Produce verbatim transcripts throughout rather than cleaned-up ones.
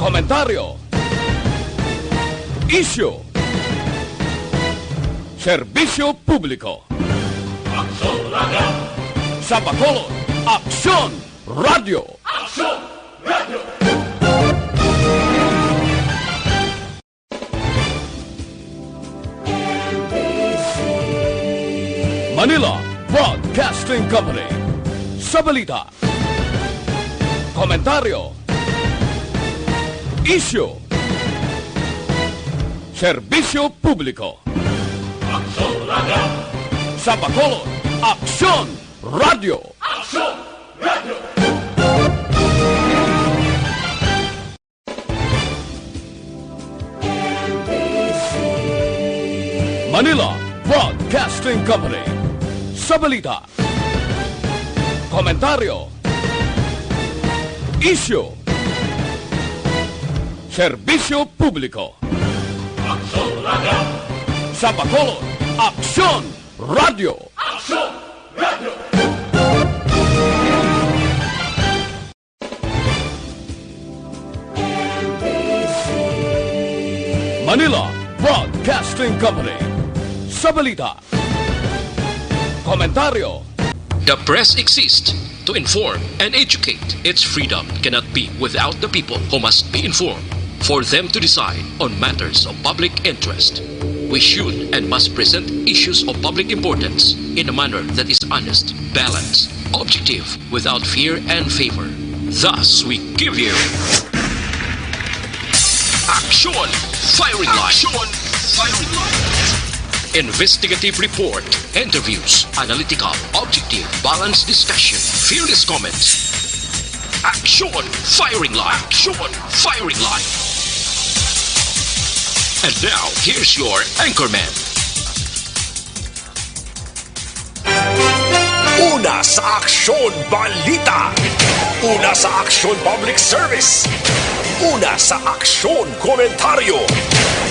Komentaryo. Isyu. Serbisyo publiko. Aksyon Radio. Sa Bacolod, Aksyon Radio. Aksyon Radio. Manila Broadcasting Company. Sa balita, komentaryo, isyu, serbisyo publiko. Aksyon Radio. Sa Bacolod, Aksyon Radio. Aksyon Radio. Manila Broadcasting Company. Sa balita, komentaryo, isyu, serbisyo publiko. Aksyon Radio. Sa Bacolod, Aksyon Radio. Aksyon Radio. Manila Broadcasting Company. Sa balita, komentaryo. The press exists to inform and educate. Its freedom cannot be without the people who must be informed for them to decide on matters of public interest. We should and must present issues of public importance in a manner that is honest, balanced, objective, without fear and favor. Thus, we give you Aksyon Firing Line. Aksyon Firing Line. Investigative report, interviews, analytical, objective, balanced discussion, fearless comments. Aksyon Firing Line. Aksyon Firing Line. And now, here's your anchorman. Una sa aksyon, balita. Una sa aksyon, public service. Una sa aksyon, komentaryo.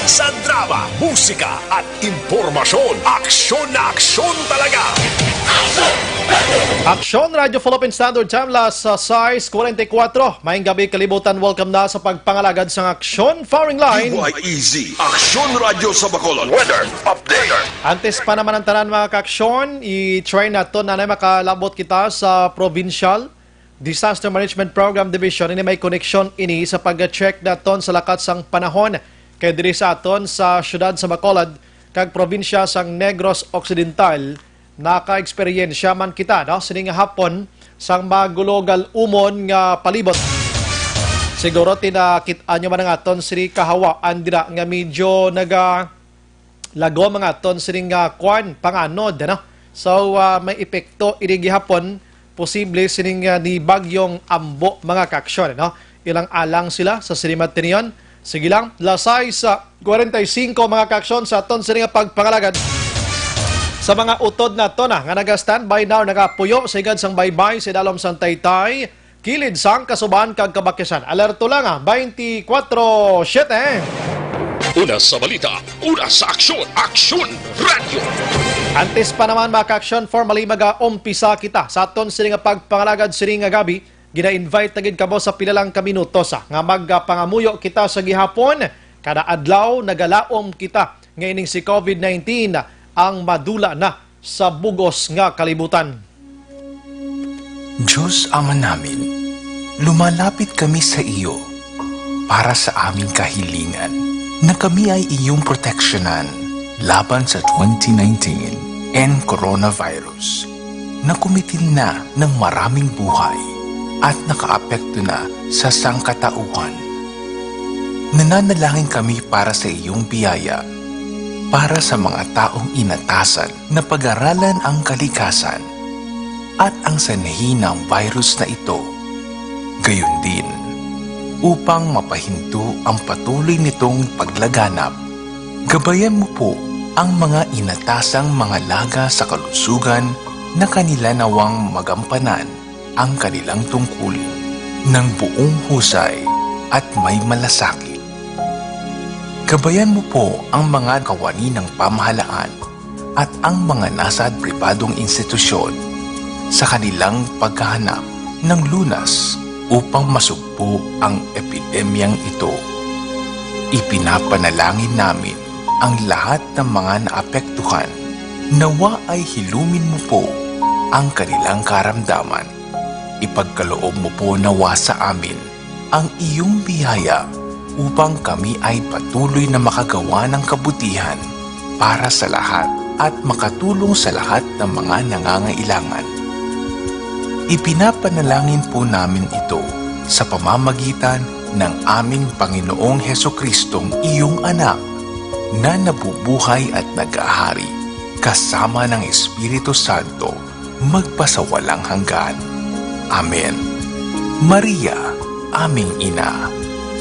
Sa drama, musika, at impormasyon, aksyon na aksyon talaga. Aksyon Radio Philippine Standard Time, las sais kuwarenta y kuwatro. Maayong gabi, kalibutan. Welcome na sa pagpangalagad sang Aksyon Firing Line. D Y E Z, Aksyon Radio sa Bacolod. Weather update. Antes pa naman ang tanan, mga kaaksyon, i-try naton na makalabot kita sa Provincial Disaster Management Program Division. Ini may koneksyon ini sa pag-check naton sa lakat sang panahon. Kay diri sa aton sa siyudad sa Bacolod kag probinsya sang Negros Occidental, naka-eksperyensya man kita, no, sini nga hapon sang magulogal umon nga palibot. Siguro tinakit-an nyo man ang aton sini kahawaan dira nga medyo naga lagom ang aton sining, ah, kwan, panganod, ano? So, ah, may epekto ini gihapon, posible sining, ah, ni Bagyong Ambo, mga kaaksyon, ano? Ilang alang sila sa sini matinion. Sige lang, las sais kuwarenta y singko, mga kaaksyon, sa aton sini nga pagpangalagad. Sa mga utod naton, ah, nga naga-standby now, nagapuyo sa higad sang baybay sa idalom sang Taytay, kilid sang Kasuban kag Kabakisan. Alerto lang, ah, twenty-four seven. Una sa balita, una sa aksyon, Aksyon Radio. Antes pa naman, mga kaaksyon, formally mag-umpisa kita sa aton sini nga pagpangalagad sini nga gabi. Gina-invite na gid kamo sa pila lang ka minutos, ah, nga magpangamuyo kita sa gihapon. Kada adlaw, nagalaom kita nga ining si COVID nineteen ang madula na sa bug-os nga kalibutan. Diyos Ama namin, lumalapit kami sa iyo para sa aming kahilingan na kami ay iyong proteksyonan laban sa twenty nineteen and coronavirus na kumitil na ng maraming buhay at nakaapekto na sa sangkatauhan. Nananalangin kami para sa iyong biyaya, para sa mga taong inatasan na pag-aralan ang kalikasan at ang sanhi ng virus na ito. Gayon din, upang mapahinto ang patuloy nitong paglaganap, gabayan mo po ang mga inatasang mga laga sa kalusugan na kanila nawang magampanan ang kanilang tungkulin ng buong husay at may malasakit. Gabayan mo po ang mga kawani ng pamahalaan at ang mga nasa pribadong institusyon sa kanilang paghahanap ng lunas upang masugpo ang epidemyang ito. Ipinapanalangin namin ang lahat ng mga naapektuhan. Nawa ay hilumin mo po ang kanilang karamdaman. Ipagkaloob mo po nawa sa amin ang iyong biyaya upang kami ay patuloy na makagawa ng kabutihan para sa lahat at makatulong sa lahat ng mga nangangailangan. Ipinapanalangin po namin ito sa pamamagitan ng aming Panginoong Hesukristung iyong Anak, na nabubuhay at naghahari kasama ng Espiritu Santo, magpasawalang hanggan. Amen. Maria, aming ina,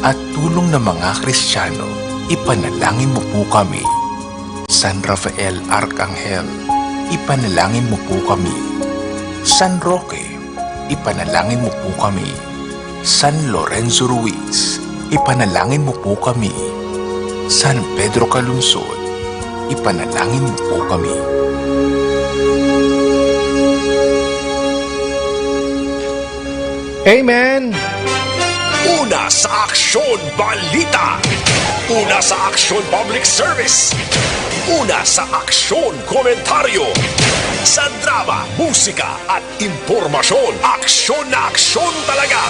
at tulong ng mga Kristiyano, ipanalangin mo po kami. San Rafael Arkanghel, ipanalangin mo po kami. San Roque, ipanalangin mo po kami. San Lorenzo Ruiz, ipanalangin mo po kami. San Pedro Calungsod, ipanalangin mo po kami. Amen. Una sa Aksyon Balita. Una sa Aksyon Public Service. Una sa Aksyon Komentaryo. Sa drama, musika, at impormasyon, aksyon na aksyon talaga.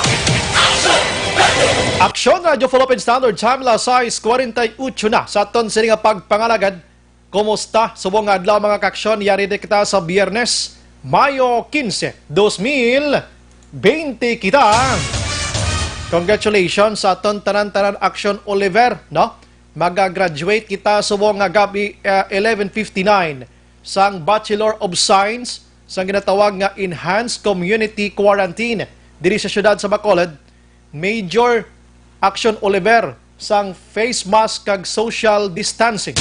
Aksyon Radyo Philippine Standard Time, alas sais kwarenta y ocho na sa aton sini nga pagpangalagad. Kumusta subong nga adlaw, mga kaaksyon? Yari di kita sa Biyernes, Mayo quince, dos mil veinte kita. Congratulations sa aton tanan-tanan, Aksyon Oliver, no? Mag-graduate kita subong nga gab-i, uh, eleven fifty-nine sang Bachelor of Science sang ginatawag nga Enhanced Community Quarantine diri sa siyudad sa Bacolod. Major Action Oliver sang face mask kag social distancing.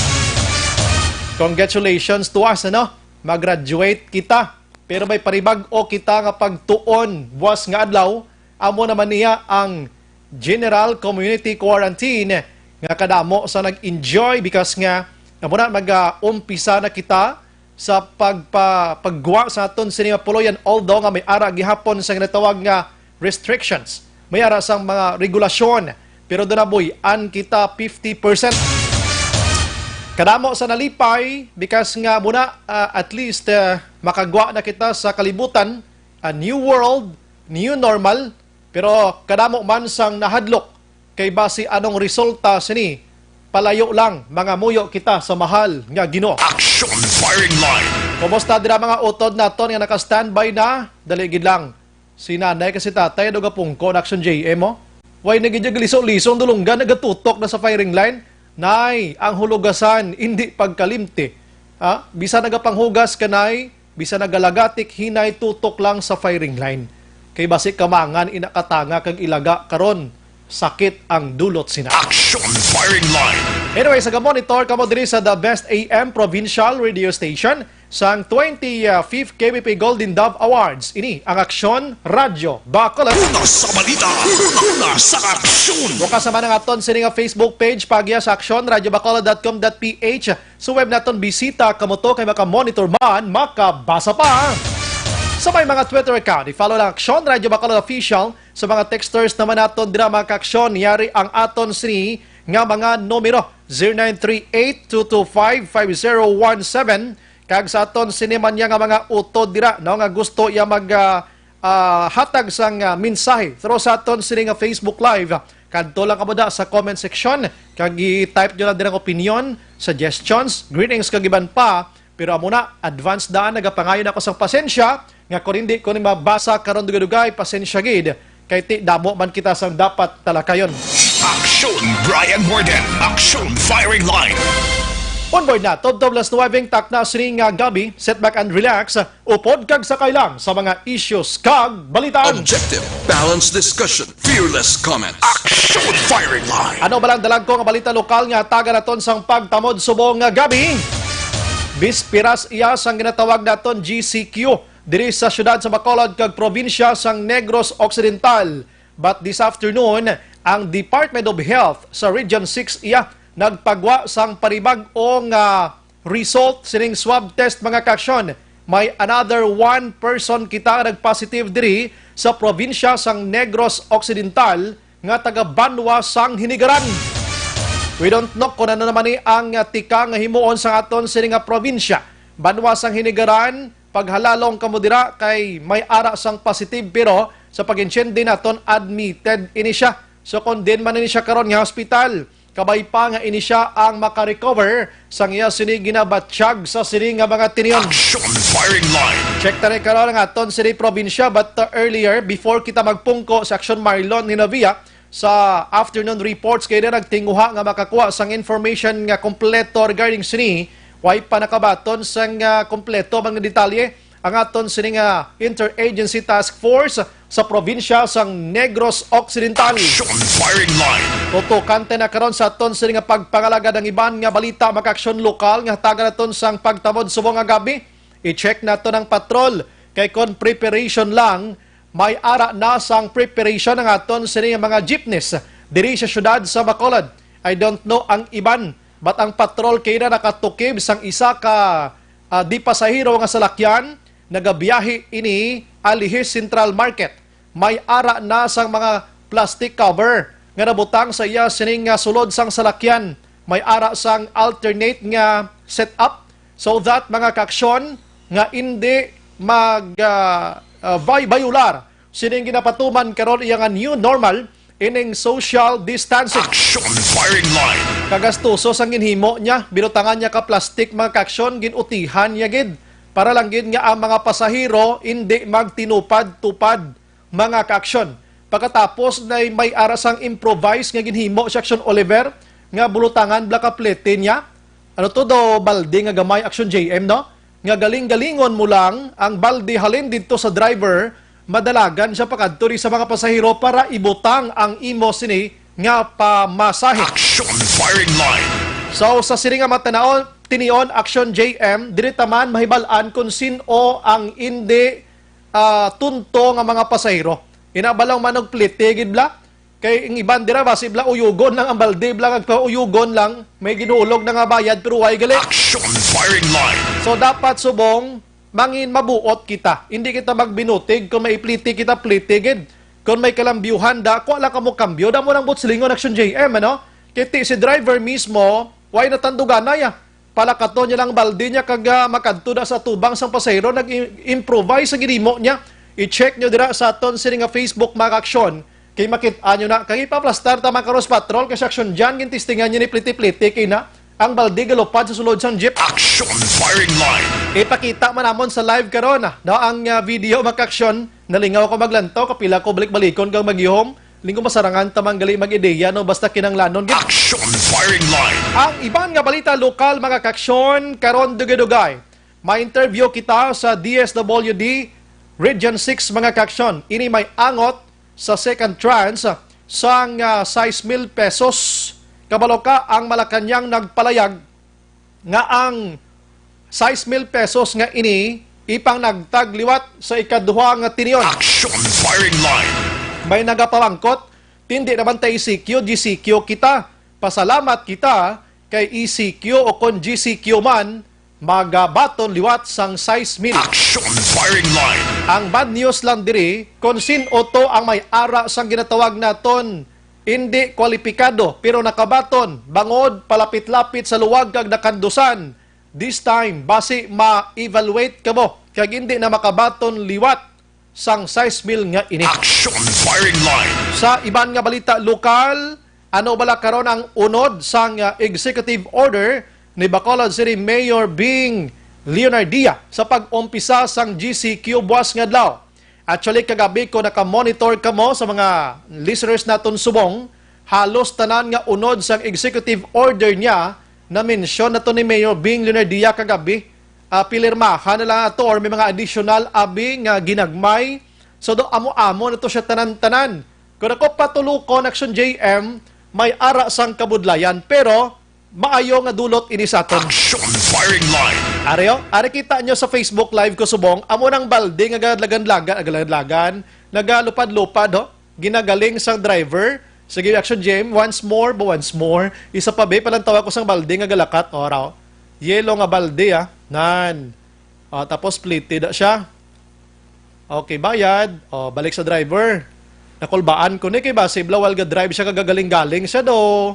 Congratulations to us, ano? Mag-graduate kita. Pero may panibag-o kita nga pagtuon buwas nga adlaw, amo naman niya ang General Community Quarantine nga kadamo sa nag-enjoy because nga amo na mag-umpisa na kita sa pagpa-, paggwa sa aton sini nga puloy-an, although nga may ara gihapon sa ginatawag nga restrictions, may ara sang mga regulasyon, pero duna buy-an kita fifty percent. Kadamo sa nalipay because nga muna, ah, at least, ah, makagwa na kita sa kalibutan, a new world, new normal, pero kadamo man sang nahadlok kay basi anong resulta sini, palayo lang, mangamuyo kita sa mahal nga Ginoo. Action Firing Line. Kumusta dira mga utod naton nga naka-standby na? Dali gid lang. Si nanay kasi tatay daw gapungko na Action J M, oh. Way na gid liso-liso ang dulunggan, nagatutok na sa firing line. Nay, ang hulugasan, hindi pagkalimti. Ha? Bisan nagapanghugas ka, nay, bisan nagalagatik, hinay tutok lang sa firing line. Kay basi kamangan ina katanga kag ilaga karon, sakit ang dulot sina. Action Firing Line. Anyway, sa gamonitor kamo diri sa The Best A M Provincial Radio Station sang twenty-fifth K B P Golden Dove Awards. Ini ang Aksyon Radyo Bacolod. Una sa balita, una sa aksyon. Bukas naman ang aton sini nga Facebook page, pagya sa aksyon radyo bacolod dot com dot P H. Sa web naton, bisita kamo to kay maka-monitor man, makabasa pa. Sa may mga Twitter account, i-follow lang Aksyon Radyo Bacolod Official. Sa mga texters naman naton dira, mga kaaksyon, yari ang aton sini nga mga numero, zero nine three eight two two five five zero one seven. Kag sa aton sini man niya nga mga utod dira, no, nga gusto iya mag, ah, ah, hatag sang, ah, mensahe through sa aton sini nga Facebook Live, kadto lang kamo da sa comment section kag i-type nyo lang dirang opinion, suggestions, greetings kag iban pa. Pero amo na, advance daan nagapangayo na ako sang pasensya, nga kon hindi ko ni mabasa karon dugay-dugay, pasensya gid, kay ti damo man kita sang dapat talakayon. Aksyon Brian Morden, Aksyon Firing Line. On board na, tubtob alas nuwebe takna sini nga gab-i, sit back and relax, upod kag sakay lang sa mga issues kag balita. Objective, balanced discussion, fearless comment. Aksyon Firing Line. Ano ba lang dalagko nga balita lokal nga hatagan naton sang pagtamod subong nga gab-i? Bisperas iya sang ginatawag naton G C Q diri sa siyudad sa Bacolod kag probinsya sang Negros Occidental. But this afternoon, ang Department of Health sa Region six iya nagpagwa sang panibag-o nga result sining swab test, mga kaaksyon. May another one person kita nga nagpositive diri sa probinsya sang Negros Occidental nga taga Banwa sang Hinigaran. We don't know kung ano naman ni ang, ah, tika nga himuon sa aton sini nga probinsya. Banwa sang Hinigaran, paghalalong kamo dira kay may ara sang positive, pero sa pag-intindi naton, admitted ini siya. So kung din man ini siya karon nga hospital, kabay pa nga ini siya ang makarecover sang iya sini ginabatyag sa sini nga mga tinion. Action firing line. Check ta rin karon ang aton sini probinsya, but, uh, earlier, before kita magpungko sa Action Marlon Hinavia, sa afternoon reports kay na nagtinguha nga makakuha sang information nga kompleto regarding sini, way pa nakabaton sang, uh, kompleto man nga detalye ang aton sini nga interagency task force sa probinsya sang Negros Occidental. Action firing line. Tutukan ta na karon sa aton sini nga pagpangalagad ang iban nga balita, mga aksyon lokal nga hatagan naton sang pagtamod subong nga gabi. I-check nato ang patrol kay kon preparation lang, may ara na sang preparation ang aton sini nga mga jeepneys diri sa syudad sa Bacolod. I don't know ang iban, but ang patrol kay na nakatukib sang isa ka, ah, di pasahero nga salakyan. Nagabiyahe ini Alihis Central Market. May ara na sang mga plastic cover nga nabutang sa iya sining nga sulod sang salakyan. May ara sang alternate nga setup so that, mga kaaksyon, nga indi mag, ah, ah, bay-, bayular sining ginapatuman karon iya nga new normal ining social distancing. Action firing line. Kagastuso sang ginhimo niya, binutangan niya ka plastic, mga kaaksyon, gin-utihan niya gid para lang gid nga ang mga pasahero indi magtinupad-tupad, mga kaaksyon. Pagkatapos na may ara sang improvise nga ginhimo si Aksyon Oliver nga bulutangan bala ka plete niya. Ano to daw, balde nga gamay, Aksyon J M, no? Nga galing-galingon mo lang ang balde halin didto sa driver, madalagan siya pakadto di sa mga pasahero para ibutang ang imo sini nga pamasahe. Action firing line. So, sa sini nga matanaon, tinion, Aksyon J M, diri ta man mahibal-an kung sin-o ang indi, ah, tunto nga mga pasahero. Ina ba lang man og plete gid bala? Kay ang iban dira, basi bala uyugon lang ang balde, bala nagpauyugon lang, may ginuulog na nga bayad, pero way gali. Action firing line. So, dapat subong, mangin mabuot kita. Hindi kita magbinutig. Kung may plete kita, plete gid. Kung may kalambyuhan da, kuha lang kamo kambyo. Damo lang buot silingon, Action J M, ano? Kay ti si driver mismo, way natanduganay, ah. Palakaton niya lang balde niya kag, ah, makadto na sa tubang sang pasahero, nag-improvise sa ginimo niya. I-check niyo dira sa aton sini nga Facebook, mga kaaksyon. Kay makit-an niyo na, kay ipaplastar ta, mga ka-Rose Patrol, kay sa Action Jan, gintestingan niya ni plete-plete kay na ang balde galupad sa sulod sang jeep. Action firing line. Ipakita man namon sa live karon, ah, no, ang, ah, video, mga kaaksyon. Nalingaw ko maglantaw, kapila ko balik-balikon kag maghihom. Linggo masarangan ta man gali mag-ideya, no? Basta kinanglanon gid. Action firing line. Ang iban nga balita lokal, mga kaaksyon, karon dugay-dugay. May interview kita sa D S W D Region six, mga kaaksyon. Ini may angot sa second tranche sang, ah, sais mil pesos. Kabalo ka, ang Malacañang nagpalayag nga ang sais mil pesos nga ini ipangnagtag liwat sa ikaduha nga tinion. Action firing line. May nagapamangkot, "Tindi naman ta E C Q, G C Q kita. Pasalamat kita kay E C Q o kon G C Q man, magabaton liwat sang sais mil." Action firing line. Ang bad news lang diri, kung sin-o to ang may ara sang ginatawag naton indi kwalipikado, pero nakabaton, bangod palapit-lapit sa luwag kag nakandusan. This time, basi ma-evaluate kamo kag indi na makabaton liwat sang sais mil nga ini. Action firing line. Sa iban nga balita lokal, ano bala karon ang unod sang, ah, executive order ni Bacolod City Mayor Bing Leonardia sa pag-umpisa sang G C Q buwas nga adlaw? Actually, kagabi, kung naka-monitor kamo sa mga listeners naton subong, halos tanan nga unod sang executive order niya na-mention na to ni Mayor Bing Leonardia kagabi. Ah, pilirmahan na lang ato or may mga additional abi nga ginagmay. So, do amo-amo na to siya tanan-tanan. Kung ako patulukon, Action J M, may ara sang kabudlayan, pero maayo nga dulot ini sa aton. Action firing line. Ari, oh, ari kita nyo sa Facebook Live ko subong, amo nang balde nga galagan-lagan, ah, galagan-lagan, nagalupad-lupad, ho. Ginagaling sang driver. Sige, Action J M, once more, ba, once more. Isa pa, be, palantawa ko sang balde nga galakat, oh, raw. Yellow nga balde, ah. Nan. Ah, tapos plated na siya. Okay, bayad. O, balik sa driver. Nakulbaan ko ni kay basi bala while ga-drive siya, kagagaling-galing siya do.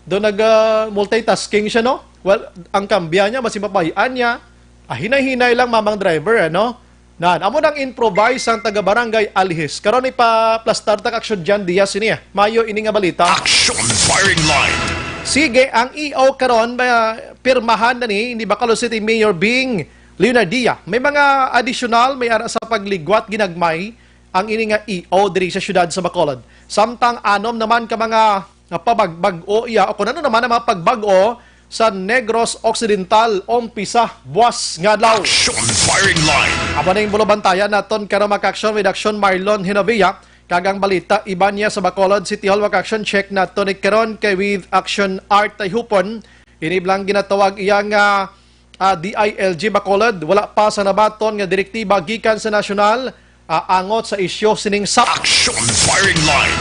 Do nag, ah, multitasking siya, no? Well, ang kambya niya, basi mapayaan niya. Ah, hinay-hinay lang, mamang driver, ano? Nan, amo nang improvise ang taga Barangay Alhis. Karon ipaplastar ta ka Action John Diaz ini, ah. Mayo ini nga balita. Action Firing Line. Sige, ang E O karon, ah, pirmahan na ni, ni Bacolod City Mayor Bing Leonardia. May mga additional, may ara sa pagligwat ginagmay ang ini nga E O diri sa siyudad sa Bacolod. Samtang anom naman ka mga nga pabagbag-o iya o kung ano naman ang mga pagbag-o sa Negros Occidental, umpisa buwas nga adlaw. Action Firing Line. Amo na yung bulubantayan naton karon, mga ka-action, with Action Marlon Hinovia, kag ang balita iban niya sa Bacolod City Hall, mga ka-action, check nato ni karon kay with Action Art Tayhupon. Ini bala ang ginatawag iya nga, ah, D I L G Bacolod, wala pa sa nabaton nga direktiba gikan sa nasyonal, ah, angot sa isyu sining sap. Action Firing Line.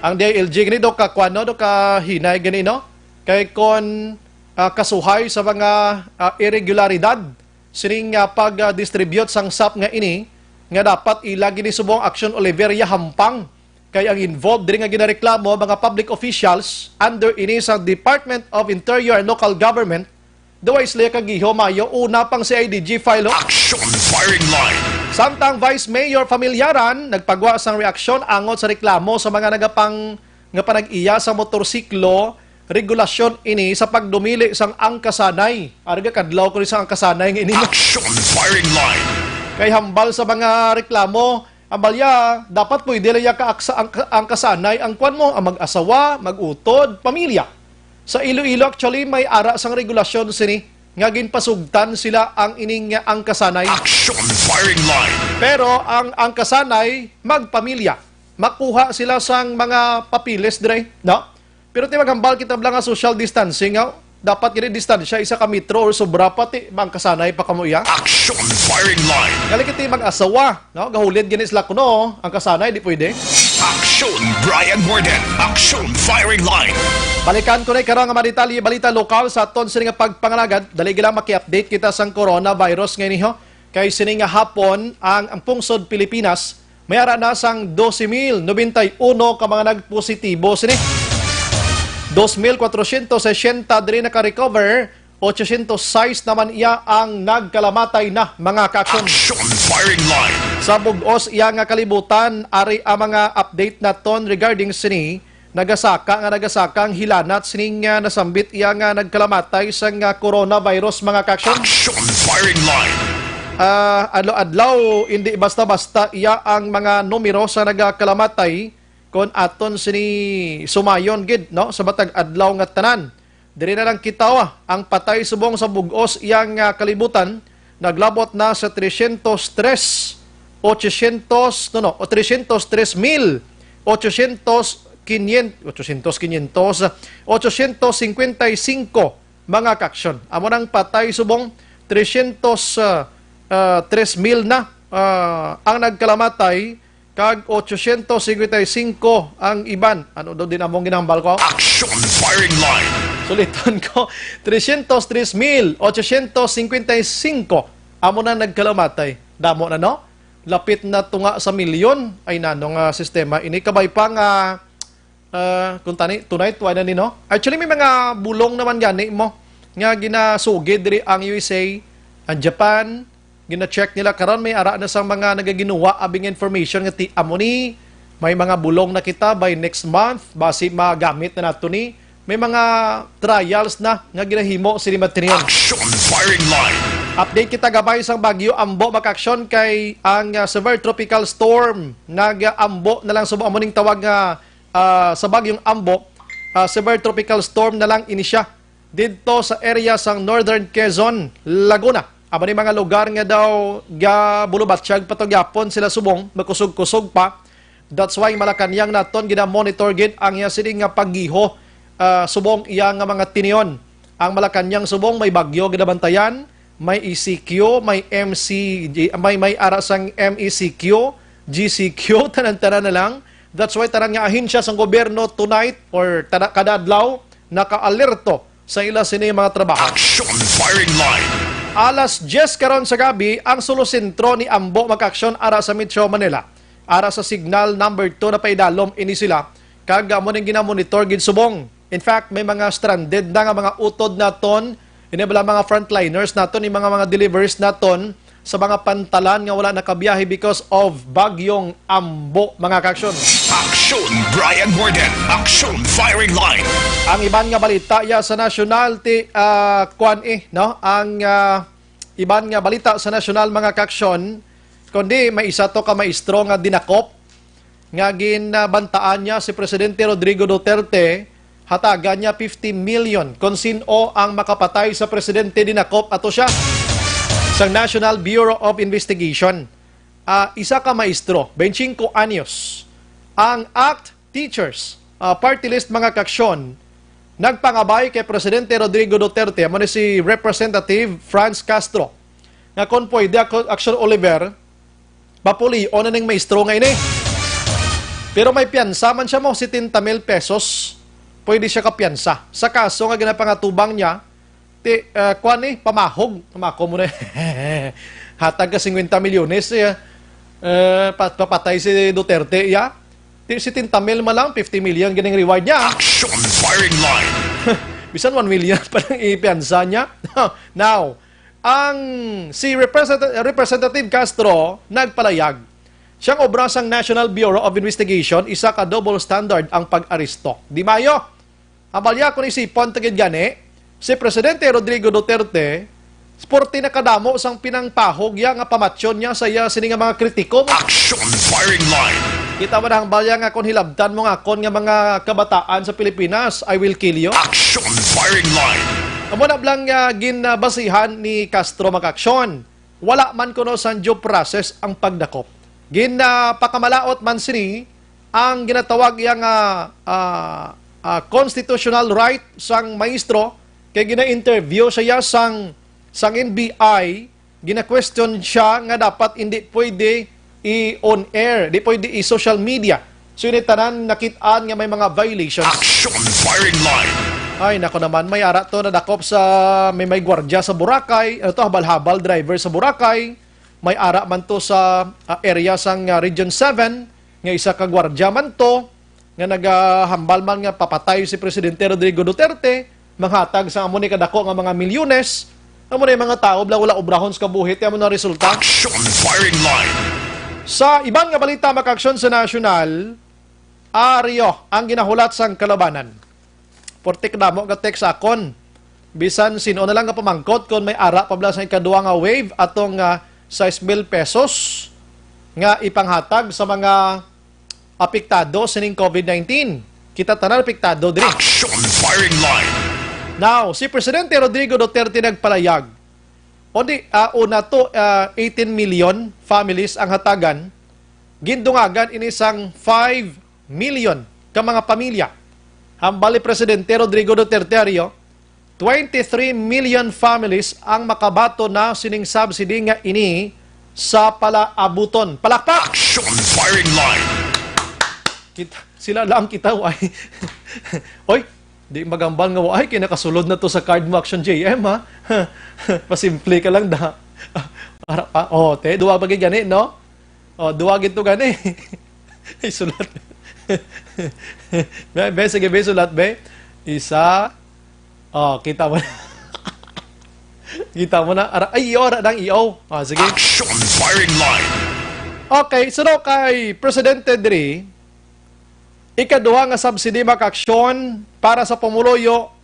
Ang D I L G gani do ka kuan, no, do ka hinay gani, no? Kay kon, ah, kasuhay sa mga, ah, irregularidad sining, ah, pag, ah, distribute sang sap nga ini, nga dapat ila gini subong Action Oliveria hampang. Kay ang involved diri nga ginareklamo, mga public officials under ini sa Department of Interior and Local Government, duwa sila kagiho, mayo, una pang C I D G file, ho. Action Firing Line. Samtang Vice Mayor Familiaran nagpagwa sang reaksyon angot sa reklamo sa mga nagapang nga panag-iya sa motorsiklo, regulasyon ini sa pagdumili sang angkasanay. Arga kadlaw ko ni sa angkasanay nga ini. Action Firing Line. Kay hambal sa mga reklamo, ang balya, dapat pwede lang ya ka aksa-, ang, ang kasanay, ang kwan mo, ang mag-asawa, mag-utod, pamilya. Sa Iloilo, actually, may ara sang regulasyon sini nga ginpasugtan sila ang ining, ah, angkasanay. Action Firing Line. Pero ang angkasanay, magpamilya. Makuha sila sang mga papiles dire, no? Pero ti maghambal kita bala nga social distancing, nga dapat gani distansya isa ka metro or sobra pa ti maangkasanay pa kamo iya. Action Firing Line. Gali kiti mag-asawa, no? Gahulid gani sila kuno, angkasanay, di pwede. Action Brian Warden. Action Firing Line. Balikan ko na karon nga mga detalye, balita lokal sa aton sini nga pagpangalagad. Dali gila maki-update kita sang coronavirus ngayon, ho. Kay sini nga hapon, ang, ang pungsod Pilipinas may ara na sang dose mil nobenta y uno ka mga nagpositibo sini. Dos mil kwatrosyentos sesenta diri naka-recover, otsosyentos sais naman iya ang nagkalamatay na, mga ka-action. Action Firing Line. Sa bug-os iya nga kalibutan, ari ang mga update naton regarding sini. Nagasaka nga nagasaka ang hilanat sining, ah, nasambit iya nga nagkalamatay sang, ah, coronavirus, mga ka-action. Action Firing Line. Ah, adlaw-adlaw, hindi basta-basta iya ang mga numero sa nagakalamatay, kon aton sini sumayon gid, no, sa matag adlaw nga tanan. Diri na lang kita, ah, ang patay subong sa bug-os iyang, ah, kalibutan, naglabot na sa tresyentos tres, otsosyentos, no, no, o tresyentos tres mil otsosyentos, kinyen-, otsosyentos, kinyentos, otsosyentos singkwenta y singko, mga ka-action. Amo nang patay subong tresyentos, ah, ah, tres mil na, ah, ang nagkalamatay, kag otsosyentos singkwenta y singko ang iban. Ano daw din among ginahambal ko? Action Firing Line. Suliton ko, tresyentos tres mil otsosyentos singkwenta y singko amo na nagkalamatay. Damo na, no? Lapit na tunga sa milyon. Ay, nano nga sistema ini? Kabay pa nga, ah, kung tani, tonight, wala ni, no? Actually, may mga bulong naman gani mo nga ginasugid diri ang U S A, ang Japan, gina-check nila karon, may ara na sang mga nagaginuwa abing information nga ti amo ni, may mga bulong na kita by next month, basi magamit na nato ni. May mga trials na nga ginahimo sini, mga tinion. Action Firing Line. Update kita gabay sang Bagyo Ambo, mga ka-action, kay ang, ah, severe tropical storm nag-ambo na lang subong amo ning tawag nga, ah, sa Bagyong Ambo, ah, severe tropical storm na lang ini siya didto sa area sang Northern Quezon, Laguna. Amo ni mga lugar nga daw gabulubatyag pa to gyapon sila subong, makusog-kusog pa. That's why Malacañang naton gina-monitor gid ang iya sini nga paggiho, ah, subong iya nga mga tinion. Ang Malacañang subong may bagyo ginabantayan, may E C Q, may M C G, may, may ara sang M E C Q, G C Q, tanan-tanan na lang. That's why tanan nga ahensya sang gobyerno tonight or tada-, kada adlaw naka-alerto sa ila sini mga trabaho. Action Firing Line. Alas diyes karon sa gabi ang Solo Sentro ni Ambo, mga kaaksyon, ara sa Metro Manila. Ara sa signal number two na paidalom ini sila, kag amo ning ginamonitor gid subong. In fact, may mga stranded na nga mga utod naton, ini bala mga frontliners naton, yung mga, mga deliverers naton sa mga pantalan nga wala nakabiyahe because of Bagyong Ambo, mga kaaksyon. Aksyon Brian Warden, Aksyon Firing Line. Ang iban nga balita ya sa nasyonal ti, ah, kuan eh, no? Ang, ah, iban nga balita sa nasyonal, mga kaaksyon, kundi may isa to ka maestro nga dinakop nga ginbantaan niya si Presidente Rodrigo Duterte, hatagan niya fifty million kon sin-o ang makapatay sa presidente. Dinakop ato siya sang National Bureau of Investigation. Ah, isa ka maestro, twenty-five anyos, ang act teachers, ah, party list, mga kaaksyon, nagpangabay kay Presidente Rodrigo Duterte, amo ni si Representative Franz Castro, nga kon pwede, ako, Action Oliver, papulion na ning maestro nga ini. Pero may piyansa man siya mo, setenta mil pesos. Pwede siya kapiyansa. Sa kaso nga ginapangatubang niya, ti, ah, kuan ni, pamahog. Pamako mo na. Hatag ka cincuenta milyones, eh, eh, pa-, papatay si Duterte, ya. Ti, setenta mil man lang, fifty million ganing reward niya. Action Firing Line. Bisan one million pa lang ipiyansa niya. Now, ang si Represent-, Representative Castro nagpalayag. Siyang obra sang National Bureau of Investigation, isa ka double standard ang pag-aresto. Di mayo. Ang balya, kung isipon ta gid gani, si Presidente Rodrigo Duterte, sporte na kadamo sang pinangpahog ya nga pamatyon niya sa iya sini nga mga kritiko. Action Firing Line. Kita ba na ang balya nga kung hilabtan mo nga akon nga mga kabataan sa Pilipinas, I will kill you? Action Firing Line. Amo na lang nga ginbasihan ni Castro, mga kaaksyon. Wala man kuno sang due process ang pagdakop. Ginapakamalaot man sini ang ginatawag iya nga, ah, ah, constitutional right sang maestro, kay gina-interview siya sang, sang N B I, gina-question siya nga dapat hindi pwede i-on air, di pwede i-social media. So, ini tanan nakit-an nga may mga violations. Action Firing Line. Ay, nako naman, may ara to nadakop sa, may, may gwardya sa Boracay, ano to, habal-habal driver sa Boracay, may ara man to sa, ah, area sang, ah, Region seven, nga isa ka gwardya man to, nga nagahambal man nga papatay si Presidente Rodrigo Duterte, manghatag sa amo ni kadako nga mga milyones, amo ni mga tawo bala wala obrahon sa kabuhi, ti amo na resulta. Action Firing Line. Sa iban nga balita, mga kaaksyon, sa nasyonal, Ario ang ginahulat sang kalabanan. Portik damo ka text sa akon. Bisan sino na lang nga pamangkot kon may ara pa bala sa ikadua nga wave atong, ah, sais mil pesos nga ipanghatag sa mga apektado sining COVID nineteen. Kita tanan apektado diri. Action Firing Line. Now, si Presidente Rodrigo Duterte nagpalayag. Undi, ah, una to, ah, eighteen million families ang hatagan. Gindungagan ini sang five million ka mga pamilya. Hambal ni Presidente Rodrigo Duterte Ario, twenty-three million families ang makabaton na sining subsidy nga ini sa palaabuton. Palakpak! Action Firing Line. Kita, sila lang kita, ay. Oy, di magambal nga, ay, kinakasulod na to sa card mo, Action J M, ha? Pasimple ka lang, da. Ara, ah, oh, te, duwa ba gid gani, no? Oh, duwa gid to gani. Ay, sulat. Be, be, sige, be, sulat, be. Isa. Oh, kita mo na. Kita mo na. Ara, ay, iyo, ara, dang iyo. Ah, sige. Action Firing Line. Okay, so daw kay Presidente diri, ikaduha nga subsidy, mga kaaksyon, para sa pumuluyo,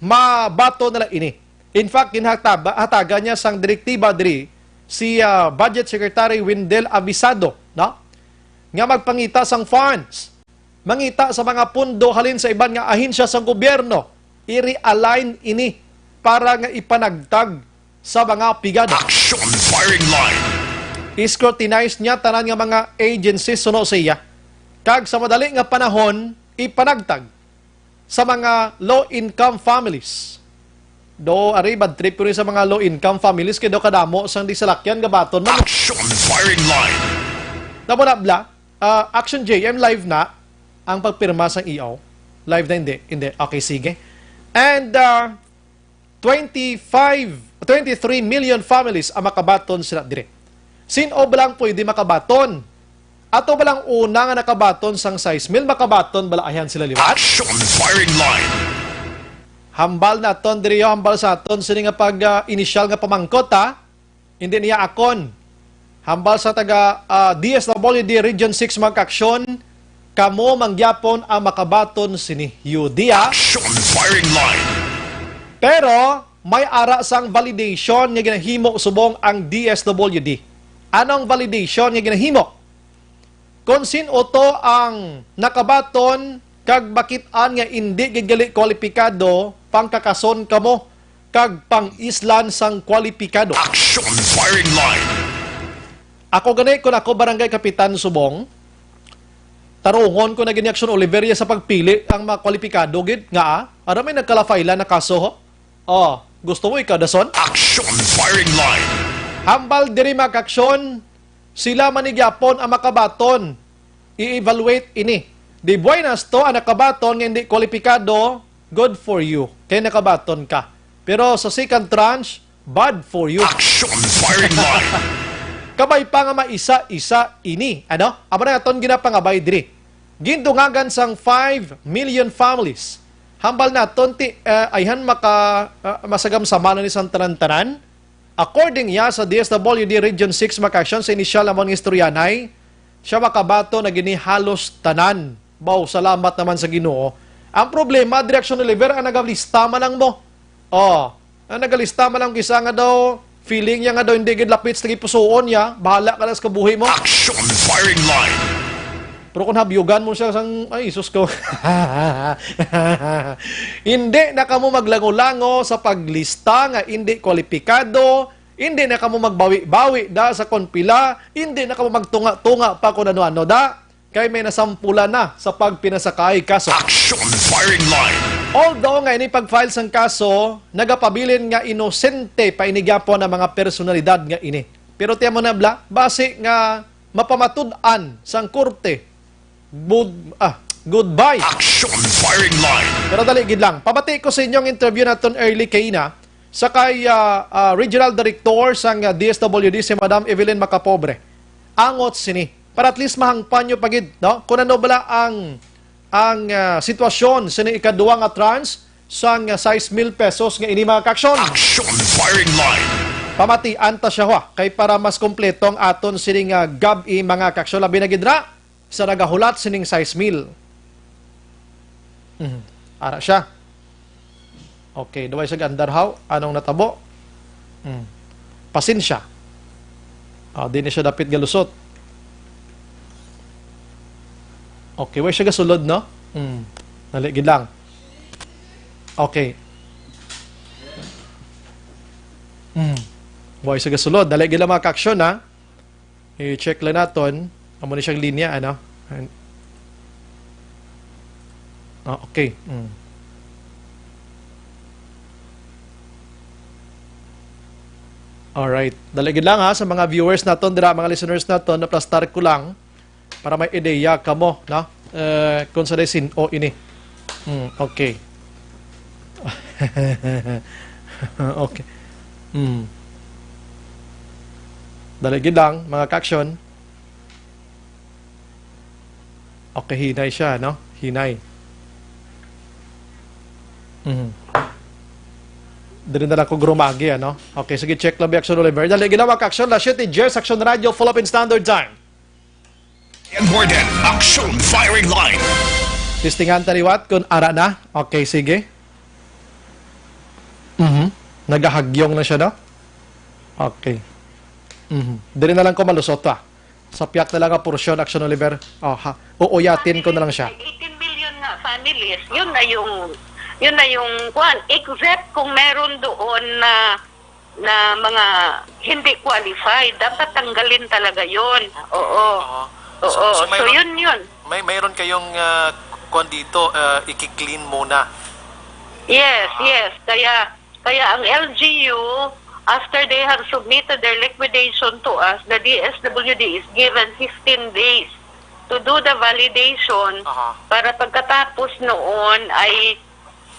mabato nila ini. In fact, ginhataba-, hatagan niya sang direktiba diri si, ah, Budget Secretary Wendell Avisado, no? Nga magpangita sang funds, mangita sa mga pundo halin sa iban nga ahensya sang gobyerno, i-realign ini para nga ipanagtag sa mga pigado. Action Firing Line. I-scrutinize niya tanan nga mga agencies suno sa iya, kag sa madali nga panahon ipanagtag sa mga low-income families. Do, ari, bad trip ko rin sa mga low-income families kay do kadamo sang di salakyan gabaton man. Action Firing Line. Namo na bla, ah, Action J M, live na ang pagpirma sang E O. Live na, hindi, hindi. Okay, sige. And, ah, twenty-five, twenty-three million families ang makabaton sila diri. Sin-o ba lang pwede makabaton? Ato ba lang una nga nakabaton sang sais mil, makabaton bala ayan sila liwat? Action firing line. Hambal naton diri, hambal sa aton sini nga pag, ah, inisyal nga pamangkot, ha? Hindi niya akon. Hambal sa taga, ah, D S W D Region six, mga kaaksyon, kamo mangyapon ang makabaton sini. Yudia. Action firing line. Pero may ara sang validation nga ginahimo subong ang D S W D. Anong validation nga ginahimo? Kon sin-o to ang nakabaton kag makit-an nga indi gid gali kwalipikado, pangkakason kamo kag pang-islan sang kwalipikado. Action firing line. Ako gani, kun ako barangay kapitan subong, tarungon ko na gini Action Oliver ya sa pagpili ang mga kwalipikado gid nga, ah, ara may nagkalafayla na kaso, ho? Oh, gusto mo ikaw, Dason? Action firing line. Hambal diri, mga kaaksyon, sila man ni gyapon ang makabaton. I-evaluate ini. De buenas to ang nakabaton nga hindi kwalipikado, good for you. Kay nakabaton ka. Pero sa second tranche, bad for you. Action firing line. Kabay pa nga maisa-isa ini. Ano? Amo na aton ginapangabay diri. Gindungagan sang five million families. Hambal naton ti, eh, ayhan maka, ah, masagamsama na ni sang tanan-tanan. According ya sa D S W D Region six, mga kaaksyon, sa inisyal namon nga istoryanay, siya makabaton na gini halos tanan. Baw, salamat naman sa Ginoo. Ang problema, diri Action Oliver, ang nagalista man lang mo. Oh, ang nagalista man lang kisa nga daw, feeling niya nga daw hindi gid lapit sa gipusuon niya, bahala ka lang sa kabuhi mo. Action firing line. Pero kung habyugan mo siya sang, ay, sus ko. Hindi na kamo maglango-lango sa paglista nga hindi kwalipikado, hindi na kamo magbawi-bawi da sa kon pila, hindi na kamo magtunga-tunga pa kung ano-ano da, kay may nasampulan na sa pagpinasakay kaso. Action firing line. Although nga ini pag-file sang kaso, nagapabilin nga inosente pa ini gyapon ang mga personalidad nga ini. Pero tiyan mo na bla, basi nga mapamatud-an sang korte. Bud-, ah, goodbye. Action firing line. Pero dali gid lang. Pabati ko sa inyong interview naton early kaina sa kay, ah, ah, Regional Director sang, ah, D S W D, si Madam Evelyn Macapobre. Angot sini. Para at least mahangpan nyo pa gid, no? Kung ano bala ang, ang, ah, sitwasyon sini ikaduha nga tranche sang, ah, sais mil pesos nga ini, mga kaaksyon. Action firing line. Pamatian ta siya, ha, kay para mas kompleto ang aton sining, ah, gab-i, mga kaaksyon, labi na gid ra sa nagahulat sining sais mil. Mhm. Ara siya. Okay, duway sa gandar, haw. Anong natabo? Hmm. Pasensya. Ah, di ni siya dapit galusot. Okay, way siya gasulod, no? Hmm. Dali gid lang. Okay. Hmm. Way siya gasulod. Dali gid lang, mga kaaksyon, ha? I-check lang naton. Amo ni siyang linya, ano? An-, ah, okay. Mm. Alright. Dali gid lang, ha, sa mga viewers naton dira, mga listeners naton, naplastar ko lang para may ideya kamo, no? Eh, kung sa sin-o ini. Hmm, okay. Okay. Hmm. Dali gid lang, mga kaaksyon. Okay, hinay siya, no? Hinay. Mhm. Diri na lang ko grumagi, ano? Okay, sige, check lang, Action Oliver. Dali gid lang, mga kaaksyon. Las siete diez, Action Radio, full up in standard time. And more than Action Firing Line. Testingan ta liwat kung ara na. Okay, sige. Mhm. Nagahagyong na siya, no? Okay. Mhm. Diri na lang ko malusot, ah. Sa pihak na lang nga porsyon, Action Oliver. Oh, ha. Uuyatin ko na lang siya. Eighteen million nga families, yun na yung, yun na yung, kwan, except kung meron doon na na mga hindi qualified, dapat tanggalin talaga yon. Oo. Oo. Oo. So, so So, mayroon, yun, yun. May, mayroon kayong, ah, kwan dito, ah, iki-clean muna. Yes, Ah. yes. Kaya, kaya ang L G U, after they have submitted their liquidation to us, the D S W D is given fifteen days to do the validation Aha. para pagkatapos noon ay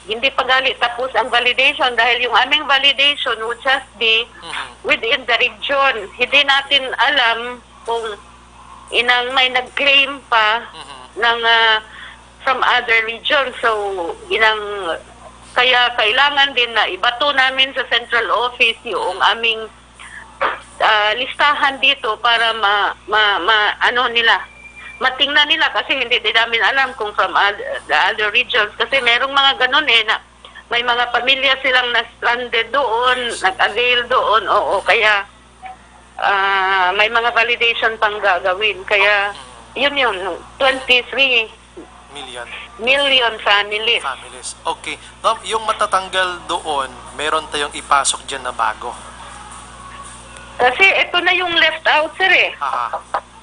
hindi pa gali tapos ang validation dahil yung aming validation would just be Mhm. within the region. Hindi natin alam kung inang may nag-claim pa Mhm. ng, ah, from other regions. So, inang, kaya kailangan din na ibato namin sa central office yung aming, ah, listahan dito para ma, ma, ma, ano nila, matingnan nila kasi hindi din namin alam kung from oth-, the other regions. Kasi merong mga ganun eh, na may mga pamilya silang na-stranded doon, Yes. nag-avail doon. Oo, kaya, ah, may mga validation pang gagawin. Kaya, yun yun, twenty-three Million. million families. Families. Okay. Ma'am, yung matatanggal doon, meron tayong ipasok dyan na bago. Kasi ito na yung left out, sir, eh. Aha.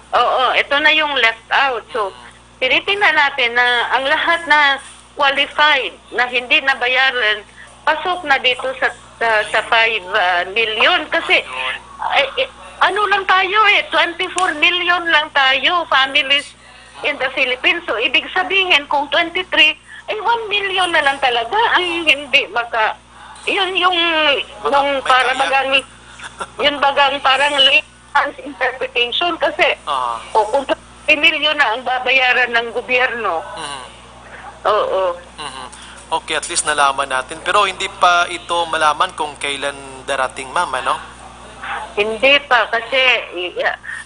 Oo, ito na yung left out. So, tinitingnan natin na ang lahat na qualified, na hindi nabayaran, pasok na dito sa, sa, sa five, ah, million. Kasi, eh, eh, ano lang tayo eh, twenty-four million lang tayo, families in the Philippines. So, ibig sabihin, kung twenty-three, ay one million na lang talaga ang hindi maka, yun yung, Maka-, nung may para kaya. bagang, yun bagang parang layman's interpretation kasi, Ah. o kung twenty million na ang babayaran ng gobyerno. Mhm. Oo. Mhm. Okay, at least nalaman natin. Pero hindi pa ito malaman kung kailan darating, ma'am, ano? Hindi pa kasi, i-,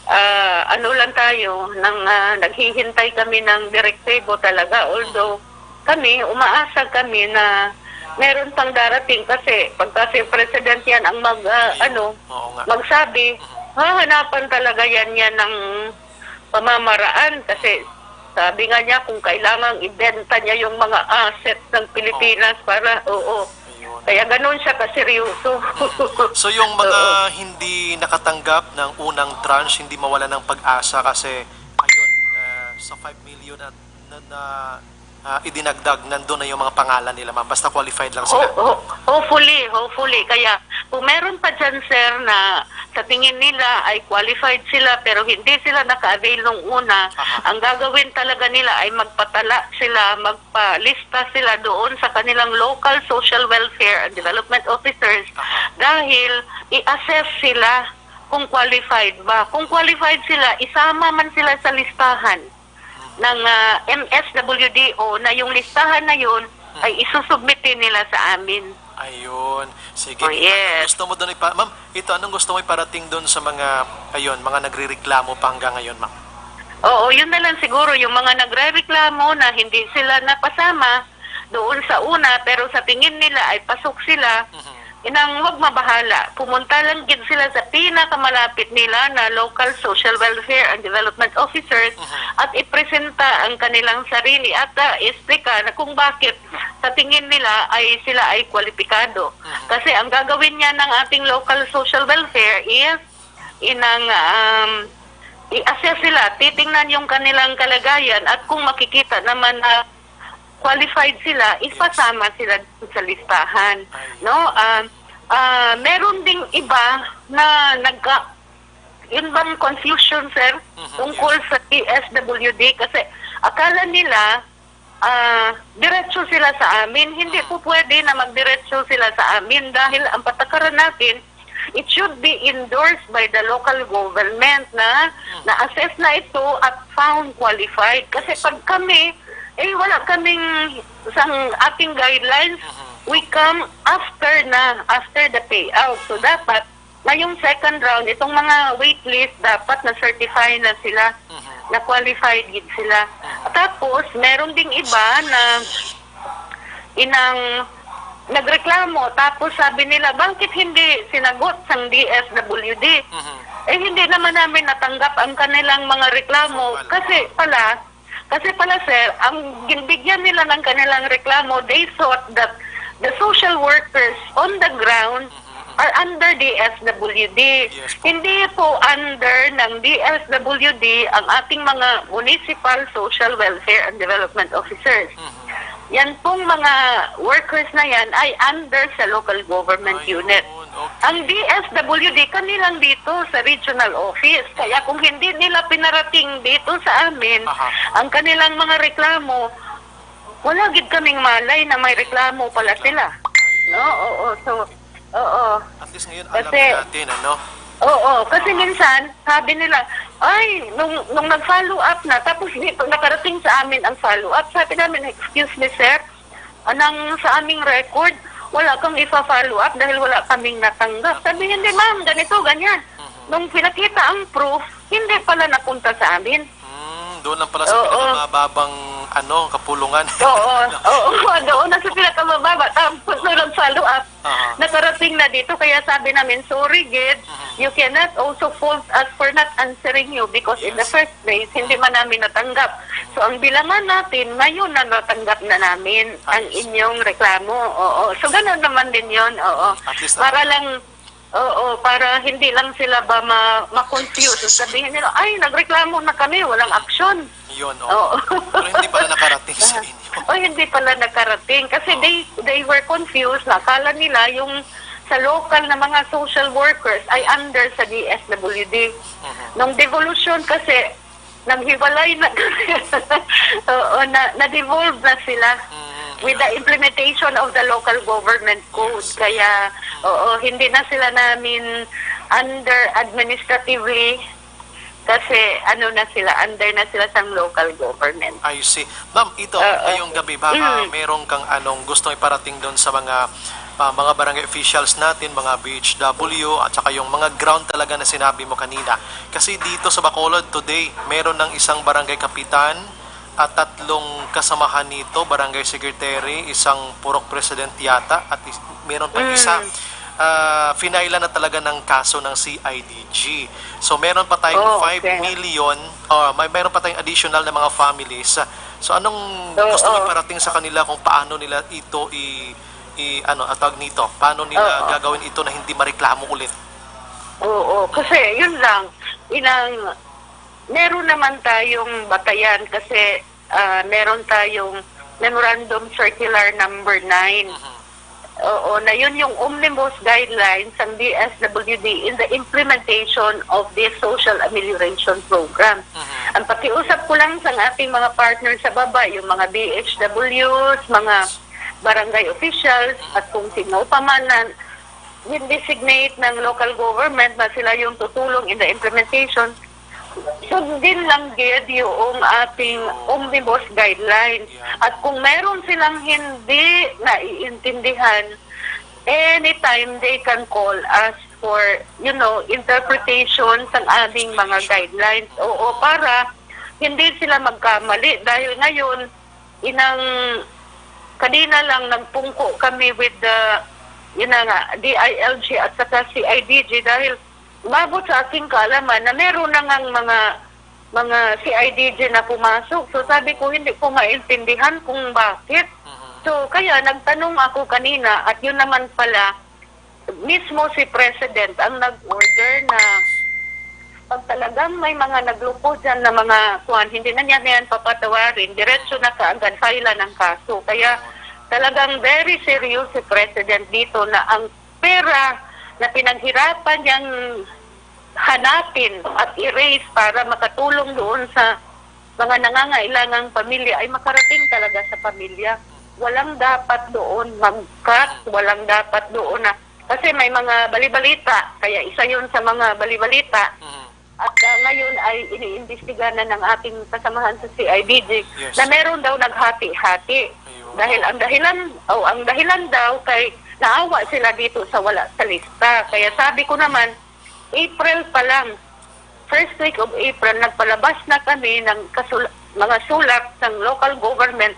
ah, ano lang tayo, nang, ah, naghihintay kami ng direktibo talaga. Although, kami, umaasa kami na meron pang darating kasi pagka si President yan ang mag, ah, Ayun. ano, Oo nga. magsabi, Mhm. hahanapan talaga yan, yan ng pamamaraan kasi sabi nga niya kung kailangan ibenta niya yung mga asset ng Pilipinas Oo. para, oo. Ayun. Kaya ganun siya kaseryoso. Mhm. So, yung mga Oo. hindi nakatanggap ng unang tranche, hindi mawala ng pag-asa kasi, ayun, ah, sa five million at na, na, ah, idinagdag, nandun na yung mga pangalan nila, ma'am. Basta qualified lang sila. Ho-, ho-, hopefully, hopefully. Kaya, kung meron pa dyan, sir, na sa tingin nila ay qualified sila, pero hindi sila naka-avail nung una, Aha. ang gagawin talaga nila ay magpatala sila, magpalista sila doon sa kanilang local social welfare and development officers Aha. dahil i-assess sila kung qualified ba. Kung qualified sila, isama man sila sa listahan ng, ah, M S W D O na yung listahan na yun Hmm. ay isusubmit din nila sa amin. Ayun. Sige. Oh, Ito, anong yes. gusto mo doon ipa-, ma'am, ito, anong gusto mo iparating doon sa mga, ayun, mga nagrereklamo pa hanggang ngayon, ma'am? Oo, yun na lang siguro, yung mga nagrereklamo na hindi sila napasama doon sa una, pero sa tingin nila ay pasok sila, Mhm. inang wag mabahala. Pumunta lang gid sila sa pinakamalapit nila na local social welfare and development officers Mhm. at ipresenta ang kanilang sarili at, ah, explika na kung bakit sa tingin nila ay sila ay kwalipikado. Mhm. Kasi ang gagawin niya ng ating local social welfare is inang, um, i-assess sila, titingnan yung kanilang kalagayan at kung makikita naman na qualified sila, Yes. ipasama sila dun sa listahan, Ay. no? Um, ah, meron ding iba na nagka-, yun bang confusion, sir, Mhm, tungkol yes. sa D S W D? Kasi akala nila, ah, diretso sila sa amin. Hindi Mhm. po pwede na magdiretso sila sa amin dahil ang patakaran natin, it should be endorsed by the local government na Mhm. na-assess na ito at found qualified. Kasi Yes. pag kami, eh, wala kaming sang ating guidelines, Mhm. we come after na, after the payout. So, dapat ngayong second round, itong mga waitlist, dapat na-certify na sila, Mhm. na qualified gid sila. Mhm. Tapos, meron ding iba na inang nagreklamo, tapos sabi nila, "Bakit hindi sinagot sang D S W D?" Mhm. Eh, hindi naman namin natanggap ang kanilang mga reklamo. Formal. Kasi pala, kasi pala, sir, ang ginbigyan nila ng kanilang reklamo, they thought that the social workers on the ground Mhm. are under D S W D. Yes po. Hindi po under ng D S W D ang ating mga municipal social welfare and development officers. Mhm. Yan pong mga workers na yan ay under sa local government Ayun, unit. Okay. Ang D S W D kanilang dito sa regional office. Kaya kung hindi nila pinarating dito sa amin Aha. ang kanilang mga reklamo, Wala gid kaming malay na may reklamo pala sila. No? Oo, so, oo. At least ngayon, alam Kasi na natin, ano? Oo, kasi minsan, sabi nila, "Ay, nung, nung nag-follow up na, tapos dito nakarating sa amin ang follow up." Sabi namin, "Excuse me, sir, anang sa aming record, wala kang ipa-follow up dahil wala kaming natanggap." Sabi, "Hindi, ma'am, ganito, ganyan." Mhm. Nung pinakita ang proof, hindi pala napunta sa amin. Hmm, doon lang pala sa Oo. pinakamababang, ano, kapulungan. Oo, oo, doon na sa pinakamababa. Tapos nung nag-follow up, Aha. nakarating na dito. Kaya sabi namin, "Sorry, gid, Mhm. you cannot also fault us for not answering you because in the Yes. first place, hindi man namin natanggap. So, ang bilangan natin, ngayon na natanggap na namin ang Ayos. inyong reklamo." Oo. So, ganun naman din yon. Oo. At least Para na- lang, oo, para hindi lang sila ba ma-, ma-confuse. Sabihin nila, "Ay, nagreklamo na kami, walang aksyon." Yun, oo. Oo. Pero hindi pala nakarating sa inyo. Oh, hindi pala nakarating. Kasi Oo. they, they were confused. Nakala nila yung sa local na mga social workers ay under sa D S W D. Mhm. Nung devolution kasi, naghiwalay na kami. Oo, na, na-devolve na sila Mm, with the yeah. implementation of the local government code. Yes. Kaya, Mm. oo, hindi na sila namin under administratively kasi ano na sila, under na sila sa local government. I see. Ma'am, ito, Oo. ngayong gabi, baka Mm. meron kang anong gustong iparating doon sa mga, ah, mga barangay officials natin, mga B H W, at saka yung mga ground talaga na sinabi mo kanina. Kasi dito sa Bacolod today, meron ng isang barangay kapitan at tatlong kasamahan nito, barangay secretary, isang purok president yata, at is-, meron pa isa. Mm. Ah, finailan na talaga ng kaso ng C I D G. So, meron pa tayong Oh, okay. five million, oh, may, meron pa tayong additional na mga families. So, anong Oo. gusto mo iparating sa kanila kung paano nila ito i-, i-, ano, ang tawag nito? Paano nila Oo. gagawin ito na hindi mareklamo ulit? Oo, kasi yun lang, inang, meron naman tayong batayan kasi, ah, meron tayong Memorandum Circular Number Nine. Mhm. Oo, na yun yung omnibus guidelines ng D S W D in the implementation of this social amelioration program. Mhm. Ang pakiusap ko lang sa ating mga partners sa baba, yung mga B H Ws, mga barangay officials, at kung sino pa man na designate ng local government na sila yung tutulong in the implementation, sundin lang gid yung ating omnibus guidelines. Yeah. At kung meron silang hindi naiintindihan, anytime they can call us for, you know, interpretation sa aming mga guidelines. Oo, para hindi sila magkamali. Dahil ngayon, inang kanina lang nagpungko kami with the, yun na nga, D I L G at saka C I D G dahil umabot sa aking kaalaman na meron na ngang mga, mga C I D G na pumasok. So sabi ko, hindi ko maintindihan kung bakit. Mhm. So kaya nagtanong ako kanina at yun naman pala, mismo si President ang nag-order na pag talagang may mga nagloko dyan na mga kuwan, hindi na niya na yan papatawarin, diretso na kaagad file ng kaso. Kaya talagang very serious si President dito na ang pera na pinaghirapan niyang hanapin at i-raise para makatulong doon sa mga nangangailangang pamilya ay makarating talaga sa pamilya. Walang dapat doon mag-cut, walang dapat doon na, kasi may mga balibalita, kaya isa yun sa mga balibalita. Mhm. At, ah, ngayon ay iniimbestiga na ng ating kasamahan sa C I D G Yes. na meron daw naghati-hati. Ayun. Dahil ang dahilan, o ang dahilan daw kay naawa sila dito sa wala sa lista. Kaya sabi ko naman, April pa lang, first week of April, nagpalabas na kami ng kasul-, mga sulat ng local government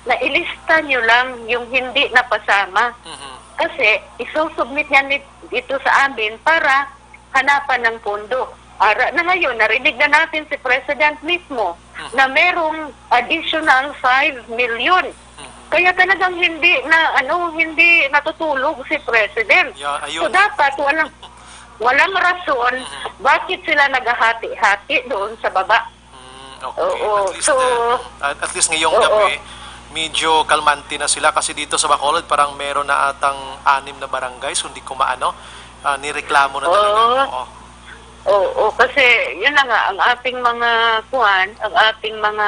na ilista nyo lang yung hindi napasama. Mhm. Kasi isusubmit yan ni-, dito sa amin para hanapan ng pondo. Ara na ngayon, narinig na natin si President mismo Mhm. na merong additional five million. Mhm. Kaya talagang hindi na, ano, hindi natutulog si President. Yeah, ayun. So dapat walang, walang rason Mhm. bakit sila naghahati-hati doon sa baba. Mm, okay. Oo. At least, So, uh, at, at least ngayong oo. gabi, medyo kalmante na sila kasi dito sa Bacolod parang meron na atang anim na barangays, kung di ko maano, ah, nireklamo na talaga. Oo. Oo. Oo, kasi yun na nga, ang ating mga kuwan, ang ating mga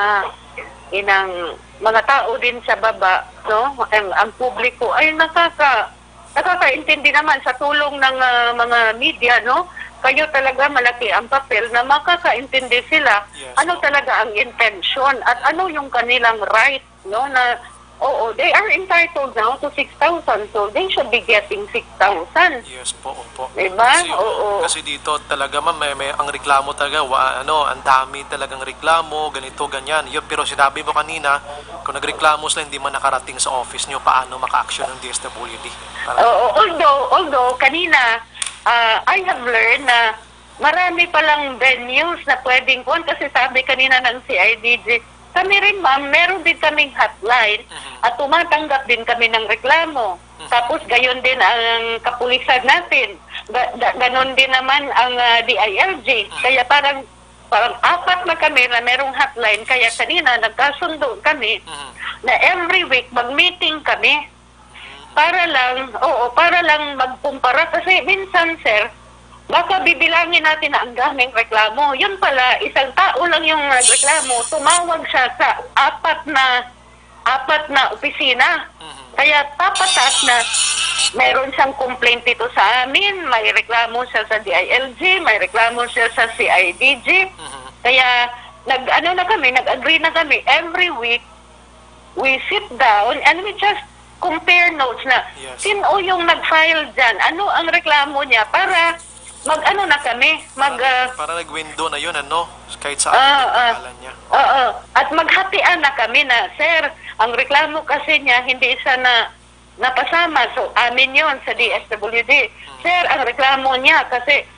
inang mga tao din sa baba, no? Ang, ang publiko ay nakaka-, nakakaintindi naman sa tulong ng, ah, mga media, no? Kayo talaga malaki ang papel na makakaintindi sila. Yes, ano po. Talaga ang intensyon at ano yung kanilang right, no? Na, oo, they are entitled now to six thousand, so they should be getting six thousand. Yes po, opo. Diba? Kasi, oo. Kasi dito talaga, ma'am, may, may, ang reklamo talaga, wa-, ano, ang dami talagang reklamo, ganito, ganyan. Yun, pero sinabi mo kanina, kung nagreklamo sila, hindi man nakarating sa office nyo, paano maka-action ng D S W D? Para Oo, although, although, kanina, ah, I have learned na marami palang venues na pwedeng kuwan, kasi sabi kanina ng C I D G, kami rin, ma'am, meron din kaming hotline Mhm. at tumatanggap din kami ng reklamo. Mhm. Tapos gayon din ang kapulisan natin. Ga-, ga-, ganon din naman ang, ah, D I L G. Mhm. Kaya parang, parang apat na kami na merong hotline. Kaya kanina nagkasundo kami Mhm. na every week mag-meeting kami. Para lang, oo, para lang magkumpara. Kasi minsan, sir, baka bibilangin natin na ang daming reklamo. Yun pala, isang tao lang yung nagreklamo. Tumawag siya sa apat na, apat na opisina. Mhm. Kaya papataas na, meron siyang complaint dito sa amin, may reklamo siya sa D I L G, may reklamo siya sa C I D G. Mhm. Kaya nag-ano na kami, nag-agree na kami, every week, we sit down and we just compare notes na Yes. sino yung nag-file dyan, ano ang reklamo niya, para mag-ano na kami, mag, Para, ah, para nag-window na yun, ano? Kahit saan Ah, yung ah. pangalan niya. Oo. At maghatian na kami na, "Sir, ang reklamo kasi niya, hindi siya na napasama." So, amin yun sa D S W D. Hmm. "Sir, ang reklamo niya kasi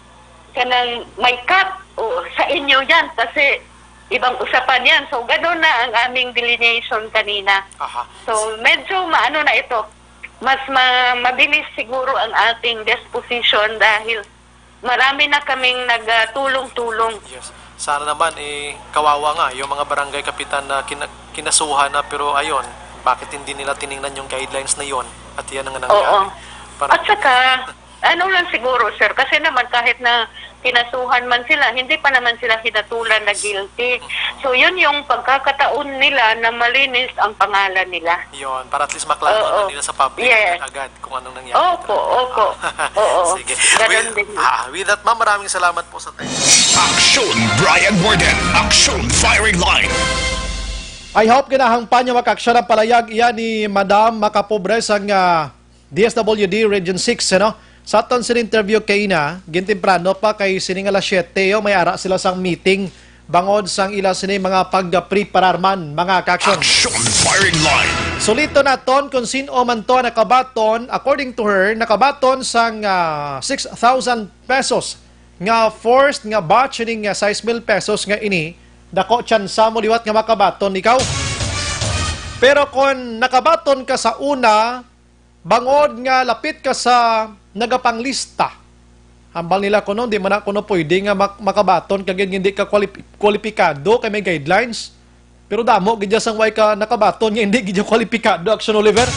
kanang may cut, o sa inyo yan kasi ibang usapan yan." So, ganun na ang aming delineation kanina. Aha. So, medyo maano na ito. Mas ma-, mabilis siguro ang ating disposition dahil marami na kaming nagtulong-tulong. Yes. Sana naman, eh, kawawa nga yung mga barangay kapitan na kina-, kinasuhan na, pero ayun, bakit hindi nila tiningnan yung guidelines na yon? At yan ang nangyari. Oo. Para At saka, ano lang siguro, sir, kasi naman kahit na kinasuhan man sila, hindi pa naman sila hinatulan na guilty. So, yun yung pagkakataon nila na malinis ang pangalan nila. Yon, para at least maklaro Oo. na nila sa public Yes. agad kung anong nangyari Opo, talaga. opo. Ah, Oo. sige. Ganun With, din. ah, with that, ma'am, maraming salamat po sa time. Aksyon Brian Warden, Aksyon Firing Line. I hope ginahangpan niya makaaksyon ang palayag iya ni Madam Makapobre sang, ah, D S W D Region six, ano? Sa aton sini interview kay na, gintemprano pa kay sini nga alas siyete, yo, may ara sila sang meeting bangod sang ila sini mga pagpreparar man, mga kaaksyon. Action Firing Line. Sulito naton kung sin-o man to nakabaton, according to her, nakabaton sang, ah, six thousand pesos nga first nga batch ning, ah, sais mil pesos nga ini, dako tsansa mo liwat nga makabaton ikaw. Pero kon nakabaton ka sa una, bangod nga lapit ka sa nagapanglista, hambal nila kuno, di man na kuno pwede nga mak-, makabaton kag hindi ka kwalip-, kwalipikado kay may guidelines. Pero damo gid dya sang way ka nakabaton nga hindi gid dya kwalipikado, Action Oliver.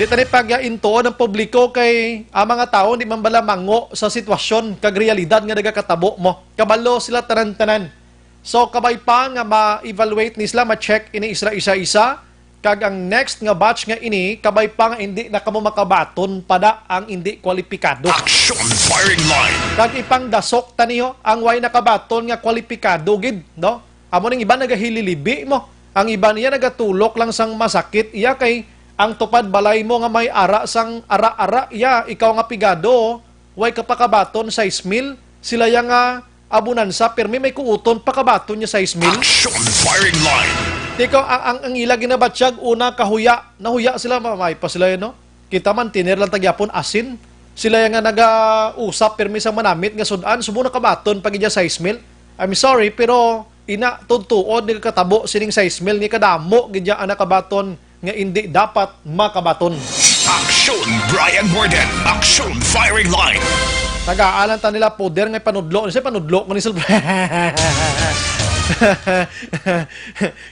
Di tani pag-intuon ang publiko kay ang mga tawo di man bala mango sa sitwasyon kag realidad nga nagakatabo mo. Kabalo sila tanan-tanan. So, kabay pa nga ma-evaluate ni sila, ma-check ini sila isa-isa, kag ang next nga batch nga ini, kabay pa nga hindi na kamo makabaton pa da ang hindi kwalipikado. Action Firing Line. Kag ipangdasok ta niyo ang way nakabaton nga kwalipikado gid, no? Amo ning iban nagahililibi mo. Ang iban iya nagatulok lang sang masakit iya kay ang tupad balay mo nga may ara sang ara-ara iya, ikaw nga pigado, way ka pakabaton sais mil, sila iya nga abunansa, pirmi may kuuton, pakabaton niya sais mil. Action Firing Line. Tiko, ang, ang, ang ila ginabatyag, una, kahuya. Nahuya sila, mamay pa sila yun, no? Kita man, tiner lang tagyapon, asin. Sila iya nga naga-usap, pirmi sa manamit, nga sudan, subo na kabaton, pag iya sais mil. I'm sorry, pero ina, tuod-tuod, nagakatabo, sining sais mil, ni kadamo, gidya, ang nakabaton, nga indi dapat makabaton. Aksyon Brian Warden, Aksyon Firing Line. Tagaan ta nila poder nga panudlo. Ano siya panudlo?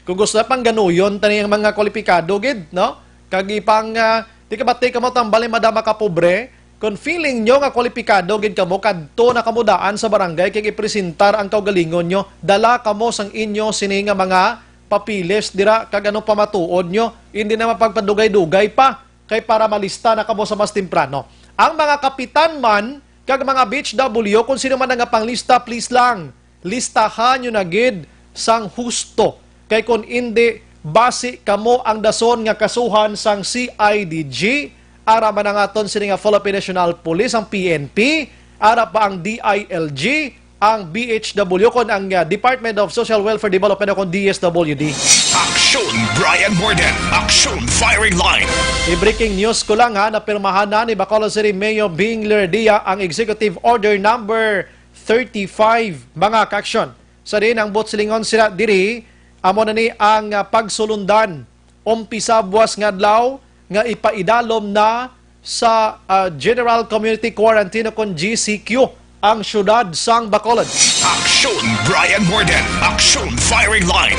Kung gusto na pang ganuyon, tani ang mga kwalipikado gid, no? Kag ipang, ah, di ka ba, di ka mo tambal ni Madam Makapobre? Kung feeling nyo nga kwalipikado gid kamo, kadto na kamo daan sa barangay kag ipresentar ang kaugalingon nyo. Dala kamo sang inyo sini nga mga papilis dira kag anong pamatuod nyo. Hindi na mapagpadugay-dugay pa kay para malista na kamo sa mas temprano. Ang mga kapitan man kag mga B H W, kung sino man ang panglista, please lang, listahan nyo na gid sang husto. Kay kung indi, basi kamo ang dason nga kasuhan sang C I D G, ara man ang aton sini nga Philippine National Police, ang P N P, ara pa ang D I L G, ang B H W, kon ang, ah, Department of Social Welfare Development o kon D S W D. Aksyon Brian Morden, Aksyon Firing Line. I-breaking news ko lang ha, napirmahan na ni Bacolod City Mayor Bing Lirdia ang Executive Order Number thirty-five, mga ka-aksyon. Sa diin ang buot silingon sila diri, amo na ni ang, ah, pagsulundan umpisa buwas nga adlaw nga ipaidalom na sa, ah, General Community Quarantine o kon G C Q ang siyudad sang Bacolod. Aksyon Brian Morden, Aksyon Firing Line.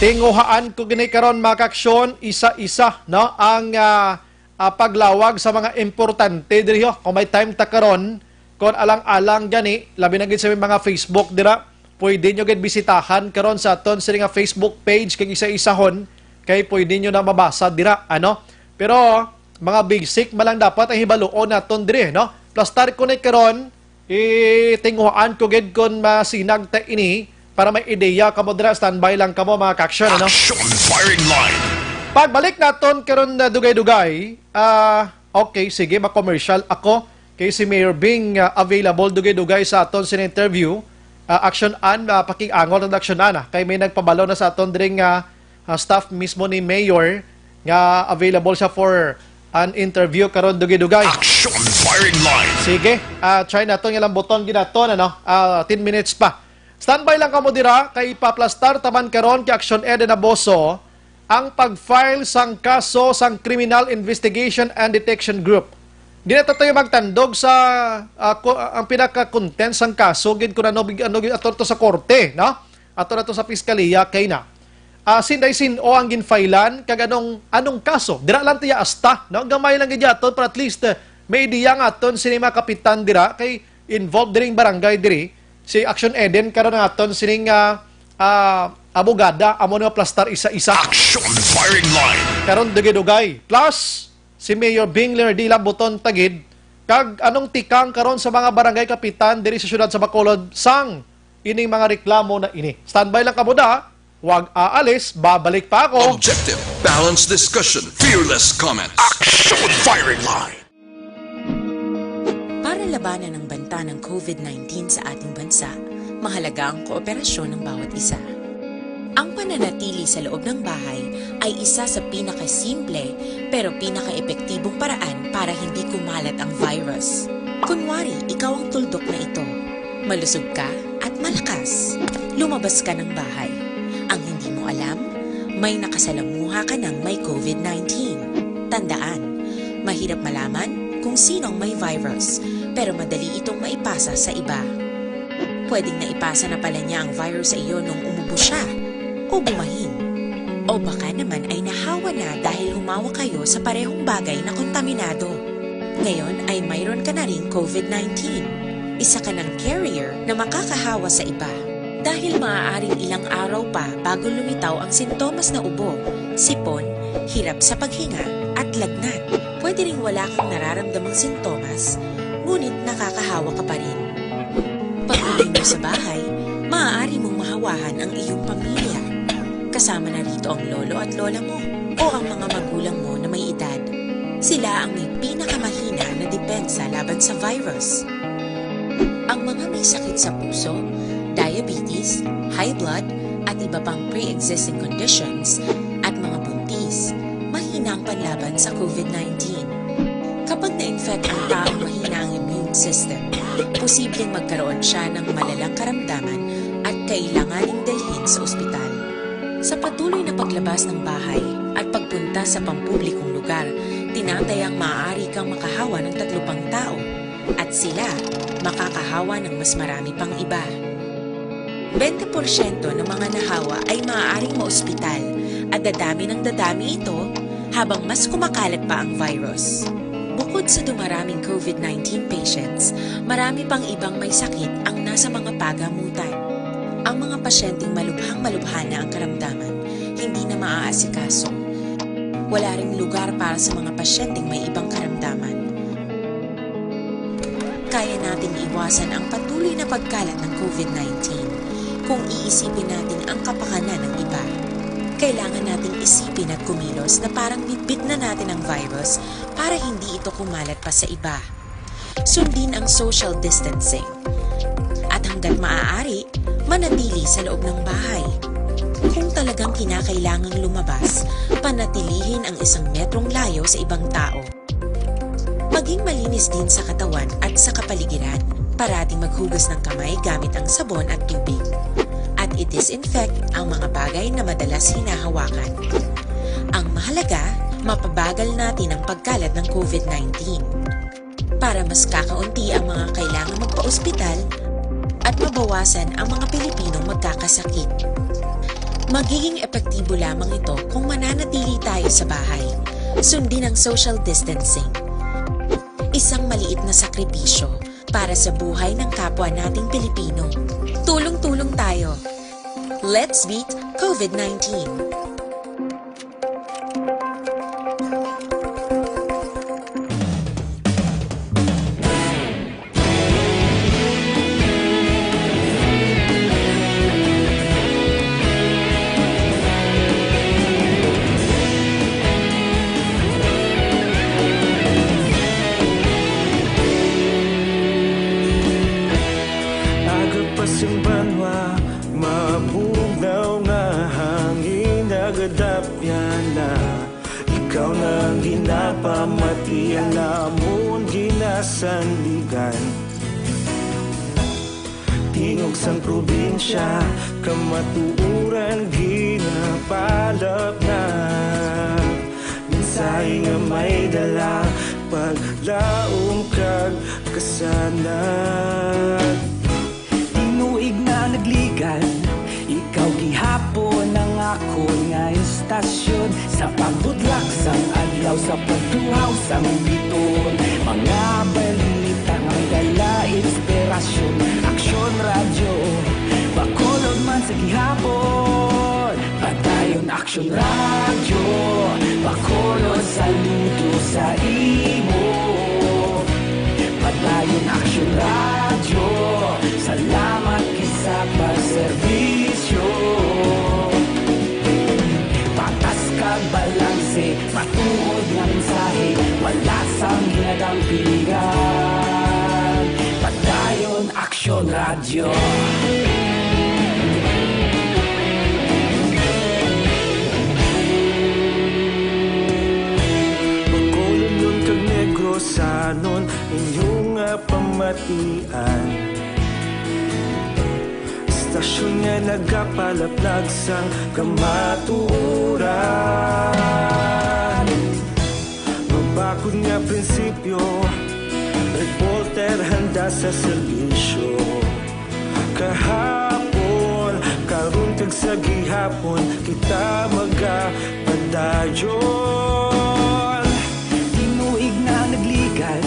Tinguhaan ko gini karon, mga ka-aksyon, isa-isa, no, ang, ah, ah, paglawag sa mga importante diri, ho. Kung may time ta karon, kung alang-alang gani, labi na gid sa may mga Facebook dira, pwede nyo gid bisitahan karon sa aton sini nga Facebook page kag isa-isahon kay pwede nyo na mabasa dira, ano? Pero mga basic man lang dapat ang hibaluon naton diri, no? Plastar ko ni karon, itinguhaan ko gid kon masinag ta ini para may ideya kamo dira. Standby lang kamo, mga ka-aksyon, ano? Action Firing Line. Pagbalik naton karon na dugay-dugay, ah, okay, sige, ma-commercial ako. Kay si Mayor Bing, ah, available dugay-dugay sa aton sin interview. Ah, Action Ann, ah, pakig-angol na Action Ann, ah. Kay may nagpabalo na sa aton diri nga, ah, staff mismo ni Mayor nga available siya for an interview karon dugay-dugay. Action Firing Line. Sige, ah, try naton nga lambuton ginaton, ano? Ah, ten minutes pa. Standby lang kamo dira kay ipaplastar ta man karon kay Action Eden Aboso ang pag-file sang kaso sang Criminal Investigation and Detection Group. Di na ta tayo magtandog sa, ah, ko-, ang pinaka-content sang kaso gid kung ano, ano gid ato to sa korte, no? Ato na to sa piskaliya kay na. Ah, sinday sin-o ang ginfailan kag anong, anong kaso? Dira lang tiya asta, no? Gamay lang gid aton, para at least, eh, may ideya nga aton sini mga kapitan dira kay involved diring barangay diri. Si Action Eden karon ang aton sining, ah, ah, abogada, amo ni maplastar isa-isa. Action Firing Line. Karon dugay-dugay. Plus, si Mayor Bing Leonardila Buton Tagid, kag anong tikang karon sa mga barangay kapitan diri sa siyudad sa Bacolod sang ining mga reklamo na ini. Standby lang kamo da. Wag aalis, babalik pa ako. Objective, balanced discussion, fearless comments. Action Firing Line. Para labanan ang banta ng COVID nineteen sa ating bansa, mahalaga ang kooperasyon ng bawat isa. Ang pananatili sa loob ng bahay ay isa sa pinakasimple pero pinakaepektibong paraan para hindi kumalat ang virus. Kunwari, ikaw ang tuldok na ito. Malusog ka at malakas. Lumabas ka ng bahay. Ang hindi mo alam, may nakasalamuha ka ng may COVID nineteen. Tandaan, mahirap malaman kung sino ang may virus, pero madali itong maipasa sa iba. Pwedeng naipasa na pala niya ang virus sa iyo nung umubo siya o bumahin. O baka naman ay nahawa na dahil humawak kayo sa parehong bagay na kontaminado. Ngayon ay mayroon ka na ring COVID nineteen. Isa ka ng carrier na makakahawa sa iba. Dahil maaaring ilang araw pa bago lumitaw ang sintomas na ubo, sipon, hirap sa paghinga, at lagnat. Pwede ring wala kang nararamdamang sintomas, ngunit nakakahawa ka pa rin. Pag-uwi mo sa bahay, maaari mong mahawahan ang iyong pamilya. Kasama na rito ang lolo at lola mo o ang mga magulang mo na may edad. Sila ang may pinakamahina na depensa laban sa virus. Ang mga may sakit sa puso, diabetes, high blood, at iba pang pre-existing conditions, at mga buntis, mahina ang panlaban sa COVID nineteen. Kapag na-infect ang taong mahina ang immune system, posibleng magkaroon siya ng malalang karamdaman at kailanganing dalhin sa ospital. Sa patuloy na paglabas ng bahay at pagpunta sa pampublikong lugar, tinatayang maaari kang makahawa ng tatlo pang tao at sila makakahawa ng mas marami pang iba. Twenty porsyento ng mga nahawa ay maaaring maospital at dadami ng dadami ito habang mas kumakalat pa ang virus. Bukod sa dumaraming COVID nineteen patients, marami pang ibang may sakit ang nasa mga pagamutan. Ang mga pasyenteng malubhang-malubha na ang karamdaman hindi na maaasikaso. Wala ring lugar para sa mga pasyenteng may ibang karamdaman. Kaya nating iwasan ang patuloy na pagkalat ng covid nineteen kung iisipin natin ang kapakanan ng iba. Kailangan nating isipin at kumilos na parang bitbit na natin ang virus para hindi ito kumalat pa sa iba. Sundin ang social distancing. At hanggat maaari, manatili sa loob ng bahay. Kung talagang kinakailangang lumabas, panatilihin ang isang metrong layo sa ibang tao. Maging malinis din sa katawan at sa kapaligiran. Parating maghugas ng kamay gamit ang sabon at tubig. At i-disinfect ang mga bagay na madalas hinahawakan. Ang mahalaga, mapabagal natin ang pagkalat ng covid nineteen para mas kakaunti ang mga kailangang magpa-ospital at mabawasan ang mga Pilipinong magkakasakit. Magiging epektibo lamang ito kung mananatili tayo sa bahay. Sundin ang social distancing. Isang maliit na sakripisyo para sa buhay ng kapwa nating Pilipino. Tulong-tulong tayo. Let's beat covid nineteen. Aga pa sing banwa, mabugnaw nga hangin, nagadapyan na. Ikaw na ang ginapamatian namon ginasandigan. Tingog sang probinsya, kamatuoran ginapalapnag. Mensahe nga may dala, paglaom kag kasanag. Tinuig na nagligan, ikaw gihapon ang akon nga istasyon. Sa pagbutlak sang adlaw, sa pagtuhaw sang biton, mga balita nga may dala inspirasyon. Aksyon Radyo, Bacolod man sa gihapon. Padayon Aksyon Radyo, Bacolod, saludo sa imo. Padayon Aksyon Radyo, salamat gid sa pagserbisyo. Patas kag balanse, matuod nga mensahe, wala sang ginadampigan. Padayon Aksyon Radyo. Bacolodnon kag Negrosanon, inyo nga pamatian. Istasyon nga nagapalaplag sang kamatuoran. Mabakod nga prinsipyo, reporter handa sa serbisyo. Kahapon, karon kag sa gihapon, kita magapadayon. Tinuig na nagligan,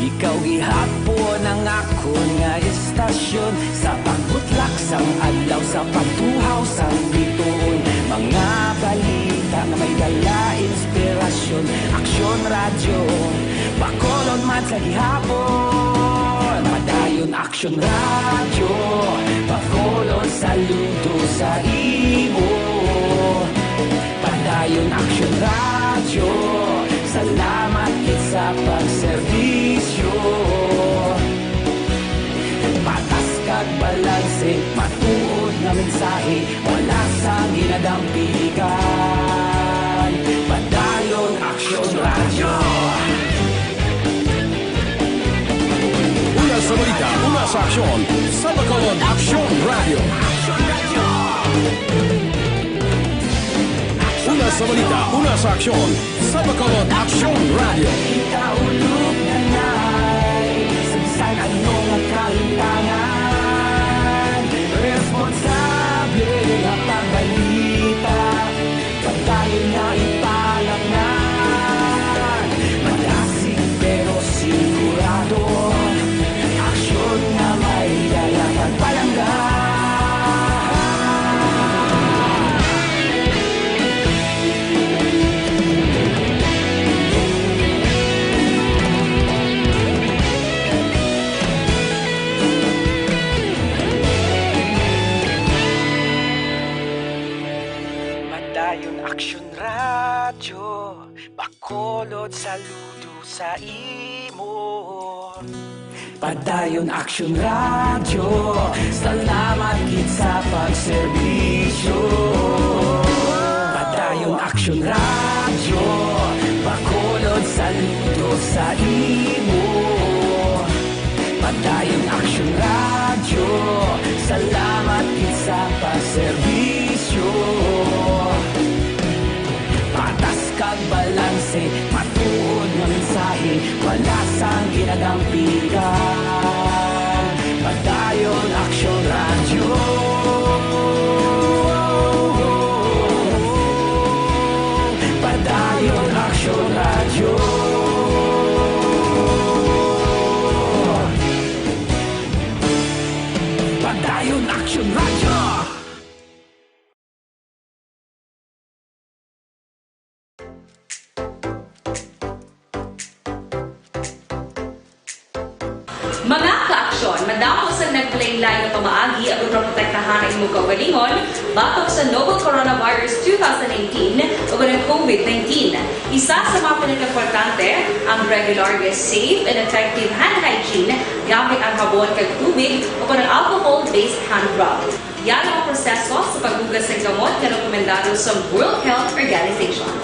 ikaw gihapon ang akon nga istasyon. Sa pagbutlak sang adlaw, sa pagtuhaw sang bituon, mga balita nga may dala inspirasyon. Aksyon Radyo, Bacolod man sa gihapon. Padayon Aksyon Radyo, Bacolod, saludo sa imo. Padayon Aksyon Radyo, salamat gid sa pagserbisyo. Patas kag balanse, matuod nga mensahe, wala sang ginadampigan. Padayon Aksyon Radyo. Una sa balita, una sa aksyon, sa Bacolod Aksyon Radyo. Una sa balita, una sa aksyon, sa Bacolod Aksyon Radyo. Kita ulog na nay, sa bisan ano nga kalintangan, responsable nga pagbalita, padayon na ipalapngan. Madasig pero sigurado, aksyon nga may dala pagpalangga. Saludo sa imo. Padayon Aksyon Radyo, salamat gid sa pagserbisyo. Padayon Aksyon Radyo, Bacolod, saludo sa imo. Padayon Aksyon Radyo, salamat gid sa pagserbisyo. Patas kag balanse, matuod nga mensahe, wala sang ginagampigan. Padayon Aksyon Radyo. Padayon Aksyon Radyo. Padayon Aksyon Radyo. Mga ka-aksyon, madamo sang naglain-lain nga pamaagi aron maprotektahan ang imo kaugalingon batok sa novel coronavirus two thousand nineteen o ang COVID nineteen. Isa sa mga pinakaimportante ang regular nga safe and effective hand hygiene gamit ang habon kag tubig o ang alcohol-based hand rub. Yara ang proseso sa paghugas sang kamot nga rekomendado sang World Health Organization.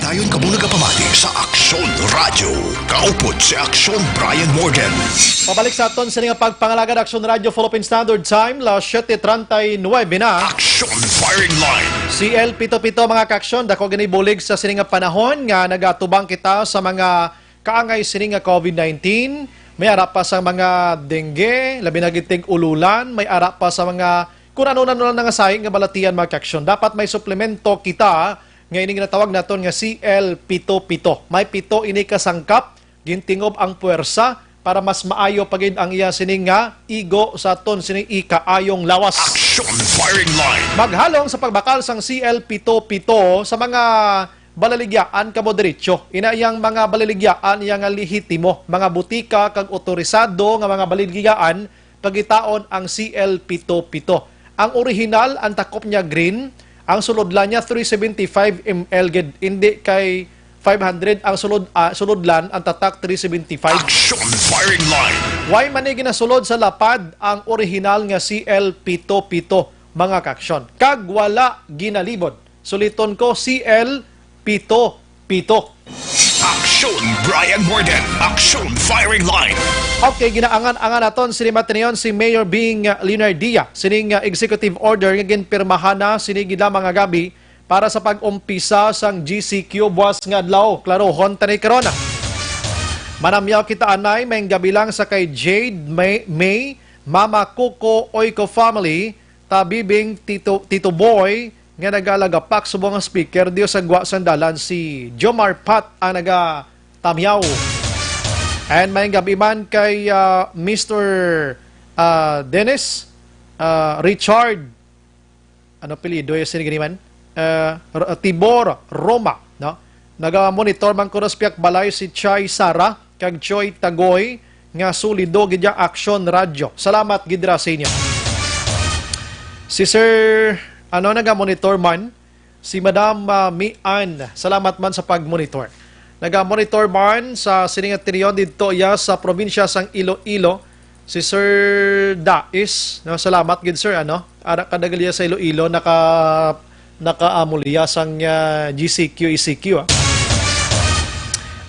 Padayon kamo nagapamati sa Aksyon Radyo. Kaupod si Aksyon Brian Morgan. Pabalik sa aton sini nga pagpangalagad, Aksyon Radyo, Philippine Standard Time, las siete treinta y nueve na. Aksyon Firing Line. C L pito pito, mga kaaksyon, dako gani bulig sa sini nga panahon nga nagatubang kita sa mga kaangay sini nga COVID nineteen, may ara pa sa mga dengue, labi na gid tig-ululan, may ara pa sa mga kun ano-ano lang nga sahi nga balatian, mga kaaksyon. Dapat may suplemento kita nga ini ginatawag naton nga C L pito pito. May pito ini ka sangkap, gintingob ang puwersa para mas maayo pa gid ang iya sini nga igo sa aton sini ikaayong lawas. Action Firing Line. Maghalong sa pagbakal sang C L pito pito sa mga balaligyaan kamo diretso. Ina iyang mga balaligyaan iya nga lehitimo, mga butika kag otorisado nga mga balaligyaan, pagitaon ang C L pito pito. Ang orihinal, ang takop niya green, ang sulodlan niya three seventy-five M L gid, hindi kay five hundred ang sulod, ah, sulodlan, ang tatak three seventy-five. Action Firing Line. Way man ni ginasulod sa lapad ang orihinal nga C L pito pito, mga kaaksyon. Kag wala ginalibod. Suliton ko, C L pito pito. Action Brian Morgan. Action Firing Line. Okay, ginaangan-angan naton sini matinion si Mayor Bing Leonardia sining, uh, executive order nga ginpirmahan na sini gid lamang nga gabi para sa pag-umpisa sang G C Q buwas nga adlaw. Klarohon ta ni karon. Manamyaw kita anay, may gabi lang sa kay Jade, May, May, Mama Coco Oiko family, Tabibing, Tito, Tito Boy, nga nagalagapak subong nga speaker, Dios ang gwa sang dalan, si Jomar Pat ang nagatamyaw. And may gabi man kay, ah, Mister, ah, Dennis, ah, Richard, ano apelyido yung sini gani man? Ah, R-, Tibor Roma, no? Naga-monitor man kuno sa pihak balay si Chai Sara kag Choi Tagoy nga solido gid ya Action Radyo. Salamat gid ra sa inyo. Si Sir, ano, naga-monitor man Si Madam, ah, Mian, salamat man sa pag-monitor. Naga-monitor man sa sining teritoryo didto iya sa probinsya sang Iloilo, si Sir Dais. No, salamat gid, sir, ano? Ara ka dagal iya sa Iloilo, naka, nakaamol iya sang, ah, G C Q, E C Q, ah.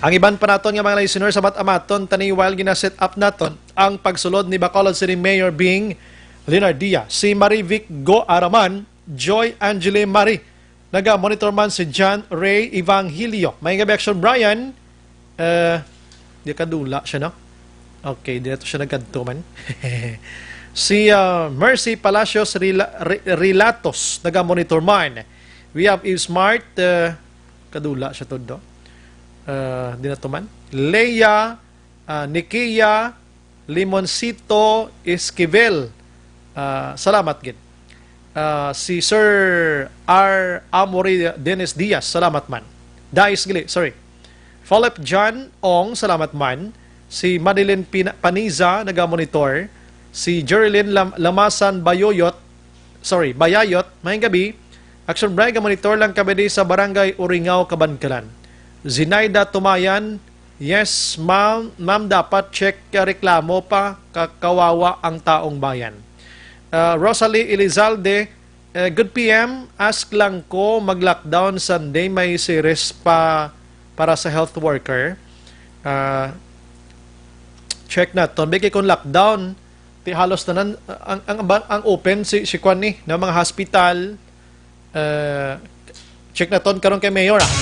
Ang iban pa naton nga mga listeners, amat-amaton tani while gina-set up naton ang pagsulod ni Bacolod City Mayor Bing Leonardia. Si Marivic Go Araman, Joy Angeli Mari, naga-monitor man si John Ray Evangelio. May gabi, Action Brian. Eh, di kadula siya, no? Okay, di na to siya nagkadto man. Si, ah, Mercy Palacios Rila- Re- Relatos, naga-monitor man. We have Eve Smart, eh, kadula siya todo. Eh, di na to man. Leia, ah, Nikia, Limoncito Esquivel. Ah, salamat gid. Ah, si Sir R. Amory Dennis Diaz, salamat man. Dice gali, sorry. Philip John Ong, salamat man. Si Madeline Pina- Paniza, naga-monitor. Si Jerilyn Lam- Lamasan Bayoyot, sorry, Bayayot, maayong gabi. Action Brian, ga-monitor lang kami di sa Barangay Uringaw, Kabankalan. Zinaida Tumayan, yes, ma'am, ma'am, dapat check ka, reklamo pa, kakawawa ang taong bayan. Ah, Rosalie Elizalde, eh, good P M, ask lang ko, mag-lockdown Sunday, may series pa para sa health worker. Ah, check naton. Bigay kung lockdown, ti halos tanan, ang, ang, ang, ang open si, si kwan ni, na mga hospital, eh, check naton karon kay Mayor, ah.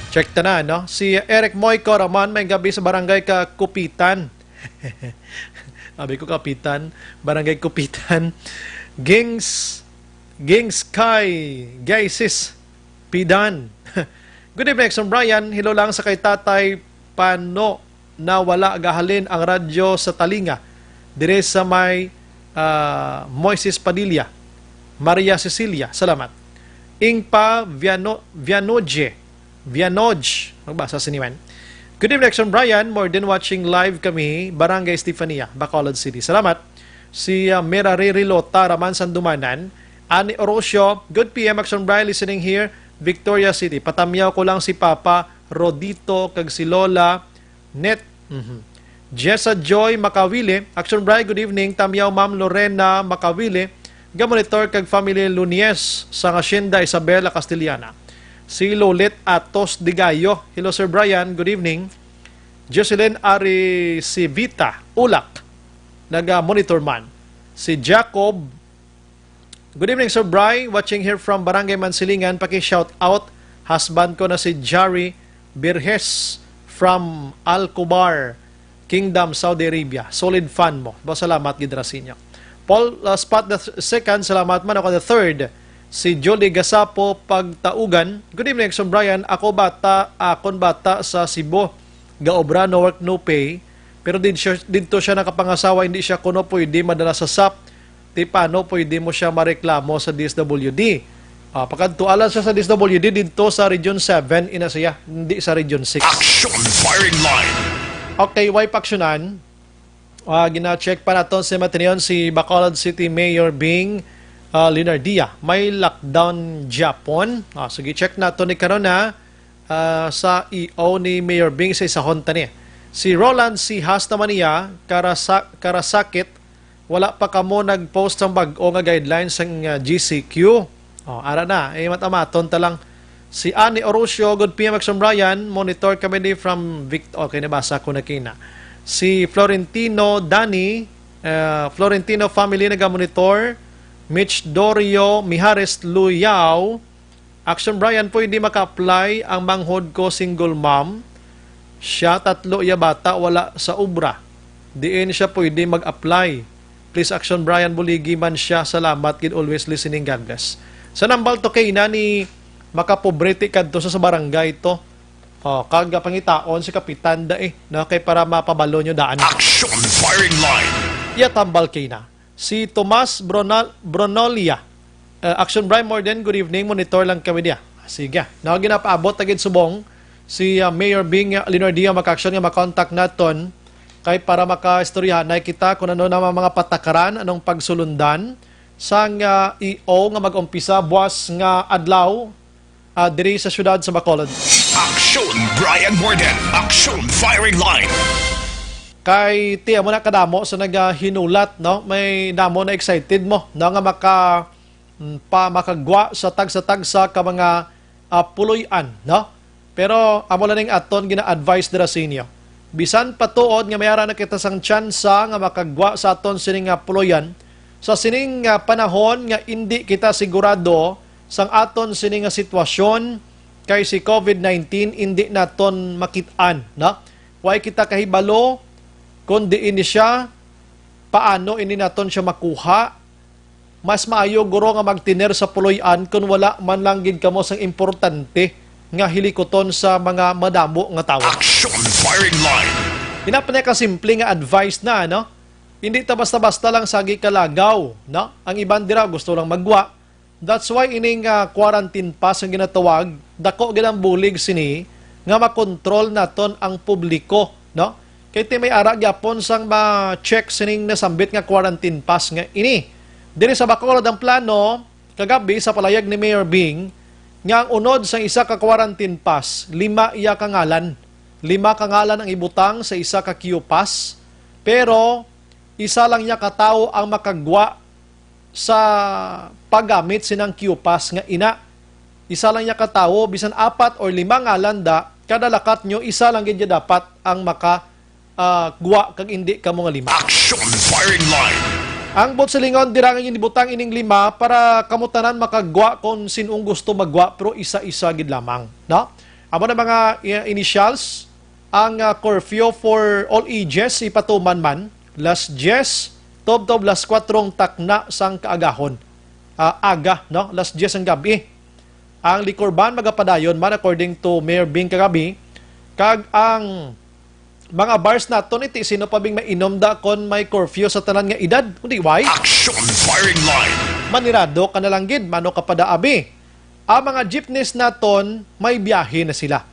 Check tanan, no? Si Eric Moy Coraman, may gabi sa barangay ka Kupitan. Abi ko Kapitan, barangay Kupitan. Gings, Gings kay Gaisis Pidan. Good evening, Action Brian. Hello lang sa kay Tatay Pano na wala gahalin ang radyo sa talinga. Dire sa may, ah, Moises Padilla. Maria Cecilia, salamat. Ingpa Viano, Vianoje. Vianoj. Magbasa sini man. Good evening, Action Brian. More than watching live kami, Barangay Estefania, Bacolod City. Salamat. Si, ah, Mira Riri Lota, Raman Sandumanan. Ani Orocio, good P M, Action Brian, listening here, Victoria City. Patamyaw ko lang si Papa Rodito kag si Lola Net. Mhm. Jessa Joy Makawili, Action Brian, good evening. Tamyaw Ma'am Lorena Makawili, ga-monitor kag family Lunes sa Hacienda Isabela Castellana. Si Lolit Atos Digayo, hello Sir Brian, good evening. Jocelyn Aricivita Ulak, naga-monitor man. Si Jacob, good evening, Sir Bry. Watching here from Barangay Mansilingan. Paki-shout out, husband ko na si Jari Birhes from Al Kubar Kingdom, Saudi Arabia. Solid fan mo. Ba, salamat gid ra sa inyo. Paul, uh, Spot the th- second, salamat man ako the third. Si Jolly Gasapo Pagtaugan. Good evening, Sir Brian. Ako bata, akon bata sa Cebu. Gaobra, no work, no pay. Pero did siya, didto siya nakapangasawa, hindi siya kuno pwede madala sa sap. Ti paano pwede mo siya mareklamo sa D S W D? Ah, pakadtualan siya sa D S W D didto sa Region seven, ina siya, hindi sa Region six. Action Firing Line. Okay, way paksyonan. Ah, gina-check pa naton sa Matinion si Bacolod City Mayor Bing, ah, Leonardia. May lockdown Japon. Ah, sige, check nato ni karon na, ah, sa E O ni Mayor Bing sa isahon tani. Si Roland Sihas naman niya, karasa, karasakit, wala pa kamo nag-post sang bag-o nga guidelines sang, ah, G C Q. Oh, ara na, eh, matamaton ta lang. Si Annie Orocio, good P M Action Brian, monitor kami ni from Vic-, okay, nabasa ko na kina. Si Florentino Dani, ah, Florentino family nagamonitor. Mitch Dorio Mijares Luyao, Action Brian, pwede maka-apply ang manghod ko, single mom. Siya, tatlo iya bata, wala sa obra. Diin siya pwede mag-apply? Please, Action Brian, buligi man siya. Salamat gid, always listening. God bless. Sa nambal to kay na ni makapobrete kadto sa, sa barangay to. Oh, kag pangitaon si Kapitan da eh, no? Kay para mapabalo nyo daan. Action Firing Line. Iya tambal kay na. Si Tomas Bronal-, Bronolia. Uh, Action Brian Morden, good evening. Monitor lang kami diya. Sige. No, ginapaabot agad subong si, uh, Mayor Bing, uh, Leonardia Macaction nga makontak naton kay para makaistoryahanay kita kung ano na mga patakaran, anong pagsulundan. sang, ah, E O nga mag-umpisa buwas nga adlaw, ah, diri sa siyudad sa Bacolod. Aksyon Brian Morden, Aksyon Firing Line. Kay ti amo na kadamo sa nagahinulat, no? May damo na excited mo, no, nga maka mm, pa makagwa sa tagsa-tagsa ka mga, ah, puloy-an, no? Pero amo lang ning aton gina-advise dira sa inyo. Bisan pa tuod nga may ara na kita sang tsansa nga makagwa sa aton sining nga puloy-an, sa sining nga panahon nga indi kita sigurado sang aton sining nga sitwasyon, kay si COVID nineteen indi naton makit-an, no? Way kita kahibalo kung diin ni siya, paano ini naton siya makuha. Mas maayo guro nga magtiner sa puloy-an kon wala man lang gid kamo sang importante nga hilikuton sa mga madamo nga tawo. Aksyon Firing Line. Ina pa na kasimple nga advice na, no? Hindi ta basta-basta lang sagi kalagaw, no? Ang iban dira gusto lang magwa. That's why ining, ah, quarantine pass nga ginatawag, dako gid ang bulig sini nga makontrol naton ang publiko, no? Kay ti may ara gyapon sang ma-check sining nasambit nga quarantine pass nga ini. Diri sa Bacolod ang plano kagabi sa palayag ni Mayor Bing nga ang unod sang isa ka quarantine pass, lima iya ka ngalan. Lima ka ngalan ang ibutang sa isa ka Q pass, pero isa lang iya ka tawo ang makagwa sa paggamit sinang Q pass nga ina. Isa lang iya ka tawo, bisan apat or lima nga landa, kada lakat nyo, isa lang gid ya dapat ang maka, ah, gwa kag indi kamo nga lima. Action Firing Line. Ang buot silingon dira nga ginibutang ining lima para kamo tanan makagwa kon sin-ong gusto magwa, pero isa-isa gid lamang, no? Amo na mga, eh, initials, ang, ah, curfew for all ages ipatuman man, las diyes tubtob las kuwatro takna sang kaagahon. Ah, aga, no? Las diyes ang gabi. Ang liquor ban magapadayon man, according to Mayor Bing kagabi, kag ang mga bars naton, iti sino pa bing mainom da kon may curfew sa tanan nga edad, kundi why? Action Firing Line. Manirado ka na lang gid, mano ka pa da abi. Ang mga jeepneys naton may biyahe na sila.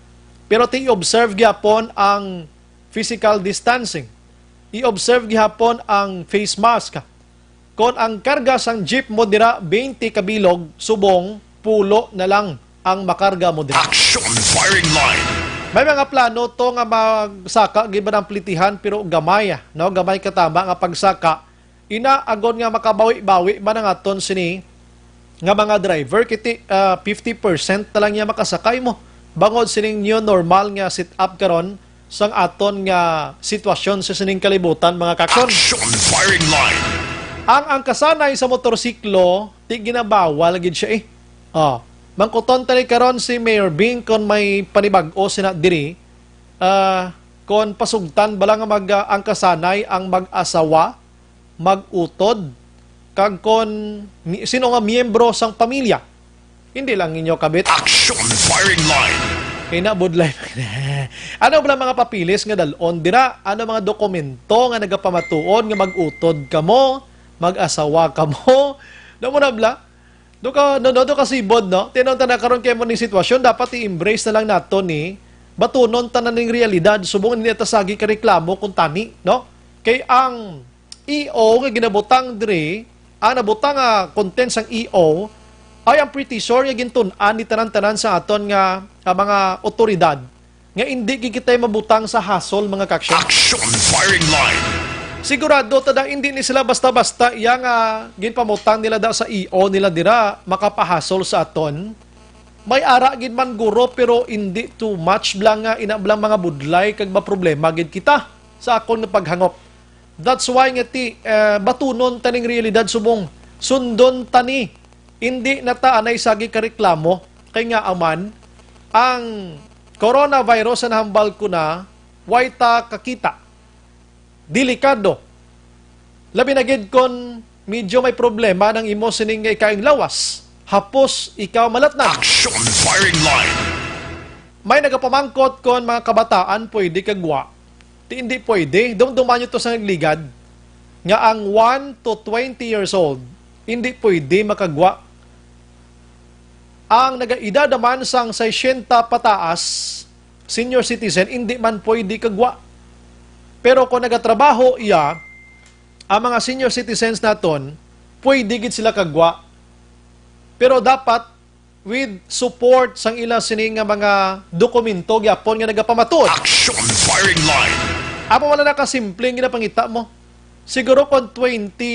Pero ti i-observe gyapon ang physical distancing. I-observe gihapon ang face mask. Kon ang karga sang jeep mo dira twenty ka bilog, subong, pulo na lang ang makarga mo dira. Action Firing Line. May mga plano to nga magsaka gid man ang plitihan, pero gamay, ah, no? Gamay katama nga pagsaka. Ina, agod nga makabawi-bawi man ang aton sini nga mga driver, kiti, ah, fifty percent na lang niya makasakay mo. Bangod sining new normal nga set up karon sang aton nga sitwasyon sa sining kalibutan, mga kakson. Action Firing Line. Ang angkasanay sa motorsiklo, ti ginabawal gid siya eh. Oh, mangkuton tani karon si Mayor Bing kon may panibag-o sina diri, ah, kon pasugtan bala nga mag, ah, angkasanay ang mag-asawa, mag-utod, kag kon mi-, sino nga miyembro sang pamilya. Hindi lang ninyo kabit. Action Firing Line. Kay nabudlay. Ano bala mga papeles nga dal-on dira? Ano mga dokumento nga nagapamatuod nga mag-utod kamo, mag-asawa kamo? No mo na bala? Do ka, no, no, do ka sibod, no? Tinon ta na karon kay mo ning sitwasyon, dapat i-embrace na lang nato ni batunon tanan ning realidad, subong hindi ta sagi ka reklamo kung tani, no? Kay ang E O nga ginabutang diri, ang nabutang nga content sang E O ay ang pretty sure nga gintun-an ni tanan-tanan sa aton nga, ah, mga otoridad nga indi gid kitay mabutang sa hasol, mga kaksyon. Action Firing Line. Sigurado ta da hindi ni sila basta-basta iya nga ginpamutang nila da sa E O nila dira makapahasol sa aton. May ara gid man guro, pero hindi too much bala nga ina bala mga budlay kag maproblema gid kita sa akon nga paghangop. That's why nga ti, eh, batunon taning realidad subong sundon tani. Hindi na ta anay sagi ka reklamo kay nga aman ang coronavirus sa nahambal ko na way ta kakita. Delikado. Labi na gid kon medyo may problema nang imo sining nga ikaing lawas. Hapos ikaw malatnag. Action Firing Line. May nagapamangkot kon mga kabataan pwede kagwa. Ti hindi pwede. Dumduman nyo to sa nagligad nga ang one to twenty years old hindi pwede makagwa. Ang nagaedad naman sang sesenta pataas, senior citizen, hindi man pwede kagwa. Pero kung nagatrabaho iya, ang mga senior citizens naton, pwede gid sila kagwa. Pero dapat with support sang ila sini nga mga dokumento gyapon nga nagapamatud. Action Firing Line. Amo man na kasimple ang ginapangita mo. Siguro kung twenty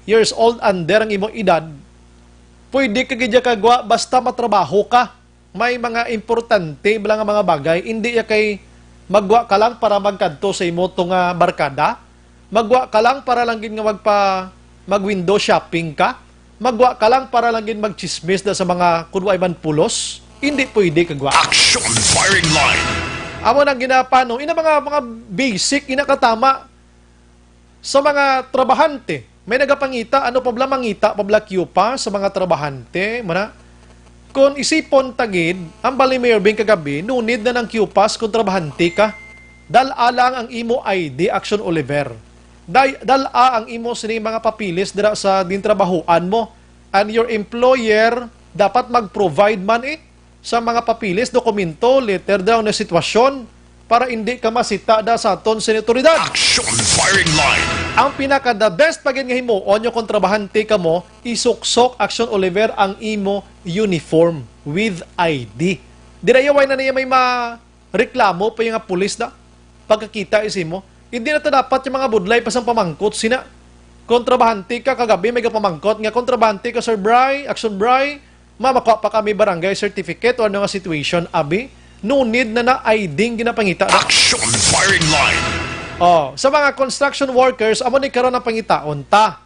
years old under ang imong edad, pwede ka gid kagwa basta matrabaho ka. May mga importante bala nga mga bagay, hindi ya kay magwa ka lang para magkadto sa imo to nga barkada, magwa ka lang para lang gid nga magpa mag-window shopping ka, magwa ka lang para lang gid magchismis da sa mga kun wa man pulos, hindi pwede kagwa. Action Firing Line. Amo nang ginapano, ina mga mga basic, ina katama sa mga trabahante. May nagapangita, ano pa bala, mangita pa bala Q P A sa mga trabahante, mana? Kon isipon ta gid, ang bali Mayor Bing kagabi, no need na ng Q P A s kon trabahante ka. Dal-a lang ang imo I D, Action Oliver. Day, dal-a ang imo sini mga papilis dira sa gintrabahoan mo. And your employer dapat mag-provide man eh sa mga papilis, dokumento, letter daw na sitwasyon para hindi ka masita da sa aton sa otoridad. Action Firing Line. Ang pinaka the best pa gid nga himuon nyo kung trabahante ka mo, isuksok, Action Oliver, ang imo uniform with I D. Dira yaway na niya may ma reklamo pa yung nga pulis na pagkakita is imo. Hindi na to dapat yung mga budlay pa sang pamangkot sina. Kung trabahante ka, kagabi may kapamangkot nga, "Kung trabahante ka, Sir Bry, Action Bry, ma, makuha pa kami barangay certificate o ano nga situation, abi?" No need na na I D ang ginapangita na. Action Firing Line. Oh, sa mga construction workers, amo ni karon ang pangitaon ta.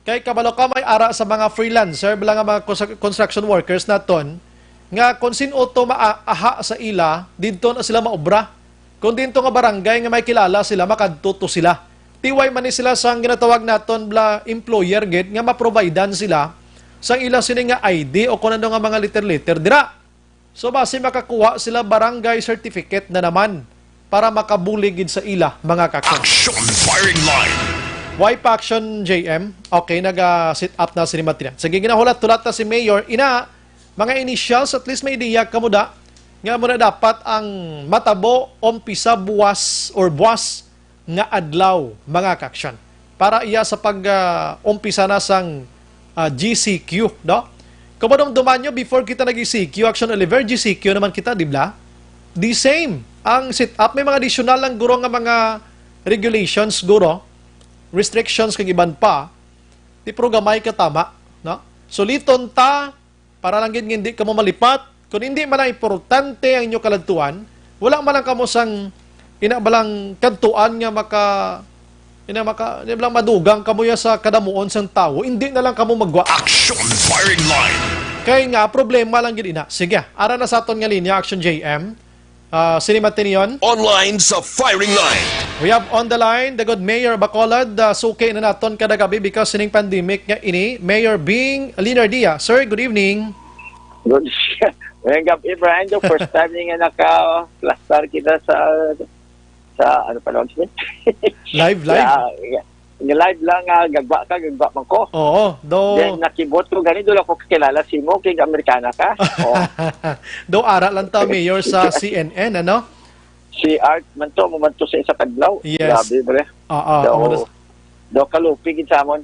Kay kabalo ka may ara sa mga freelancer, bala nga mga constru-, construction workers naton, nga kung sin-o to maaha sa ila, didto na sila maobra. Kung dinto nga barangay nga may kilala sila, makadto to sila. Tiway man ni sila sang ginatawag naton bala employer gid nga maprovidean sila sang ila sini nga I D o kung ano nga mga letter-letter dira. So, basi makakuha sila barangay certificate na naman para makabulig gid sa ila, mga kakon. Action Firing Line. Why pa Action J M? Okay, naga-set up na si Matrian. Sige, ginahulat-hulat na si Mayor. Ina, mga initials, at least may idea kamo da nga muna dapat ang matabo, umpisa, buwas, or buwas nga adlaw, mga kaaksyon, para iya sa pag, ah, umpisa na sang, ah, G C Q, no? Kung madumduman nyo, before kita nag-G C Q, Action Oliver, G C Q naman kita, di ba? The same. Ang setup, may mga additional lang guro nga mga regulations, guro, restrictions, kag iban pa, di pero gamay ka tama, no? Suliton ta, para lang gid nga hindi kamo malipat. Kung hindi man lang importante ang inyo kaladtuan, wala man lang kamo sang ina ba lang kadtuan nga maka ina maka ina ba lang madugang kamo ya sa kadamuon sang tawo, hindi na lang kamo magwa. Action Firing Line. Kay nga problema lang gid ina. Sige, ara na sa aton nga linya, Action J M. Ah, sini man tiniyon? Online sa Firing Line. We have on the line the good Mayor Bacolod. Ah, suki na naton kada gabi because sining pandemic nga ini. Mayor Bing Linardia. Sir, good evening. Good. Ngayong gabi, Brian, the first time nga naka-plastar kita sa, sa, ano pa naman siya? Live, live? Sa, nga live lang, ah, gagwa ka, gagwa man ko. Oo, do. Then, nakibot ko, gani, doon ako kakilala si mo, kay Amerikana ka. Oh. Do, ara lang ta, Mayor, sa C N N, ano? Si Art man to, mo man to sa isa kadlaw. Yes. Grabe, bre. Oo, do, amo na s- do, kalupi, gid sa amon.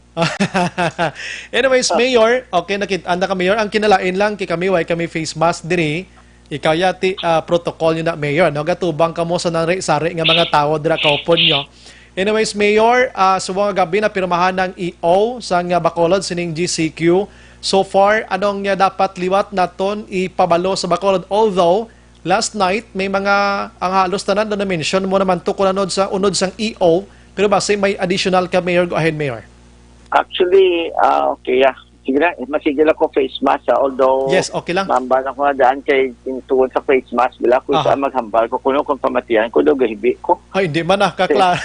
Anyways, Ah. Mayor, okay, nakit-, anda ka, Mayor. Ang kinalain lang, kay kami, way kami face mask diri. Ikaw yati, ah, protocol nyo na, Mayor, no? Gatubang kamo sa nang sari nga mga tawo dira kaupon nyo. Anyways, Mayor, ah, subong nga gabi na pirmahan ng E O sang, ah, Bacolod sining G C Q. So far, anong, ah, dapat liwat naton ipabalo sa Bacolod? Although, last night, may mga, ang halos tanan na na-mention mo naman to kung unod sa, unod sang E O, pero basi may additional ka, Mayor. Go ahead, Mayor. Actually, ah, okay, yeah. Sige na, masige lang ko face mask, ah, although Yes, okay lang. Mambal ako nga daan kay tungod sa face mask, bila ko Aha. sa maghambal ko kuno kung pamatian ko daw gahibi ko. Ay, hindi man ah, kakla-,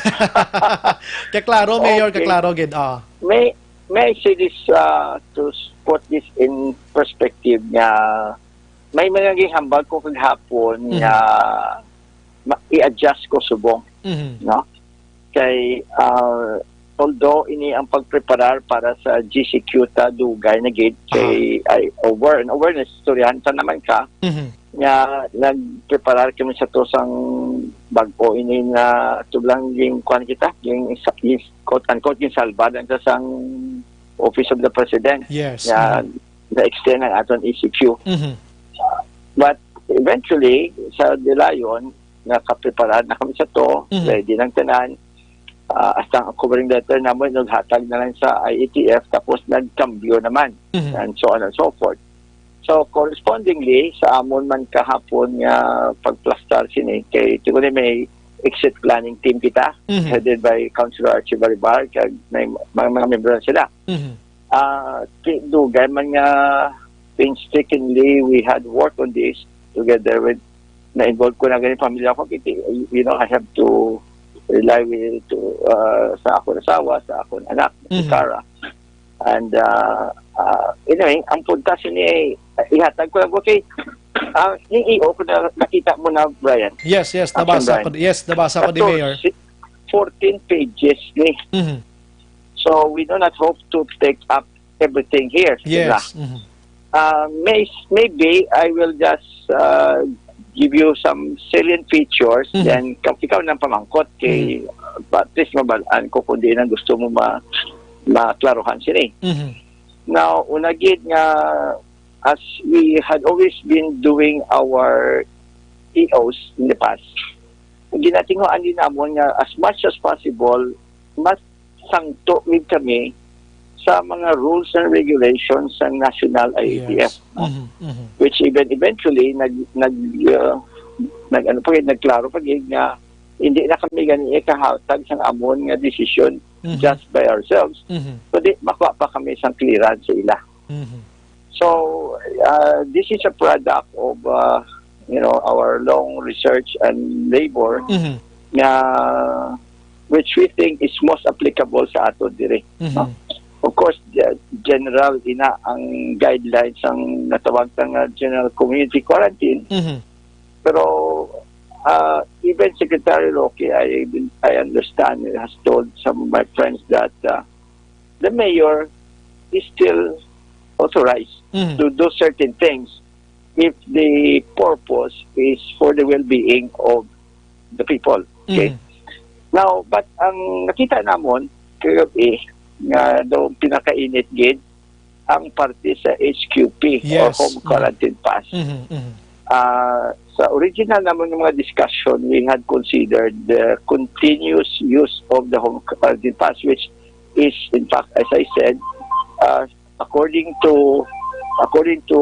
kaklaro, Mayor, Okay. kaklaro gid. Ah. May, may I say this, ah, to s-, put this in perspective nga may mga gihambal ko kagahapon Mhm. nga ma-, i-adjust ko subong, Mhm. no? Kay, ah, although ini ang pagpreparar para sa G C Q ta, dugay na gid, Aha. kay ay aware, an awareness, istoryahan ta naman ka, Mhm. nga nagpreparar kami sa to sang bag-o ini na tublang ging kuan kita, ging sa-, ging quote unquote, ging salba lang sa sang Office of the President. Yes. Nga Mm-hmm. na-extend ang aton E C Q. Mm-hmm. But eventually, sa Delayon, nakaprepara na kami sa to, Mm-hmm. ready ng tanan. Ah, hasta ang covering letter namin, naghatag na lang sa I A T F, tapos nagkambyo naman, Mm-hmm. and so on and so forth. So, correspondingly, sa amon man kahapon nga pagplastar sini, kay siguro may exit planning team kita, Mm-hmm. headed by Councilor Archie Baribar, kag may mga, mga membro na sila. Mm-hmm. Ah, ti-, dugay man nga painstakingly we had work on this together with, na-involve ko na gani pamilya ko, kay, you know, I have to rely with, to, ah, sa akon asawa, sa akon anak, si Mhm. Cara. And, ah, ah, anyway, ang punta sini ay, ihatag ko lang ko kay, ah, ni E O ko na nakita mo na, Brian. Yes, yes, Action nabasa Brian. ko, yes, nabasa ko ni Katorse, Mayor. fourteen pages ni. Mhm. So, we do not hope to take up everything here, di ba? Yes. Mhm. Uh, may, maybe I will just uh, give you some salient features, Mhm. then ka- ikaw nang pamangkot kay Mhm. uh, at least mabalaan ko kung diin ang gusto mo ma maklaruhan sini. Mhm. Now, una gid nga, as we had always been doing our E Os in the past, ginatinguhaan din namon nga as much as possible, mas sangto gid kami sa mga rules and regulations sa National I A T F, Yes. no? Mhm, mhm. Which even eventually nag nag uh, nag ano pa gid, nagklaro pa gid nga hindi na kami gani kahatag sang amon nga decision Mhm. just by ourselves, Mhm. kundi makuha pa kami sang clearance sa ila. Mhm. So, uh, this is a product of, uh, you know, our long research and labor Mhm. nga which we think is most applicable sa ato diri. Mhm. No? Of course, ge- general ina ang guidelines ang natawag ta nga general community quarantine. Mhm. Pero uh, even Secretary Roque, I I understand, has told some of my friends that uh, the mayor is still authorized Mhm. to do certain things if the purpose is for the well-being of the people. Okay? Mhm. Now, but ang nakita namon kagabi nga daw pinakainit gid ang parte sa H Q P or Yes. home Mhm. quarantine pass. Mhm, mhm. Ah, sa original namon nga mga discussion, we had considered the continuous use of the home quarantine pass, which is, in fact, as I said, uh, according to according to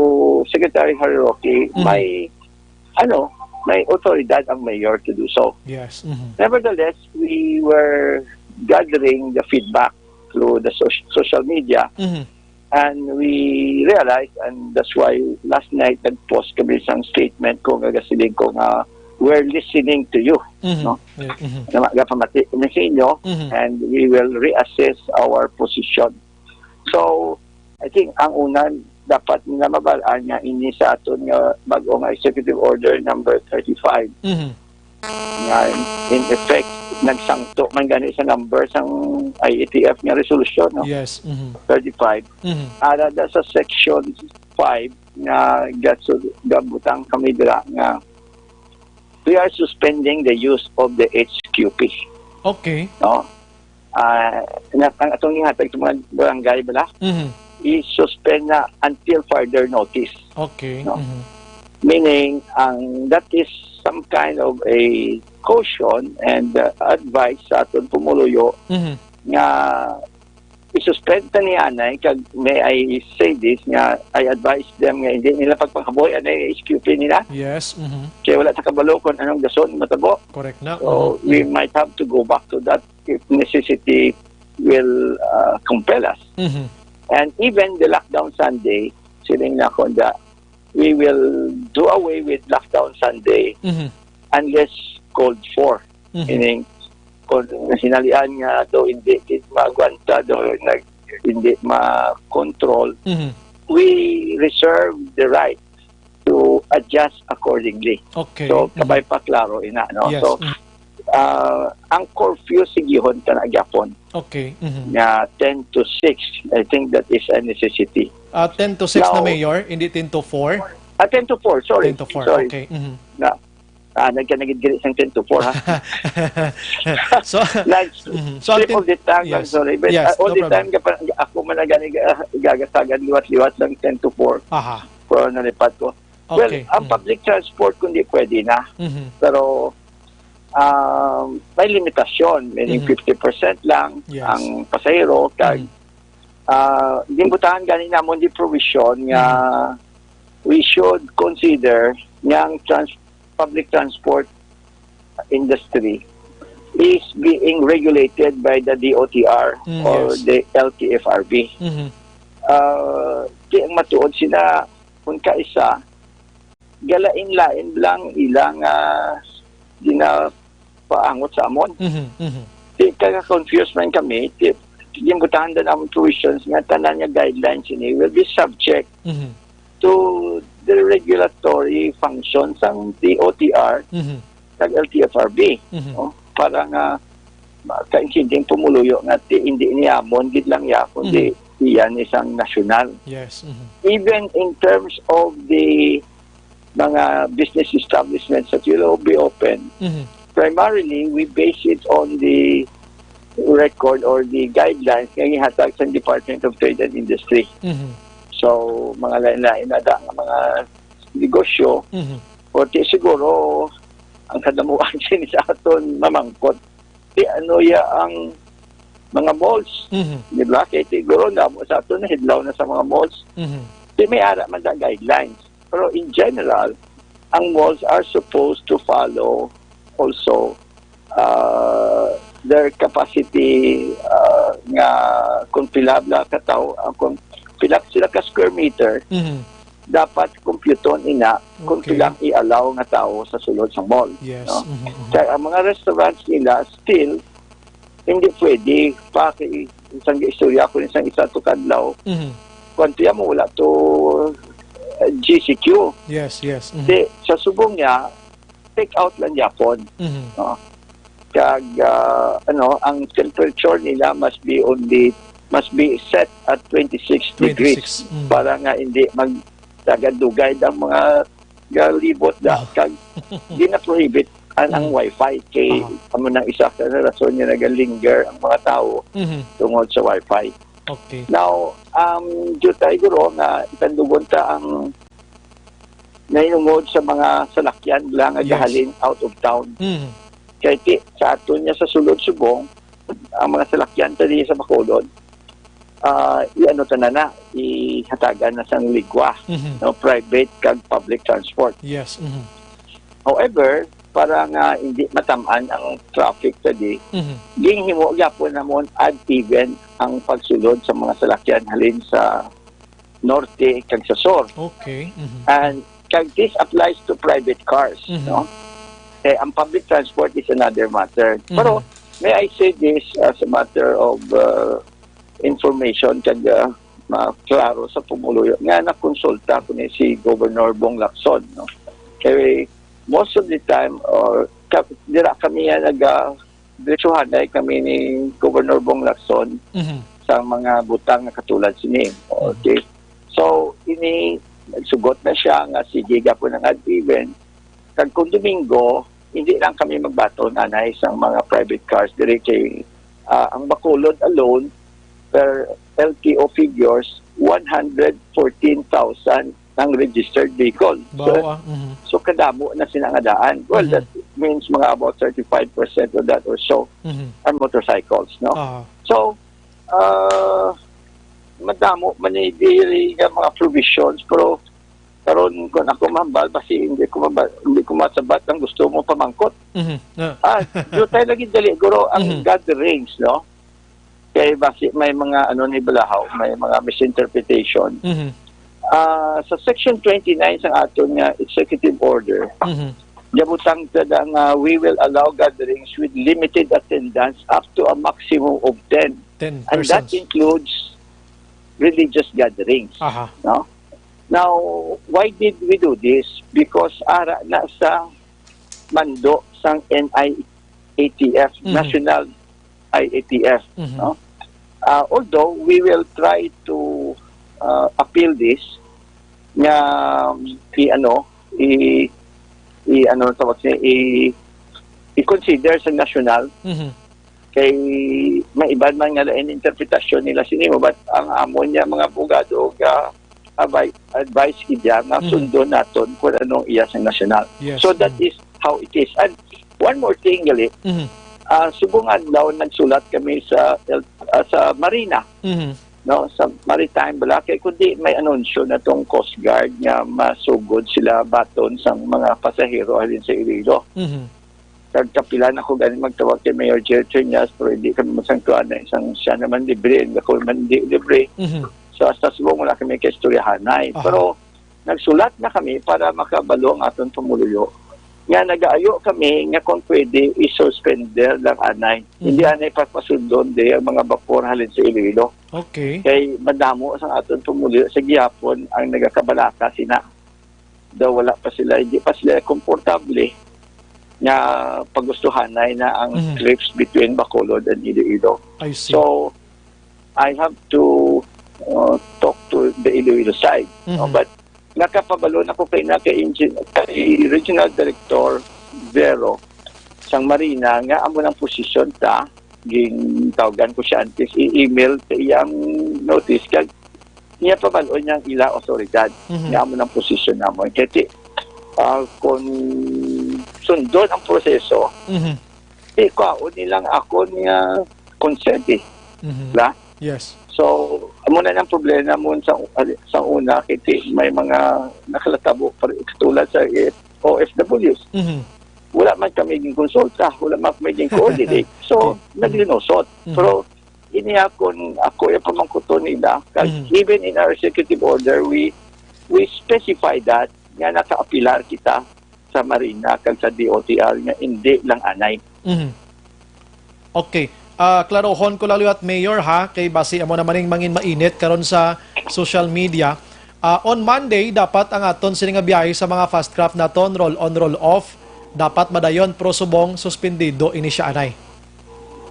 Secretary Harry Roque, Mhm. may ano, may otoridad ang mayor to do so. Yes. Mhm. Nevertheless, we were gathering the feedback through the soc- social media, Mhm. and we realized, and that's why last night nag-post kami sang statement ko nga gasiling ko nga, "We're listening to you." Mhm. No? Yeah, mhm. Na magapamati kami sa inyo, Mhm. and we will reassess our position. So, I think ang una, dapat nila mabalaan nga ini sa aton nga bag-o nga Executive Order number thirty-five, Mhm. nga in, in effect, nagsangto man gani sa number sang I A T F nga resolution, no? Yes. Mhm. Thirty-five. Mhm. Ara da sa section five nga gasu-, gabutang kami dira nga we are suspending the use of the H Q P. Okay. No? Ah, na, ang atong ihatag sa mga barangay bala, Mhm. i-suspend na until further notice. Okay. No? Mhm. Meaning, ang, that is some kind of a caution and uh, advice sa aton pumuluyo Mhm. nga i-suspend ta ni anay, kag may I say this nga I advise them nga hindi nila pagpakabuhi anay H Q P nila. Yes. Mhm. Kaya wala ta kabalo kung anong dason matabo. Correct na. So, Mhm. we Mhm. might have to go back to that if necessity will uh, compel us. Mhm. And even the lockdown Sunday, siling na ko nga, we will do away with lockdown Sunday Mhm. unless called for. Mhm. Meaning, kung hinalian nga daw hindi gid maagwanta, daw nag, hindi ma-control, Mhm. we reserve the right to adjust accordingly. Okay. So, Mhm. kabay pa klaro ina, no? Yes. So, Mhm. ah, ang curfew sigihon ta na gyapon Okay. Mhm. nga ten to six. I think that is a necessity. Ah, ten to six na, Now, Mayor, hindi ten to four? Ah, ten to four, sorry. Ten to four, Sorry. Okay. Mhm. Na, Ah, nagkanagid-giri sang ten to four, ha? So, Like, mhm. So, slip until- of the tongue, I'm yes. sorry. But Yes, uh, all no the problem. time, kapag ako man ang gani, ah, gagasagan liwat-liwat sang ten to four, Aha. pero nalipat ko. Well, Okay. ang Mhm. public transport, kung di pwede na. Mhm. Pero um, may limitasyon, meaning Mhm. fifty percent lang Yes. ang pasahero. Kag, Mhm. ah, ginbutahan gani namon di provision nga we should consider nga ang trans- public transport industry is being regulated by the D O T R Mm, or yes. the L T F R B. Mhm. Ah, di ang matuod sila kung kaisa, galain-lain lang ilang ah, ginapaangot sa amon. Mhm. Mhm. Di ka-confuse man kami, di, ginbutahan din ang tuitions nga tanan nga guidelines ini will be subject Mhm. to the regulatory function sang D O T R Mhm. kag L T F R B, Mhm. no? Para nga makaintinding pumuluyo nga ti, hindi ni amon gid lang ya, kundi iyan isang nasyonal. Yes. Mhm. Even in terms of the mga business establishments that will be open, Mhm. primarily we base it on the record or the guidelines nga gihatag sa Department of Trade and Industry. Mhm. So, mga lain-lain na da nga mga negosyo, Mhm. o ti siguro ang kadamuan sini sa aton mamangkot. Ti ano ya ang mga malls, Mhm. di ba? Kay siguro namo sa aton nahidlaw na sa mga malls. Mhm. Di may ara man da guidelines. Pero in general, ang malls are supposed to follow also uh, their capacity uh, nga kung pila bla ka tawo, uh, kung pila sila ka square meter, Mhm. dapat kompyuton ina kung Okay. pila ang i-allow nga tawo sa sulod sa mall. Yes. No? Mhm. Mhm. Kaya ang mga restaurants nila still hindi pwede pa kay isang istorya ko isang isa to kadlaw Mhm. kung tiyan mo wala to uh, G C Q. Yes, yes. Mhm. Di, sa subong niya, take out lang yapon. Mhm. No? Kag ah, ano, ang temperature nila must be only must be set at twenty-six degrees Twenty-six. Mm. Para nga hindi magdagad-dugay ang mga galibot da Oh. kag gina-prohibit ang, ang Mm. wifi kay Aha. Amo nang isa ka rason nga nagalinger ang mga tawo Mhm. tungod sa wifi. Okay. Now, um, jutay guro nga itandugon ta ang nahinungod sa mga salakyan lang nga Yes. gahalin out of town. Mhm. Kay ti, sa aton niya sa sulod subong, ang mga salakyan ta di sa Bacolod, ah, i-ano ta na na, ihatagan na sang ligwa, Mhm. no, private kag public transport. Yes. Mhm. However, para nga hindi matamaan ang traffic ta di, Mhm. ginhimo gyapon namon odd even ang pagsulod sa mga salakyan halin sa norte kag sa sur. Okay. Mhm. And kag this applies to private cars, Mhm. no? Eh, ang public transport is another matter. Mhm. Pero may I say this as a matter of uh, information kag uh, maklaro sa pumuluyo nga nakonsulta ko ni si Governor Bong Lacson, no? Kay most of the time or ka, dira kami nga naga diretsuhanay kami ni Governor Bong Lacson Mhm. sa mga butang nga katulad sini. Okay. So, ini nagsugot na siya nga sige gapon ang odd even. Kag kung Domingo, hindi lang kami magbaton anay sa mga private cars diri kay ah, ang Bacolod alone per L T O figures one hundred fourteen thousand ang registered vehicle. So, Bawa. Mhm. so kadamo na sila nga daan. Well, Mhm. that means mga about thirty-five percent of that or so Mhm. are motorcycles, no? Ah. So, uh, madamo man ni diri nga mga provisions, pero karon kung ako mahambal, basi hindi ko maba, hindi ko masabat ang gusto mo pamangkot. Mhm. Ah. Ah, jutay lagi dali guro ang Mhm. gatherings, no? Kay basi may mga ano ni balahaw, may mga misinterpretation. Mhm. Ah, sa section twenty-nine sa aton nga executive order, Mhm. gabutang ta da nga we will allow gatherings with limited attendance up to a maximum of ten. Ten And that persons. Includes religious gatherings. Aha. No? Now, why did we do this? Because ara na sa mando sang N I A T F, Mhm. National I A T F, Mhm. no? Uh, although we will try to uh, appeal this nga um, i ano i i-, ano tawag siya, i-, i-consider sa national. Mhm. Kay may iban man nga lain interpretasyon nila sini mo, but ang amon niya mga abogado ga advi-, advice gid niya nga Mhm. sundon naton kung anong iya sa national. Yes. So that Mm. is how it is. And one more thing, gali, Mhm. ah, subong adlaw nagsulat kami sa L-, ah, sa Marina, Mhm. no, sa Maritime bala, kay kundi may anunsyo na tong Coast Guard nga masugod sila baton sang mga pasahero halin sa Iloilo. Mhm. Kag kapilan ako gani magtawag kay Mayor Jerry Triñas, pero hindi kami masangtuan na isang siya naman libre, and ako man hindi libre. Mhm. So, hasta subong wala kami kaistoryahanay. Aha. Pero nagsulat na kami para makabalo ang aton pumuluyo. Nga nagaayo kami nga kung pwede, i-suspender lang anay. Mhm. Hindi anay pagpasundon di ang mga bapor halin sa Iloilo. Okay. Kay madamo sa aton pumuluyo sa gihapon ang nagakabalaka sina. Daw wala pa sila, hindi pa sila komportable nga pagustuhanay na ang Mhm. trips between Bacolod and Iloilo. I see. So, I have to, uh, talk to the Iloilo side, no? Mhm. But nakapabalo na ko kay na kay Engin-, kay Regional Director Vero sang Marina nga amo nang posisyon ta, gintawgan ko siya antes i-email sa iyang notice kag niya pabal-on niya ang ila otoridad Mhm. nga amo nang posisyon namon. Kay ti-, ah, kung sundon ang proseso, Mhm. di kwaon nilang akon nga consent eh. Mhm. Di ba? Yes. So, amo na ang problema mo sa, sa una, kay ti-, may mga nakalatabo pa rin, katulad sa O F Ws. Mhm. Wala man kami ginkonsulta, wala man kami gin-coordinate. So, Mhm. naglinusot. Mhm. Pero, ini akon, ako yung pamangkuton nila. Kag Mhm. even in our executive order, we, we specify that nga nakaapilar kita sa Marina kag sa D O T R nga hindi lang anay. Mhm. Okay. Ah, klarohon ko lang liwat, Mayor, ha, kay basi amo naman ning mangin mainit karon sa social media. Ah, on Monday, dapat ang aton sini nga biyahe sa mga fast craft naton, roll on, roll off, dapat madayon, pero subong suspendido ini siya anay.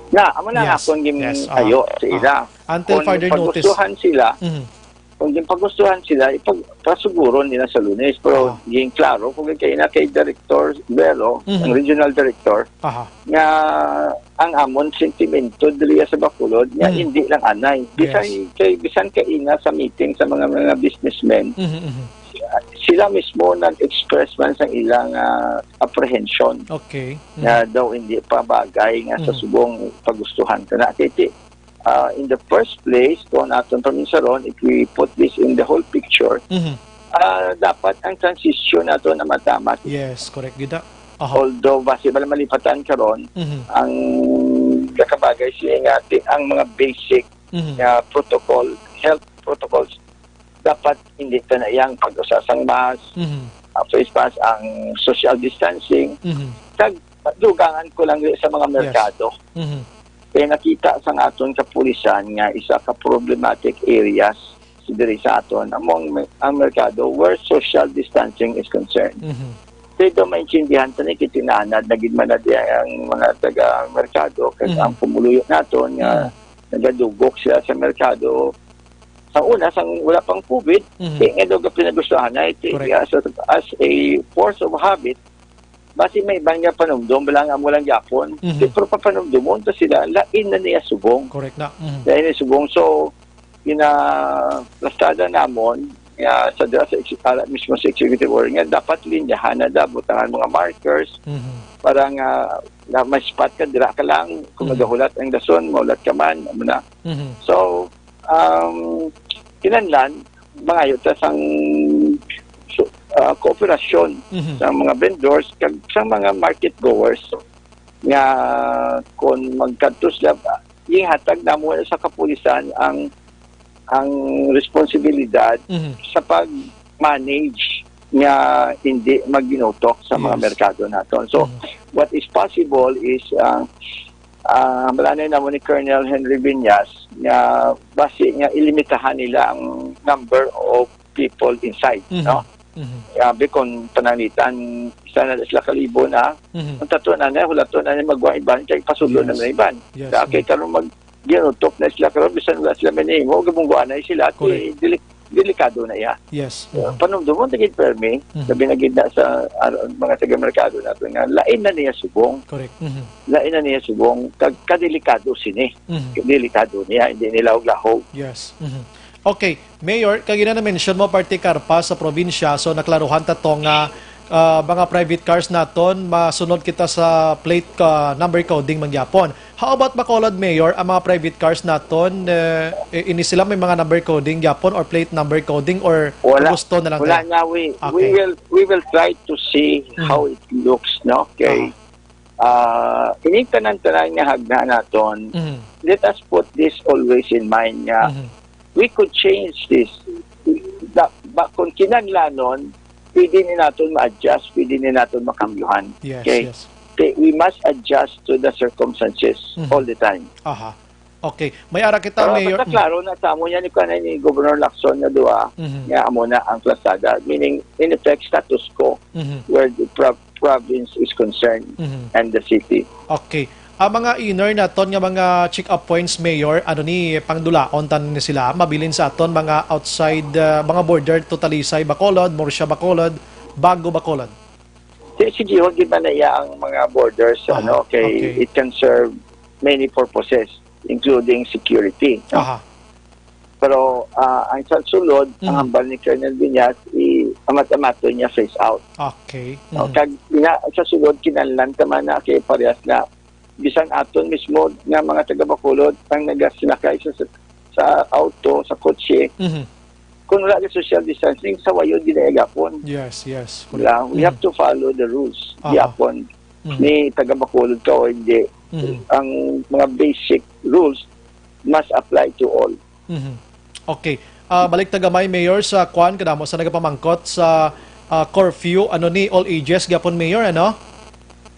Na, amo na Yes, akon gin-, yes, ah, ayo sa ah. ila. Until Kung further notice. pagustuhan sila, Mhm. kung ginpagustuhan sila, ipag-, pasuguron nila sa Lunes. Pero Ah. ginklaro ko kay na kay Director Vero, Mhm. ang regional director, Aha. nga ang amon sentimento diri sa Bacolod nga Mm. hindi lang anay. Bisan Yes. kay, bisan kay ina sa meeting sa mga, mga businessmen, Mhm, mhm. sila mismo nag-express man sang ilang, ah, apprehension Okay. Mm. nga daw hindi pa bagay nga sa Mhm. subong pagustuhan ka na. Kay ti-, ah, in the first place, kung aton paminsaron, if we put this in the whole picture, Mhm. ah, dapat ang transition nato na matama. Yes, correct gid na. Aha. Although, basi bala malipatan karon, Mhm. ang nakabagay siya nga ti-, ang mga basic Mhm. nga protocol, health protocols, dapat hindi ta na iyang pag-usa sang mask, Mhm. ah, face mask, ang social distancing. Mhm. Kag dugangan ko lang sa mga Yes. merkado. Mhm. Kaya nakita sa aton kapulisan nga isa ka problematic areas si diri sa aton among me-, ang merkado where social distancing is concerned. Mhm. Kaya daw maintindihan ta ni kitinanad na gid man na diyan ang mga taga merkado kag Mhm. ang pumuluyo naton nga Mhm. nagadugok sila sa merkado. Sa una, sang wala pang COVID, Mhm. di nga daw pinagustuhan na ito Correct. as, as a force of habit. Basi may iban nga panumdom, wala nga mo lang yapon. Mhm. Di, pero papanumdomon to sila, lain na niya subong. Correct na. Mhm. Lain na subong. So, ginaplastada namon nga sa dira sa ex-, ala mismo sa executive order nga dapat linyahan na da, butangan mga markers Mhm. para nga na may spot ka, dira ka lang, kung Mhm. magahulat ang dason, mahulat ka man, amo na. Mhm. So, um, kinahanglan, mangayo ta sang su-, ah, kooperasyon Mhm. sa mga vendors kag sa mga market goers nga kung magkadto sila, ihatag namo sa kapulisan ang, ang responsibilidad Mhm. sa pag-manage nga hindi maginutok sa mga Yes. merkado naton. So, Mhm. what is possible is, ah, ah, malanay namo ni Colonel Henry Viñas nga basi nga ilimitahan nila ang number of people inside, Mhm. no? Mhm. Grabe kung pananglitan, isa na sila kalibo na. Mhm. Ang tato na na, hulato na na magwa iban, kay pasulo na Yes. na iban. Yes. Kaya kay Mm. karon mag-, ginutok na sila karon, bisan wala sila may nahimo, gabungguan na sila, Correct. ti-, dili, delikado na iya. Yes. Uh, Mhm. Panumdumon na gid permi, Mhm. labi na gid na sa, ah, mga taga-merkado nato nga lain na niya subong. Correct. Mhm. Lain na niya subong, kag kadelikado sini. Mhm. Delikado niya, hindi nilahog-lahog. Yes. Mhm. Okay, Mayor, kag ina na-mention mo parte karpa sa probinsya, so naklaruhan ta to nga, ah, mga private cars naton, masunod kita sa plate ka number coding mangyapon. How about Bacolod, Mayor, ang mga private cars naton, eh, i-, ini sila may mga number coding gyapon or plate number coding or Wala. Gusto na lang Wala kaya? Nga, we, we Okay. will, we will try to see Mhm. how it looks, no? Okay. Aha. Ah, ining tanan-tanan nga hagna naton, Mhm. let us put this always in mind nga Mhm. we could change this. Da, ba, kung kinahanglanon, pwede ni naton ma-adjust, pwede ni naton makambyuhan. Yes, Okay? yes. Kay we must adjust to the circumstances Mhm. all the time. Aha. Okay. May ara kita, Pero Mayor. Basta Mm. klaro na sa amo yan, ni, kuwan, ni Governor Lacson nga duha, Mhm. nga amo na ang kalsada. Meaning, in effect, status quo Mhm. where the pro-, province is concerned Mhm. and the city. Okay. Ang mga inner naton nga mga check-up points, Mayor, ano ni, pangdulaon tan ni sila, mabilin sa aton mga outside, ah, mga border to Talisay, Bacolod, Murcia, Bacolod, Bago, Bacolod. Si, si Gihon, di ba na iya ang mga borders, Aha, ano, kay okay. It can serve many purposes, including security, no? Aha. Pero, ah, ang sa sulod, ang Mhm. hambal ni Colonel Viñas, i-amat-amaton niya phase out. Okay. No? Mhm. Kag ina, sa sulod, kinahanglan ta man na kay parehas na bisan aton mismo nga mga taga Bacolod ang nagasinakay sa, sa, sa auto, sa kotse, Mhm. kung wala ka social distancing, sawayon gid na gihapon. Yes, yes, correct. Wala, we Mhm. have to follow the rules. Aha. Gihapon, Mhm. ni taga Bacolod ka o hindi, Mhm. ang mga basic rules must apply to all. Mhm. Okay. Ah, balik ta gamay, Mayor, sa kwan, kadamo sa nagapamangkot sa, ah, curfew, ano ni, all ages gyapon, Mayor, ano?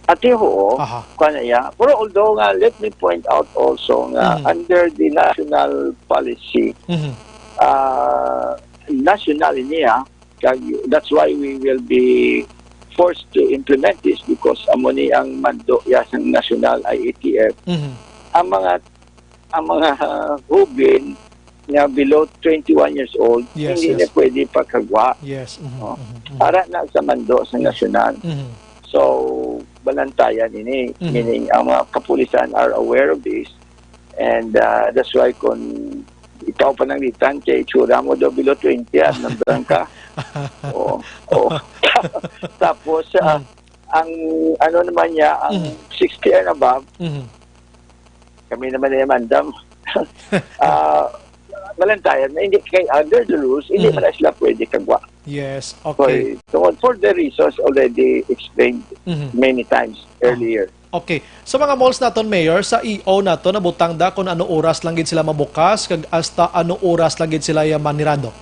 Ati, oo. Aha. Kwan na iya. Pero although nga, let me point out also nga Mhm. under the national policy, Mhm. ah, national ini, ah, kag that's why we will be forced to implement this because amo ni ang mando ya sang national I A T F. Mhm. Ang mga ang mga, ah, hubin nga below twenty-one years old, Yes, hindi yes. na pwede pagkagwa. Yes, mhm, Oh. mhm, mhm. Para na sa mando sa Yes. nasyonal. Mhm. So, balantayan ini. Mhm. Meaning, ang mga kapulisan are aware of this. And, ah, that's why kung ikaw pananglitan kay itsura mo daw below twenty, ah, nagbarang ka. Oo. Oo. Tapos, ah, Mhm. ang ano naman niya, ang Mhm. sixty and above, Mhm. kami naman ay mandam. Ah, balantayan na hindi kay under the rules, hindi Mhm. man sila pwede kagwa. Yes, okay. Okay, tungod for the reasons already explained Mhm. many times Ah. earlier. Okay. Sa mga malls naton, Mayor, sa E O naton, nabutang da kung ano oras lang gid sila mabukas, kag hasta ano oras lang gid sila ya manirado?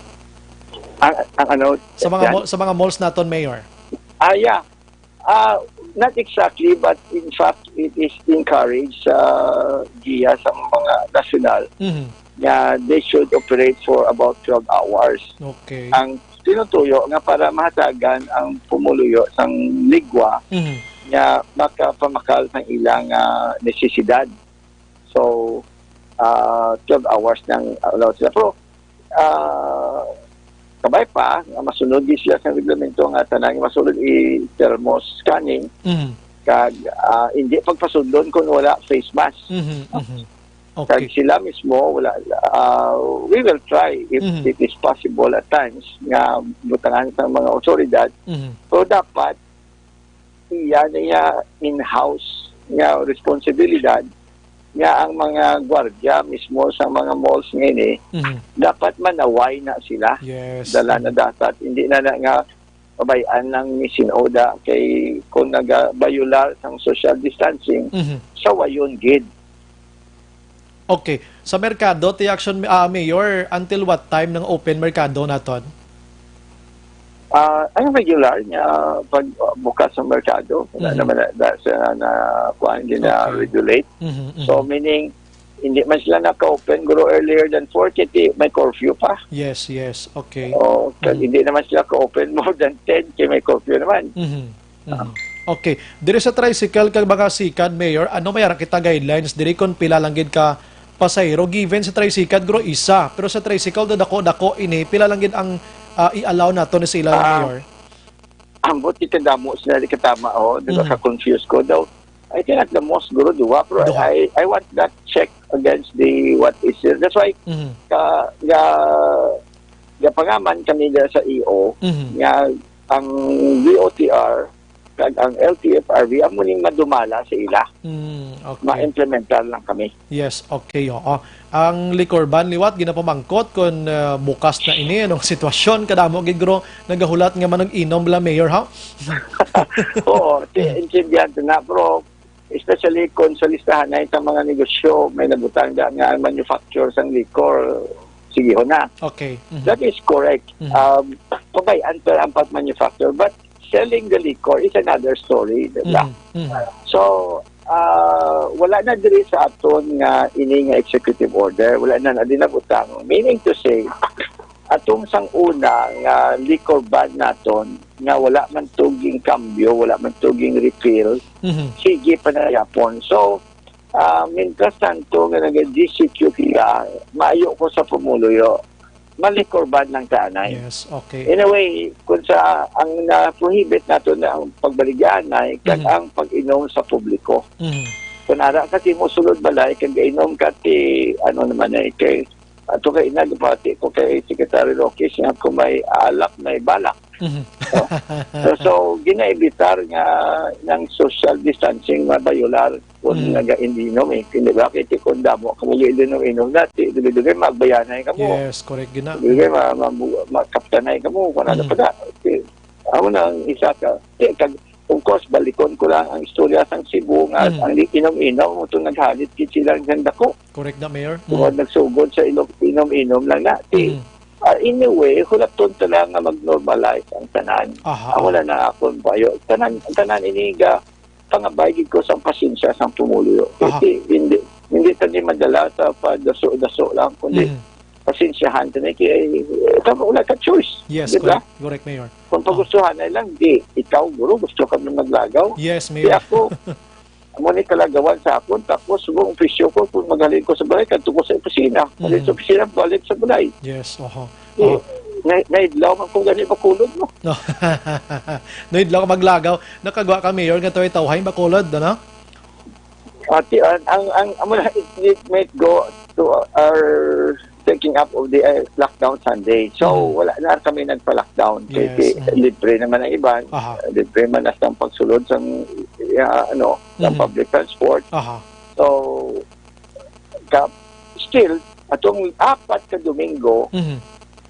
Ang, ang ano, Sa mga Jan? mall, sa mga malls naton, Mayor. Ah, yeah. Ah, not exactly, but in fact, it is encouraged sa giya sa mga nasyonal Mhm. nga they should operate for about twelve hours. Okay. Ang tinutuyo nga para mahatagan ang pumuluyo sang ligwa Mhm. nga makapamakal sang ilang, ah, nesesidad. So, ah, twelve hours nang allow sila. Pero, ah, kabay pa nga masunod di sila sa reglamento nga tanan nga masulod i-thermo scanning Mhm. kag, ah, hindi pagpasudlon kung wala face mask. Mhm, mhm. Kag Okay. sila mismo, wala, ah, we will try if Mhm. it is possible at times nga butangan sa mga otoridad. Mhm. Pero dapat, iya na iya in-house nga responsibilidad nga ang mga gwardiya mismo sa mga malls nga ini, Mhm. dapat manaway na sila. Yes. Dala na Mhm. dapat. Hindi na, na nga pabay-an lang ni sinoda kay kung nagabayular sang social distancing, Mhm. sawayon gid. Okay. Sa merkado, ti action, ah, Mayor, until what time nang open merkado naton? Ah, ang regular nga pag, ah, bukas sa merkado, wala Mhm. naman na, na, sa, na, kuwan, Okay. gina-regulate. Mhm, mhm. So, meaning, hindi man sila naka-open, guro, earlier than four, kay may curfew pa. Yes, yes. Okay. O, kag Mhm. hindi naman sila ka-open more than ten, kay may curfew naman. Mhm. Mhm. Okay. Diri sa tricycle kag mga sikad, Mayor, ano may ara kita guidelines diri kung pila lang gid ka, pasahero. Given sa tricycle, guro, isa. Pero sa tricycle, daw dako-dako ini. Pila lang gid ang, ah, i-allow nato ni sa ila, Ah, Mayor? Ambot, di kadamo sila, di katama, oh. Di ba, Mhm. ka-confuse ko daw? I think at the most, guro, duha. Pero Duha. I, I want that check against the what is here. That's why Mhm. ka, ga, gapangaman kami dira sa E O Mhm. nga ang D O T R kag ang L T F R B amo ning madumala sa ila. Mm, okay. Ma-implementar lang kami. Yes, okay, oo. Ang liquor ban liwat ginapamangkot kung, ah, bukas na ini, anong sitwasyon, kadamo gid, guro, nagahulat nga manag-inom bala, Mayor, ha? Oo, ti-, Mm. intindihan ko na, pero especially kung sa listahan na itang mga negosyo, may nabutang da nga ang manufacture sang liquor, sige ho na. Okay. Mhm. That is correct. Mhm. Um, pabayaan pa ang pag-manufacture, but selling the liquor is another story, di ba? Mhm. Mhm. So, ah, wala na diri sa aton nga ini nga executive order, wala na na din nabutang. Meaning to say, atong sang una nga liquor ban naton, nga wala man to ginkambyo, wala man to gin-repeal, Mhm. sige pa na yapon. So, ah, mientras tanto nga naga-G C Q kita, maayo ko sa pumuluyo, ma-liquor ban lang ta anay. Yes, okay. In a way, kung sa, ang na-prohibit nato na ang pagbaligyaanay, kag Mhm. ang pag-inom sa publiko. Mhm. Kung ara ka ti mo sulod balay, kag gainom ka ti, ano naman eh, kay, ato kay inagpati ko kay Secretary Roque, siya kung may alak, may balak. Mhm. So, so, ginaibitar nga ng social distancing mabayular kung Mm. nagaindinom eh. Hindi ba? Kaya kung damo ka muli inom-inom na, ti, dugay-dugay magbayanay ka mo. Yes, correct gina. Dugay ma, ma, makaptanay ka mo, kung ano Mm. pa na. Ti, amo na ang isa ka. Ti, kag, of course, balikon ko lang ang istorya sang Cebu nga Mm. ang di inom-inom, mo itong naghalit kit sila ng dako. Correct na, Mayor. Tungod Mm. nagsugod sa ilo-, inom-inom lang na. Ti, Mm. ah, anyway, hulaton ta lang nga mag-normalize ang tanan. Aha. Ang wala na akong bayo. Tanan, tanan ini ga pangabay gid ko sang pasensya sang pumuluyo. Aha. Kasi hindi, hindi ta ni madala sa padaso-daso lang, kundi Mm. pasensyahan ta ni kay, eh, tama, wala ka choice. Yes, Di ba? correct. Correct, Mayor. Kung Oh. pagustuhan na lang, di, ikaw, guro, gusto ka na maglagaw. Yes, Di Mayor. ako, amo ni kalagawan sa akon, tapos kung presyo ko, kung maghalin ko sa balay, kadto ko sa opisina. Halin Mm. sa opisina, balik sa balay. Yes, oho. Eh, Oh. na-, naidlaw man kung gani makulog, no? No. Naidlaw ka maglagaw. Nakagwa ka, Mayor, nga taway-tawhay, makulod, ano? Ati, ang, ang, ang, amo na, it, it might go to our taking up of the, uh, lockdown Sunday. So, Mhm. wala na kami nagpa-lockdown. Kay, Yes, kay, mhm. libre naman ang iban. Aha. Libre man na ang pagsulod sa, uh, ano, sa Mhm. public transport. Aha. So, ka, still, atong apat ka Domingo, Mhm.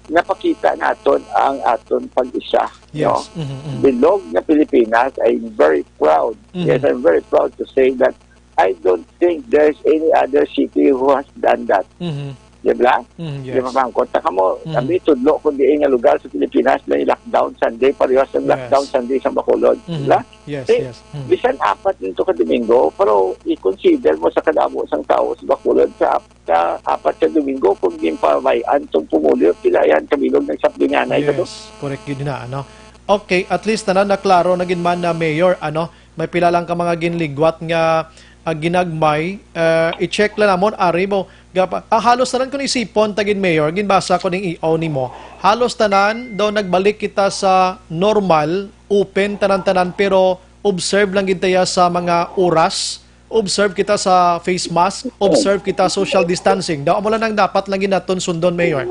napakita naton ang aton pag-isa, Yes. no? Mhm, mhm. Bilog nga Pilipinas, I'm very proud. Mhm. Yes, I'm very proud to say that I don't think there's any other city who has done that. Mhm. Di ba? Mhm, Di ba, yes. mangkot na kamo? Mhm. Sabi, tudlo kung diin nga lugar sa Pilipinas may lockdown Sunday, parehas ang Yes. lockdown Sunday sa Bacolod. Di Mhm. ba? Yes, Eh, yes. Mhm. bisan apat nito ka Domingo, pero i-consider mo sa kadamo sang tao sa Bacolod, sa, sa apat ka Domingo, kung ginpabay-an tong pumulyo, pila yan kabilog nagsapdunganay ka to? Yes, correct yun na, ano? Okay, at least tanan na klaro na gid man na, Mayor, ano, may pila lang ka mga ginligwat nga, ah, ginagmay, ah, i-check lang namon, ari mo, gapa-, ah, halos tanan kun isipon ta gid, Mayor, ginbasa ko ning E O nimo. Halos tanan daw nagbalik kita sa normal, open tanan-tanan, pero observe lang gid ta ya sa mga oras, observe kita sa face mask, observe kita social distancing. Daw amo lang ang dapat lang gid naton sundon, Mayor.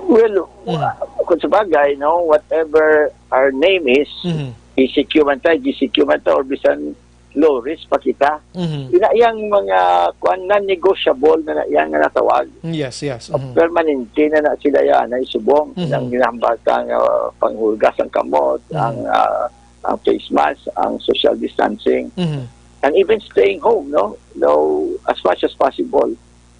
Well, Mm. kung sa bagay, no, whatever our name is, Mhm. E C Q man ta, G C Q man ta, or bisan low risk pa kita. Mhm. Ina yang mga, kuan, non-negotiable na, na yang nga natawag. Yes, yes. Mhm. Permanente na na sila yan, na isubong. Mhm. Ang ginahambatan nga panghulgas ang kamot, Mhm. ang, ah, ang face mask, ang social distancing, Mhm. and even staying home, no? No, as much as possible.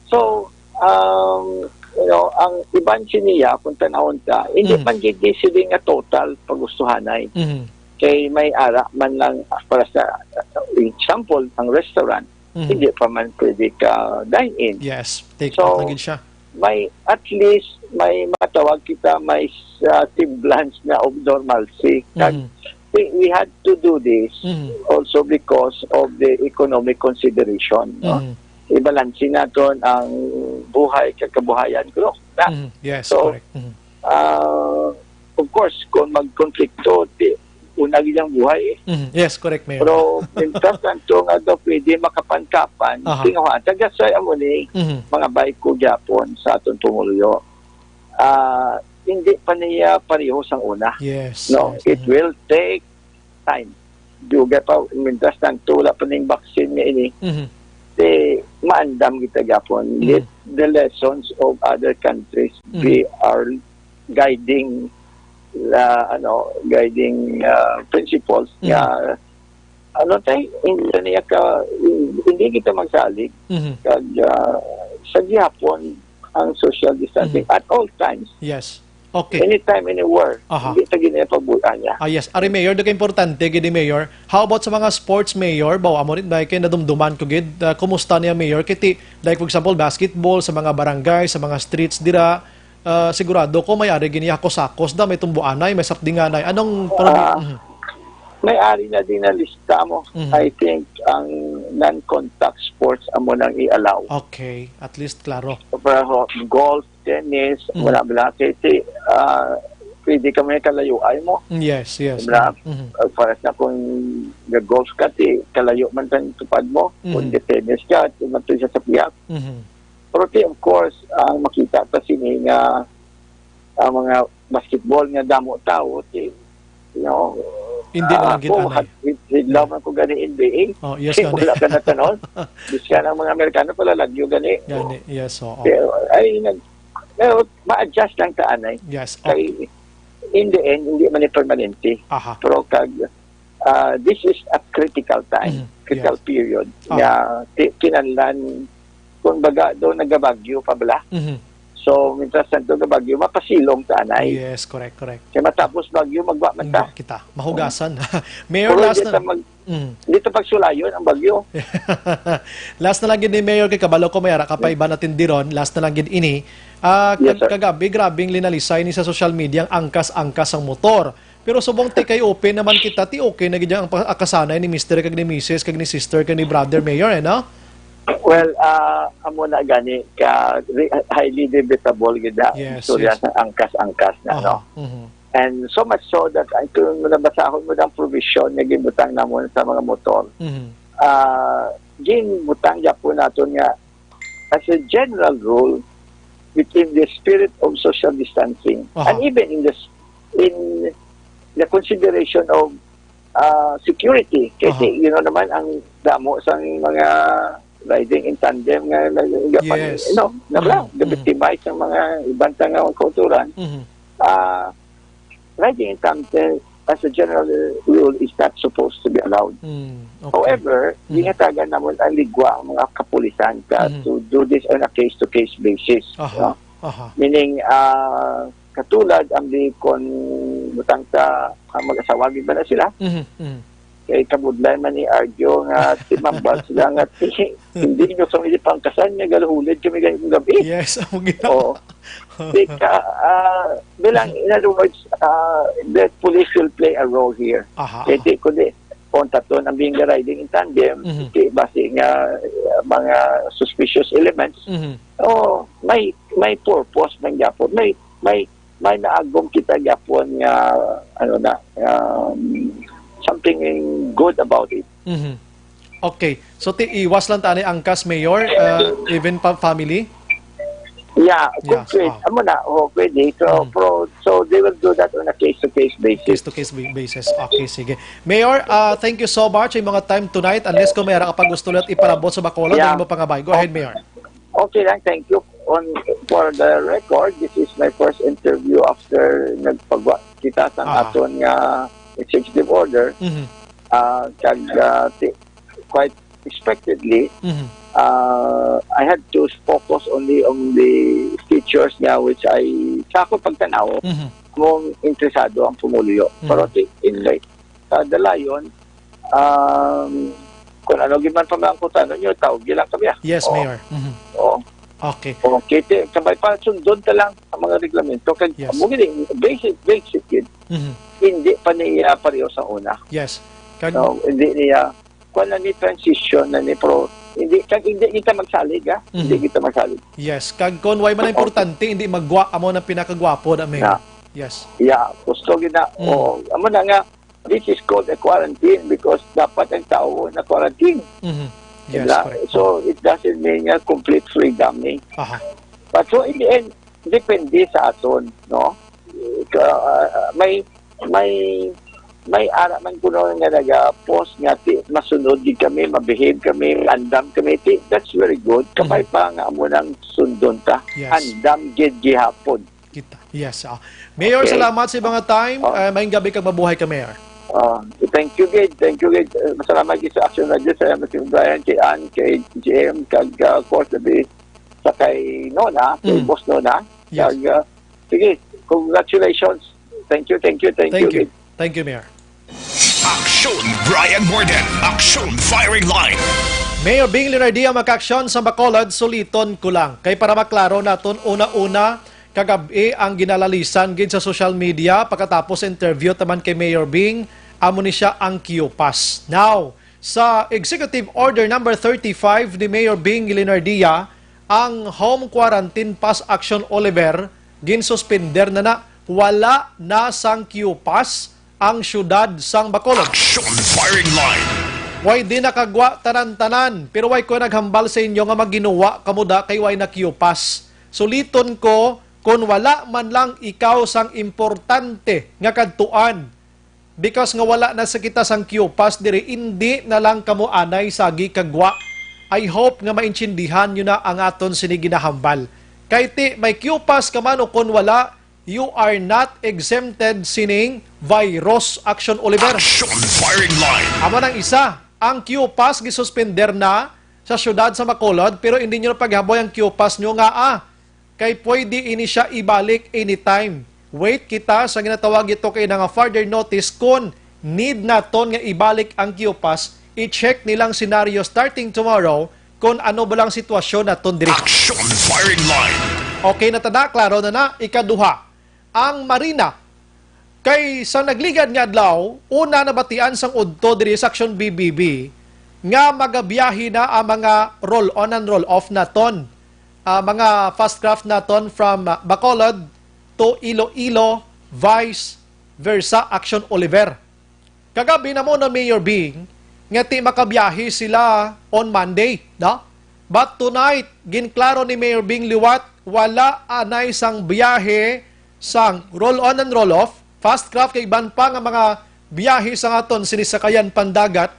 So, um, you know, ang iban siniya, kung tanawon ta, hindi Mhm. man gid ni sila nga total pagustuhanay. Mhm. Kay may ara man lang, para sa example, ang restaurant, Mhm. hindi pa man pwede ka dine-in. Yes, take So, out na gid siya. may, at least, may matawag kita, may, uh, semblance na of normalcy. Kag Mhm. we, we had to do this Mhm. also because of the economic consideration, no? Mhm. Ibalansi naton ang buhay kag kabuhayan, kuno na. Mhm. Yes, So, correct. Mhm. ah, of course, kung magkonflikto, di, una gid ang buhay, eh. Mhm. Yes, correct, Mayor. Pero, mientras tanto nga daw pwede makapankapan, Aha. tinguhaan, taga sa amo ni Mhm. mga bayko gyapon sa aton pumuluyo. Ah, hindi pa niya pareho sang una. Yes, No, yes, it mhm. will take time. Dugay pa, mientras tanto, wala pa ning vaccine nga ini. Mhm. Di, maandam kita gyapon. Mhm. Let the lessons of other countries Mhm. be our guiding, uh, ano, guiding, uh, principles Mhm. nga, ano tay, hindi na niya ka, hindi kita magsalig. Mhm. Kag, uh, sa gihapon ang social distancing Mhm. at all times. Yes. Okay. Anytime, anywhere. Aha. Hindi ta gini pagbulaan niya. Ah, yes. Ari, Mayor, daga importante gid ni Mayor. How about sa mga sports, Mayor? Baw, amo rin, dahil kay nadumduman ko gid, ah, kumusta niya, Mayor? Kiti, like, for example, basketball, sa mga barangay, sa mga streets, dira, ah, sigurado ko may ari gini hakos-hakos da, may tumbuanay, may sapdinganay. Anong parang Ah, Mhm. may ari na din na lista mo. Mhm. I think ang non-contact sports amo nang i-allow. Okay. At least, klaro. Pero golf, tennis, Mhm. wala bala. Kay ti, ah, pwede ka may kalayo ay mo. Yes, yes. Wala. Mhm. Ah, pares na kung nag-golf ka, ti, kalayo man sa tupad mo. Kung Mhm. nag-tennis ka, ti, man to siya sa pihak. Mhm. Pero ti, of course, ang makita ta sini nga ang mga basketball nga damo tao, ti, you know, Hindi na ah, lang ako, gid anay. had-, hidlaw Yeah. man ko gani N B A. Oh, yes, Ti, gani. wala ka na tanon. Biskan ang mga Amerikano pala lagyo gani. Gani, yes, oo. Pero, ay, nag-, pero ma-adjust lang ta anay. Yes, Kay, okay. in the end, hindi man ni permanente. Aha. Pero kag, ah, this is a critical time, Mhm. critical Yes. period, Ah. nga ti-, kinahanglan, kung baga do nagabagyo pa bala. Mhm. So, mientras tanto, nagabagyo, mapasilong ta anay. Yes, correct, correct. Kay matapos bagyo, magwa man ta. Magwa kita. Mahugasan. Mayor, Pero last hindi na ta mag-, Mm. hindi ta pagsulayon ang bagyo. Last na lang gid ni Mayor, kay kabalo ko may ara ka pa iba natin diron. Last na lang gid ini. Ah, Yes, kag-, sir. kagabi, grabing linalisay ni sa social media ang angkas-angkas ang motor. Pero subong ti kay open naman kita, ti okay na gid ang pa-, akasanay ni mister kag ni misis kag ni sister kag ni brother, Mayor, eh, no? Well, ah, amo na gani ka re-, highly debatable gid na Yes, istorya yes. sa angkas-angkas na, Aha, no? mhm. And so much so that ay, kung nabasahon mo ang provision nga gibutang namon sa mga motor, Mhm. ah, ginbutang gyapon naton nga as a general rule, within the spirit of social distancing, Aha. and even in the s-, in the consideration of, uh, security, kasi, Aha. you know naman, ang damo sang mga riding in tandem nga nag-, Yes. you know, nabla-, Mhm. Mhm. na-victimize ang mga iban sa nga kauturan. Mhm. Ah, riding in tandem, as a general rule, is not supposed to be allowed. Mm, okay. However, Mhm. ginhatagan namon ang ligwa ang mga kapulisan ka Mhm. to do this on a case-to-case basis, Aha, no? aha. Meaning, ah, katulad ang di kon butang ta, ang mag-asawa, gid ba na sila? Mhm, mhm. Kay kabudlay man ni Arjo nga timambal sila nga, "Hindi nyo kami di pangkasan, nga galuhulid kami gayong gabi." Yes, amo gid. Oo. Di ka, ah, bilang, in other words, ah, the police will play a role here. Aha, Kay aha. di, kundi, kung taton ang being riding in tandem, Mhm. di basi nga, ah, mga suspicious elements, Mhm. oh, may, may purpose man gyapon. May, may, may naagom kita gyapon nga, ano na, um, something good about it. Mhm. Okay. So, ti-, iwas lang ta ni angkas, Mayor, uh, even pa family? Yeah, kung Yeah, pwede, ah. amo na, oh, pwede. So, Mm. pro-, so they will do that on a case-to-case basis. Case-to-case ba-, basis. Okay, sige. Mayor, uh, thank you so much sa imong time tonight. Unless kung may ara ka pa gusto ulit ipalabot sa Bacolod, Yeah. ang imong pangabay. Go ahead, Mayor. Okay lang, thank you. On, for the record, this is my first interview after nagpagwa kita sa Aha. aton nga executive order. Mhm. Ah, kag, ah, ti-, quite expectedly, Mhm. ah, I had to focus only on the features nga which I, sa ako pagtanaw, Mhm. kung interesado ang pumuluyo. Mhm. Pero ti-, in the, sa the Lion, um, kung ano gid man pa man ang kutano nyo, tawag nyo lang kami, ah. Yes, Oo. Mayor. Mhm. Oo. Okay. Okay, ti-, kabay pa, sundon ta lang ang mga reglamento. Kag, Yes. amo gini, basic, basic gid. Mhm. Hindi pa niya pareho sa una. Yes. Kag No, hindi niya, kuwan na ni transition na ni, pero hindi, kag hindi kita magsalig, ha? Hindi Mhm. kita magsalig. Yes, kag kon way man Okay. importante, hindi magwa, amo na pinakagwapo na, Mayor. Na. Yes. Yeah, gusto gid na. Mm. Oh, amo na nga, this is called a quarantine because dapat ang tao na quarantine. Mhm. Yes, Diba? correct. So, it doesn't mean nga complete freedom, eh. Aha. But so, in the end, depende sa aton, no? Ka, ah, may, may, may ara man kuno nga naga-post nga ti, masunod gid kami, mabehave kami, andam kami. Ti, that's very good. Kabay Mhm. pa nga amo nang sundon ta. Yes. Andam gid gihapon. Kita. Yes. Ah. Mayor, Okay. salamat sa mga time. Oh. Ah, maayong gabi kag mabuhay ka, Mayor. Ah, thank you, gid. Thank you, gid. Eh, salamat gid sa Action Radio, sa Mister Brian, kay Ann, kay G M, kag, ah, of course, sabi, sa kay Nona, kay Mm. Boss Nona. Yes. Kag, ah, sige, congratulations. Thank you, thank you, thank Thank you, you. gid. Thank you, Mayor. Aksyon Brian Morden, Aksyon Firing Line. Mayor Bing Leonardia, mga kaaksyon sa Bacolod, suliton ko lang. Kay para maklaro naton, una-una, kagab-i ang ginalalisan gid sa social media pagkatapos sa interview taman kay Mayor Bing, amo ni siya ang Q-Pass. Now, sa Executive Order number thirty-five ni Mayor Bing Leonardia, ang Home Quarantine Pass Action Oliver, ginsuspender na na, wala na sang Q-Pass ang siyudad sang Bacolod. Action Firing Line. Way di nakagwa tanan-tanan, pero way ko naghambal sa inyo nga maginuwa kamo da kay way na Q-Pass. Suliton ko, kon wala man lang ikaw sang importante nga kadtuan, because nga wala na sa kita sang Q-Pass diri, indi na lang kamo anay sagi kagwa. I hope nga maintindihan nyo na ang aton sini ginahambal. Kay ti may Q-Pass ka man o kon wala, you are not exempted sining virus, Action Oliver. Action Firing Line. Amo nang isa, ang Q-Pass gisuspender na sa siyudad sa Bacolod, pero hindi nyo na paghaboy ang Q-Pass nyo nga, ah, kay pwede ini siya ibalik anytime. Wait kita sa ginatawag ito kay na nga further notice kung need naton nga ibalik ang Q-Pass, i-check nilang senaryo starting tomorrow kung ano ba lang sitwasyon naton diri. Action Firing Line. Okay na tada, klaro na na. Ikaduha, ang Marina. Kay sa nagligad nga adlaw, una nabatian sang udto diri sa Action B B B nga magabiyahe na ang mga roll-on and roll-off naton, ah, mga fast craft naton from, ah, Bacolod to Iloilo, vice versa, Action Oliver. Kagabi na mo na Mayor Bing nga ti makabiyahe sila on Monday, no? But tonight, ginklaro ni Mayor Bing liwat, wala anay sang biyahe sang roll-on and roll-off, fast craft kag iban pa nga mga biyahe sa aton sinisakayan pandagat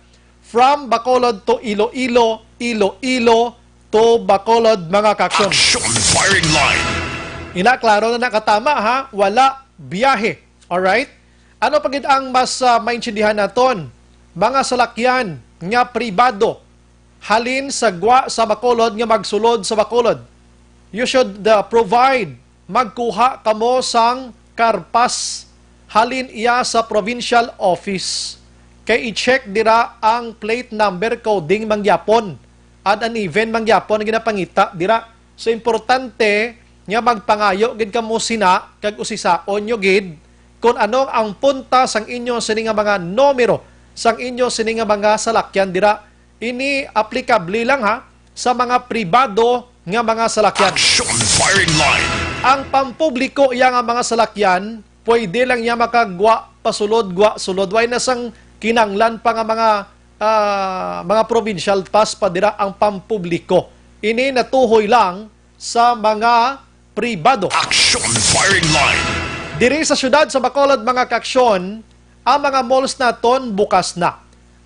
from Bacolod to Iloilo, Iloilo to Bacolod, mga kaaksyon. Action Firing Line. Ina, klaro na nakatama, ha? Wala biyahe. Alright? Ano pa gid ang mas, ah, maintindihan naton? Mga salakyan nga pribado halin sa gwa sa Bacolod nga magsulod sa Bacolod. You should, ah, provide, magkuha kamo sang car pass halin iya sa provincial office. Kay i-check dira ang plate number coding mangyapon. Odd and even mangyapon ang ginapangita dira. So, importante nga magpangayo gid kamo sina kag usisaon nyo gid kon ano ang punta sang inyo sini nga mga numero sang inyo sini nga mga salakyan dira. Ini aplikable lang, ha, sa mga pribado nga mga salakyan. Action Firing Line. Ang pampubliko iya nga mga salakyan, pwede lang iya makagwa pasulod, gwa sulod. Way na sang kinanglan pa nga mga, ah, mga provincial pass pa dira ang pampubliko. Ini natuhoy lang sa mga pribado. Action Firing Line. Diri sa siyudad sa Bacolod, mga kaaksyon, ang mga malls naton bukas na.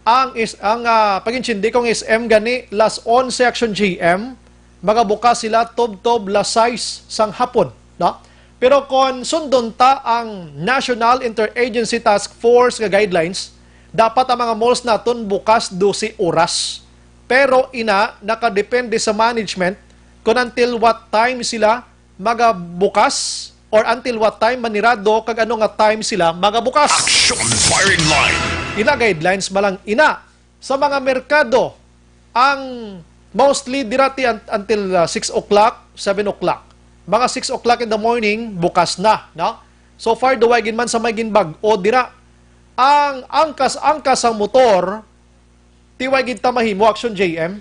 Ang is-, ang, ah, pag-intindi kong S M gani, las onse, Action G M, magabukas sila tubtob las sais sang hapon, no? Pero kon sundon ta ang National Interagency Task Force nga guidelines, dapat ang mga malls naton bukas dose oras. Pero ina, nakadepende sa management kung until what time sila magabukas or until what time manirado kag ano nga time sila magabukas. Action Firing Line. Ina, guidelines man lang ina. Sa mga merkado, ang mostly dira ti un-, until, uh, six o'clock, seven o'clock. Mga six o'clock in the morning, bukas na, no? So far, duway gid man sa may ginbag-o dira. Ang angkas-angkas sang motor, ti way gid ta mahimo, Action J M.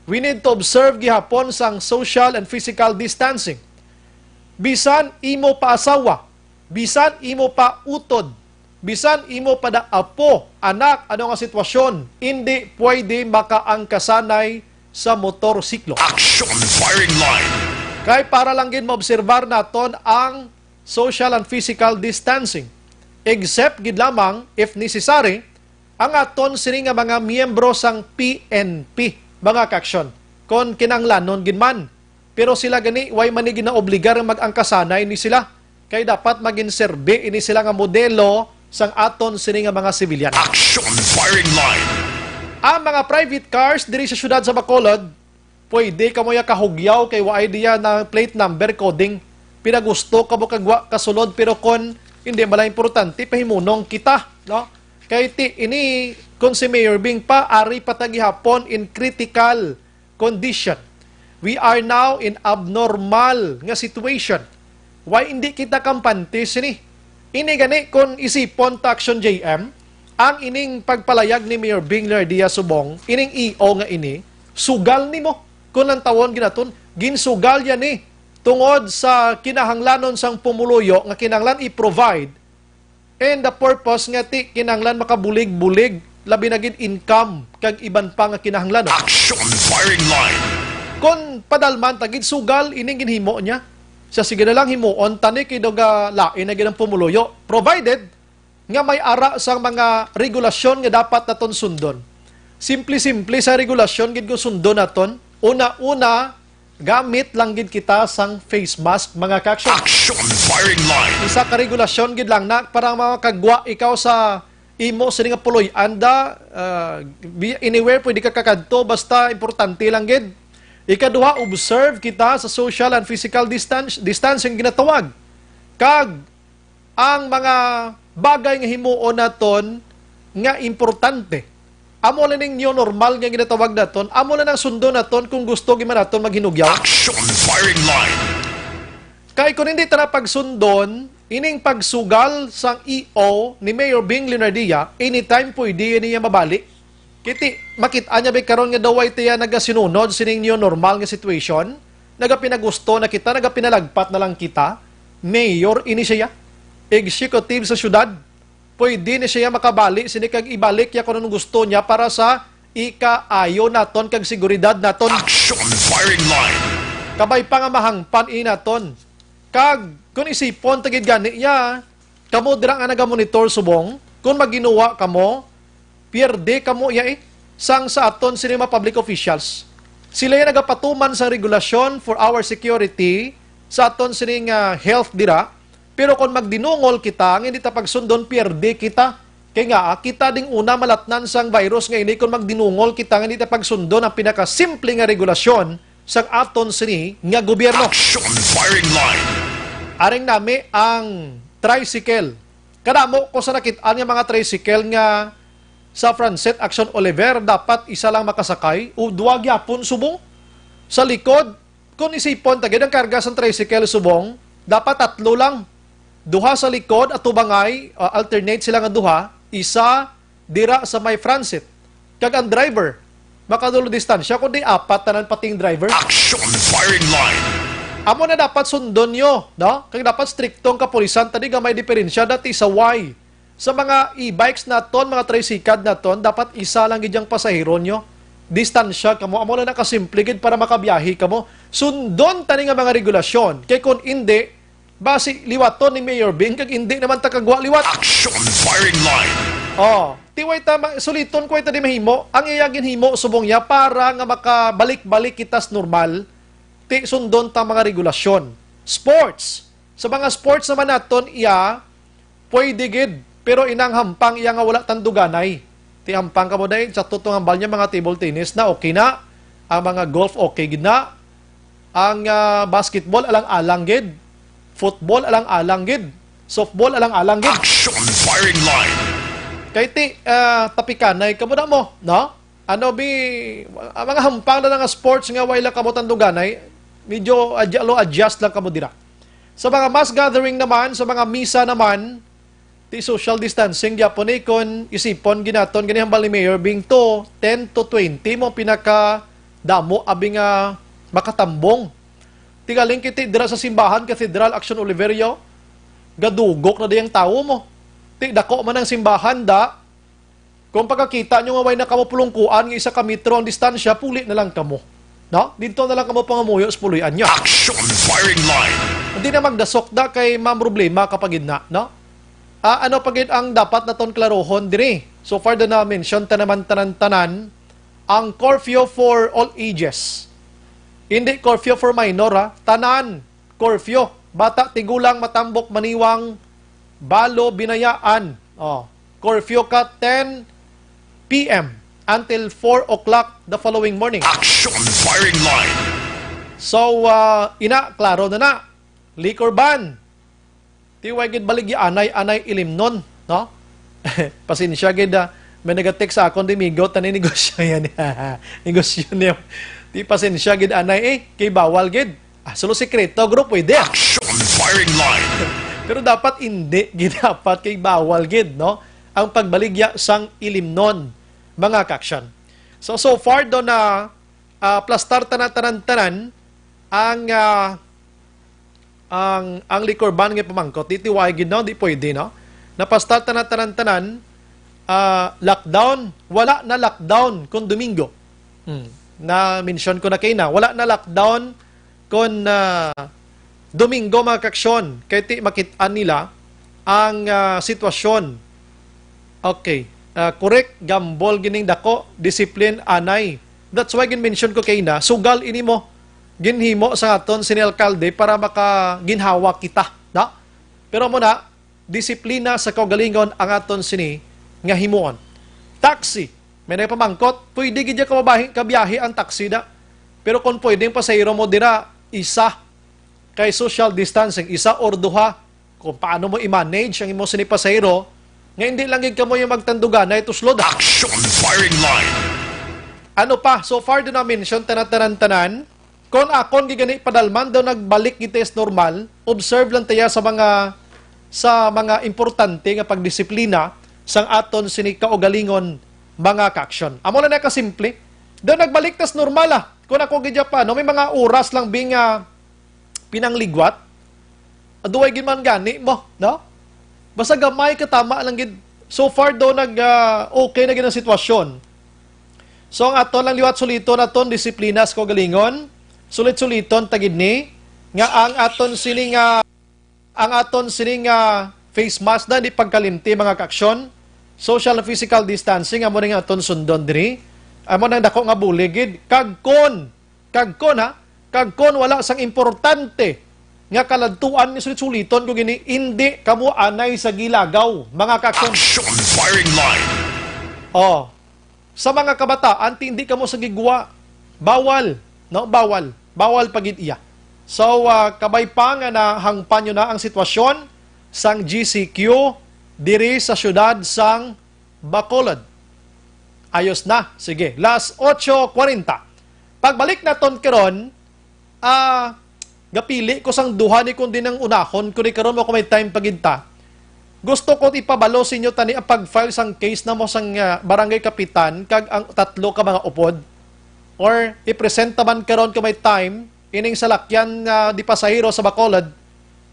We need to observe gihapon sang social and physical distancing. Bisan imo pa asawa, bisan imo pa utod, bisan imo pa da apo, anak, ano nga sitwasyon, indi pwede makaangkasanay sa motorsiklo. Action firing line. Kay para lang gid maobserbar naton ang social and physical distancing, except gid lamang if necessary, ang aton sini nga mga miyembro sang P N P, mga kaaksyon, kon kinahanglanon gid man. Pero sila gani, way man ni ginaobligar nga mag-angkasanay ni sila. Kay dapat magin serbi ini sila nga modelo sang aton sini nga mga sibilyan. Action firing line. Ang mga private cars diri sa siyudad sa Bacolod, pwede kamo ya kahugyaw kay waay diya na plate number coding. Pinagusto ka mo kag wa kasulod, pero kon hindi man lang importante, pahimunong kita, no? Kay ti, ini, kon si Mayor Bing pa, ari pa ta gihapon in critical condition. We are now in abnormal nga situation. Why hindi kita kampante sini? Ini gani, kung isipon ta, Action J M, ang ining pagpalayag ni Mayor Bing Leonardia Subong, ining E O nga ini, sugal nimo. Kung ang tawon ginaton, ginsugal yan ni tungod sa kinahanglanon sang pumuluyo nga kinahanglan i-provide, and the purpose nga ti kinahanglan makabulig-bulig, labi na gid income kag iban pa nga kinahanglanon. Action firing line. Kon padalman ta gid, sugal ining ginhimo niya. Sa sige na lang, himuon tani kay daw ga lain na gid ang pumuluyo, provided nga may ara sang mga regulasyon nga dapat naton sundon. Simple-simple sa regulasyon gid kung sundon naton. Una-una, gamit lang gid kita sang face mask, mga kaaksyon. Action firing line. Isa ka regulasyon gid lang na para makagwa ikaw sa imo sini nga puloy-an da, ah, bi-, anywhere pwede ka kakadto, basta importante lang gid. Ikaduha, observe kita sa social and physical distance, distancing ginatawag. Kag ang mga bagay nga himuon naton nga importante, amo na ning new normal nga ginatawag naton, amo na nang sundon naton kung gusto gid man naton maghinugyaw. Action firing line. Kay kung hindi ta na pagsundon ining pagsugal sang E O ni Mayor Bing Leonardia, anytime pwede niya mabalik. Kiti, makit-an niya ba karon nga daw way tiya nagasinunod sining new normal nga situation? Nagapinagusto na kita, nagapinalagpat na lang kita. Mayor ini siya, executive sa syudad. Pwede ni siya makabali sini kag ibalik ya kung anong gusto niya para sa ikaayo naton kag seguridad naton. Action firing line. Kabay pa nga mahangpan ini naton. Kag kung isipon ta gid gani ya, kamo dira nga nagamonitor subong, kung maginuwa kamo, pierde kamo iya eh, sang sa aton sini mga public officials. Sila yung nagapatuman sang regulasyon for our security sa aton sini nga health dira. Pero kung magdinungol kita, nga hindi ta pagsundon, pierde kita. Kay nga, kita ding una malatnan sang virus nga ini kung magdinungol kita nga hindi ta pagsundon ang pinakasimple nga regulasyon sang aton sini nga gobyerno. Action firing line. Aring nami ang tricycle. Kadamo ko sa nakit-an nga mga tricycle nga sa Francet, Action Oliver, dapat isa lang makasakay o duwa gyapon subong. Sa likod, kung isipon ta gid ang karga sang tricycle subong, dapat tatlo lang. Duha sa likod, atubangay, ah, alternate sila nga duha, isa dira sa may Francet. Kag ang driver, makadulo distansya, kundi apat tanan pating driver. Action firing line. Amo na dapat sundon nyo, no? Kag dapat striktong kapulisan, tadi nga may diferensya dati sa Y. Sa mga e-bikes naton, mga tricycad naton, dapat isa lang gid ang pasahero nyo. Distansya kamo. Amo lang nakasimple gid para makabiyahe kamo. Sundon tani nga mga regulasyon. Kay kung indi, basi liwaton ni Mayor Bing, kag indi naman ta kagwa liwat. Action firing line. Oh, ti way ta ma-, suliton ko ito di mahimo. Ang iya ginhimo subong niya para nga makabalik-balik kita sa normal. Ti sundon ta mga regulasyon. Sports. Sa mga sports naman naton, iya, pwede gid, pero inang hampang iya nga wala tanduganay. Ti hampang kamo day, sa tutong hambal niya, mga table tennis na, okay na. Ang mga golf, okay gid na. Ang, ah, basketball, alang-alang gid. Football, alang-alang gid. Softball, alang-alang gid. Action firing line. Kay ti, ah, tapikanay kamo na mo, no? Ano bi, ang mga hampang na nga sports nga way lang kamo tanduganay, medyo adya-, lo adjust lang kamo dira. Sa mga mass gathering naman, sa mga misa naman, ti social distancing gyapon ni, kun isipon ginaton gani hambal ni Mayor Bing, to ten to twenty mo pinaka Damo abi nga makatambong. Ti galing kiti dira sa simbahan, Cathedral, Action Oliverio, gadugok na dayang tawo mo. Ti dako man ang simbahan da. Kung pagkakita nyo nga way na kamo pulungkuan nga isa ka metro ang distansya, puli na lang kamo. No? Dito na lang kamo pangamuyo sa puloy-an nyo. Action firing line. Hindi na magdasok da kay maproblema ka pa gid na, no? Ah, ano pa gid ang dapat naton klarohon diri? So far, da na mention ta naman tanan-tanan ang curfew for all ages. Hindi curfew for minor, ha? Tanan, curfew. Bata, tigulang, matambok, maniwang, balo, binayaan. Oh, curfew ka ten p m until four o'clock the following morning. Action firing line. So, ah, ina, klaro na na. Liquor ban. Ti way gid baligya anay, anay ilimnon, no? Pasensya gid, ah, may nagatext sa akon, di migo, tani negosyo yan. Negosyo niya. Ti pasensya gid anay, eh, kay bawal gid. Ah, sulo sikreto, group, pwede. Action firing line. Pero dapat hindi gid, dapat kay bawal gid, no? Ang pagbaligya sang ilimnon, mga ka-action. So, so far do na, ah, plastar tanan-tanan-tanan ang, ah, ang, ang liquor ban nga pamangkot. Di tiway gid, no? Di pwede, no? Napastar tanan-tanan-tanan, ah, lockdown. Wala na lockdown kung Domingo. Hmm. Na-mention ko na kay na. Wala na lockdown kung, ah, Domingo, mga ka-action. Kay ti makit-an nila ang, ah, sitwasyon. Okay. Ah, correct. Gambol gining dako. Discipline, anay. That's why gin-mention ko kay na. Sugal ini mo. Ginhimo sa aton sini alkalde para makaginhawa kita. Na? Pero mo na, disiplina sa kaugalingon ang aton sini nga himuon. Taxi. May nagpamangkot, pwede gid ya kababahi-, kabiyahe ang taxi da. Pero kung pwede ang pasahero mo dira, isa kay social distancing, isa or duha, kung paano mo i-manage ang imong sini pasahero, nga hindi lang gid kamo yung magtanduganay to slow down. Action firing line. Ano pa? So far, do na mention tanan-tanan-tanan. Kon akon gid gani padalman daw nagbalik gid ta sa normal, observe lang taya sa mga, sa mga importante nga pagdisiplina sang aton sini kaugalingon, mga ka-action. Amo lang na kasimple. Daw nagbalik ta sa normal, ah. Kon ako gid pa, no, may mga oras lang bing, ah, pinangligwat. Aduay gid man gani mo, no? Basta gamay katama lang gid. So far daw nag, ah, okay na gid ang sitwasyon. So, ang aton lang liwat suliton naton disiplina sa kaugalingon. Sulit-suliton ta gid ni nga ang aton sini nga, ang aton sini nga face mask na di pagkalimti, mga ka-action. Social and physical distancing amo ni nga aton sundon diri. Amo nang dako nga bulig gid. Kag kon, kag kon, ha, kag kon wala sang importante nga kaladtuan nga sulit-suliton ko gini, indi kamo anay sa gilagaw, mga ka-action. Action firing line. Oh, sa mga kabataan, ti hindi kamo sa gigwa. Bawal, no? Bawal. Bawal pa gid iya. So, ah, kabay pa nga nahangpan nyo na ang sitwasyon sang G C Q diri sa siyudad sang Bacolod. Ayos na. Sige, last otso kwarenta. Pagbalik naton karon, ah, gapili ko sang duha ni kundi nang unahon ko ni karon, mo ko may time pa gid ta. Gusto ko ipabalo sa inyo tani ang pag-file sang case na mo sang, ah, barangay kapitan kag ang tatlo ka mga upod. Or i-present ta man karon kung may time ining salakyan nga di pasahero sa Bacolod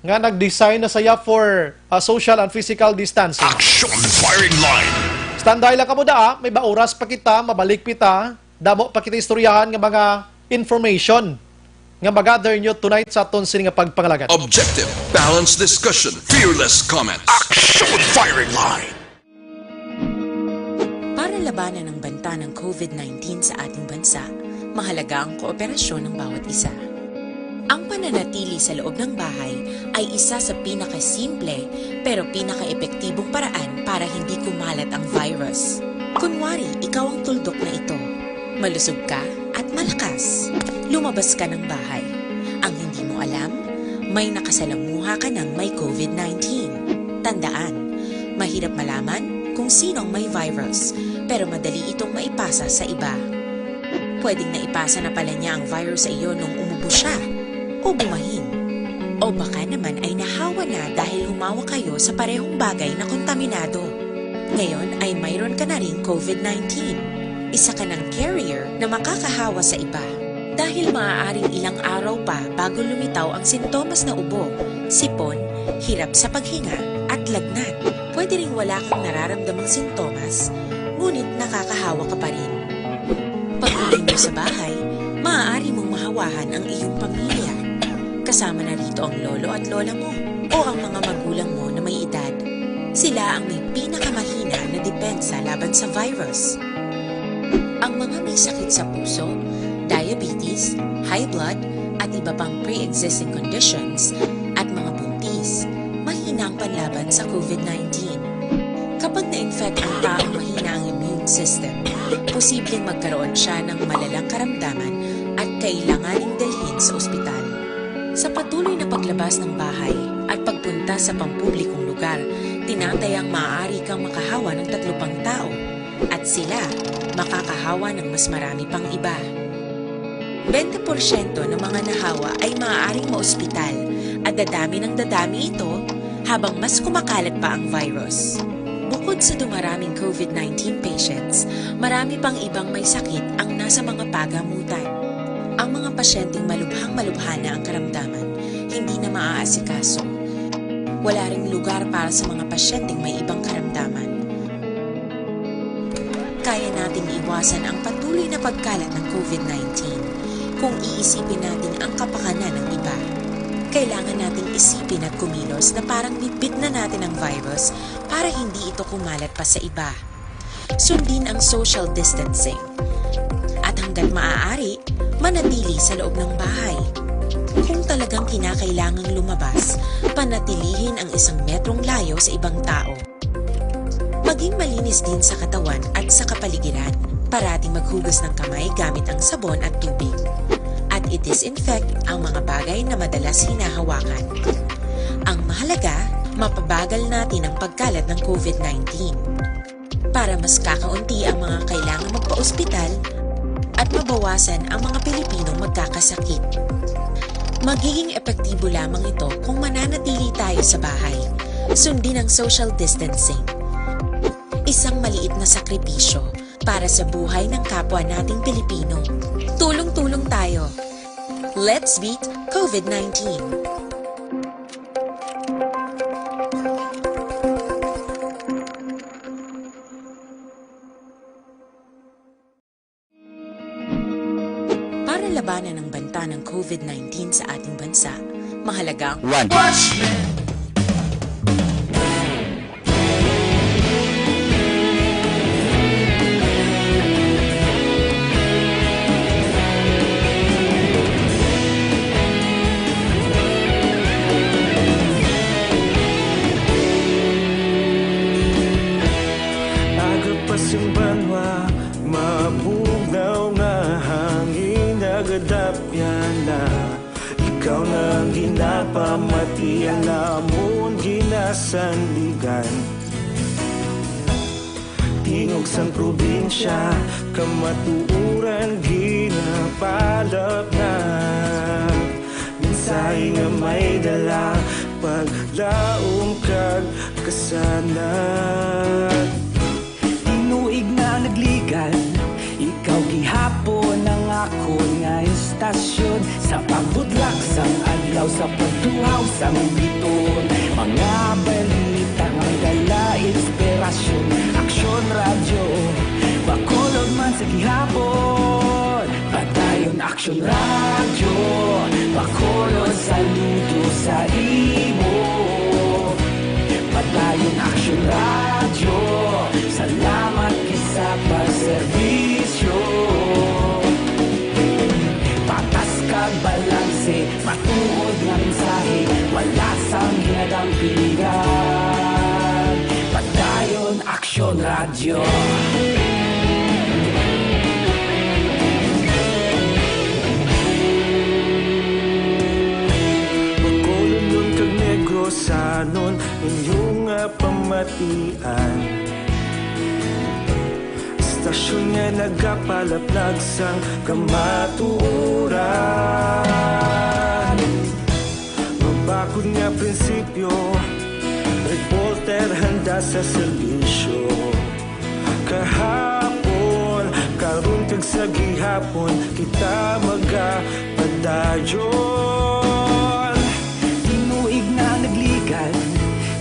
nga nag-design na saya for, ah, social and physical distancing. Action firing line. Standby lang kamo da, ah. May ba oras pa kita, mabalik kita. Damo pa kita istoryahan nga mga information nga magather nyo tonight sa aton sini nga pagpangalagad. Objective, balanced discussion, fearless comments. Action firing line. Para labanan ang banta ng covid nineteen sa ating bansa, mahalaga ang kooperasyon ng bawat isa. Ang pananatili sa loob ng bahay ay isa sa pinakasimple pero pinakaepektibong paraan para hindi kumalat ang virus. Kunwari, ikaw ang tuldok na ito. Malusog ka at malakas. Lumabas ka ng bahay. Ang hindi mo alam, may nakasalamuha ka ng may covid nineteen. Tandaan, mahirap malaman kung sino ang may virus, pero madali itong maipasa sa iba. Pwedeng naipasa na pala niya ang virus sa iyo nung umubo siya, o bumahin. O baka naman ay nahawa na dahil humawa kayo sa parehong bagay na kontaminado. Ngayon ay mayroon ka na ring covid nineteen. Isa ka nang carrier na makakahawa sa iba. Dahil maaaring ilang araw pa bago lumitaw ang sintomas na ubo, sipon, hirap sa paghinga, at lagnat, pwede ring wala kang nararamdamang sintomas, ngunit nakakahawa ka pa rin. Pag-uwi mo sa bahay, maaari mong mahawahan ang iyong pamilya. Kasama na rito ang lolo at lola mo o ang mga magulang mo na may edad. Sila ang may pinakamahina na depensa laban sa virus. Ang mga may sakit sa puso, diabetes, high blood, at iba pang pre-existing conditions, at mga buntis, mahina ang panlaban sa COVID nineteen. Kapag na-infect ang taong mahina ang immune system, posibleng magkaroon siya ng malalang karamdaman at kailanganing dalhin sa ospital. Sa patuloy na paglabas ng bahay at pagpunta sa pampublikong lugar, tinatayang maaari kang makahawa ng tatlo pang tao, at sila makakahawa ng mas marami pang iba. Bente porsyento ng mga nahawa ay maaaring maospital, at dadami ng dadami ito habang mas kumakalat pa ang virus. Bukod sa dumaraming COVID nineteen patients, marami pang ibang may sakit ang nasa mga pagamutan. Ang mga pasyenteng malubhang malubha na ang karamdaman, hindi na maaasikaso. Wala ring lugar para sa mga pasyenteng may ibang karamdaman. Kaya nating iwasan ang patuloy na pagkalat ng COVID nineteen kung iisipin natin ang kapakanan ng iba. Kailangan nating isipin at kumilos na parang bitbit na natin ang virus para hindi ito kumalat pa sa iba. Sundin ang social distancing. At hanggat maaari, manatili sa loob ng bahay. Kung talagang kinakailangang lumabas, panatilihin ang isang metrong layo sa ibang tao. Maging malinis din sa katawan at sa kapaligiran. Parating maghugas ng kamay gamit ang sabon at tubig. At i-disinfect ang mga bagay na madalas hinahawakan. Ang mahalaga, mapabagal natin ang pagkalat ng COVID nineteen. Para mas kakaunti ang mga kailangang magpa-ospital at mabawasan ang mga Pilipinong magkakasakit. Magiging epektibo lamang ito kung mananatili tayo sa bahay. Sundin ang social distancing. Isang maliit na sakripisyo para sa buhay ng kapwa nating Pilipino. Tulong-tulong tayo. Let's beat COVID nineteen. Para labanan ang banta ng COVID nineteen sa ating bansa, mahalaga ang One. Watchmen! Agapas ang banwa, mabugnaw nga hangin, nagadapyan na. Ikaw na ang ginapamatian namon ginasandigan. Tingog sang probinsya, kamatuoran ginapalapnag. Mensahe nga may dala, paglaom kag kasanag. Tinuig na nagligan, ikaw gihapon ang akon nga istasyon. Sa pagbudlak sang adlaw, sa pagtuhaw sang biton, mga balita nga dala inspirasyon. Aksyon Radyo, Bacolod man sa gihapon. Padayon Aksyon Radyo, Bacolod, saludo sa imo. Padayon Aksyon Radyo, salamat gid sa pagserbisyo. Patas kag balanse, matuod nga mensahe, wala sang ginadampingan. Padayon Aksyon Radyo. Bacolodnon kag Negrosanon, inyo nga pamatian. Istasyon nga nagapalaplag sang kamatuoran. Mabakod nga prinsipyo, reporter handa sa serbisyo. Kahapon, Buntag sa gihapon kita magapadayon. Tinuig na nagligad,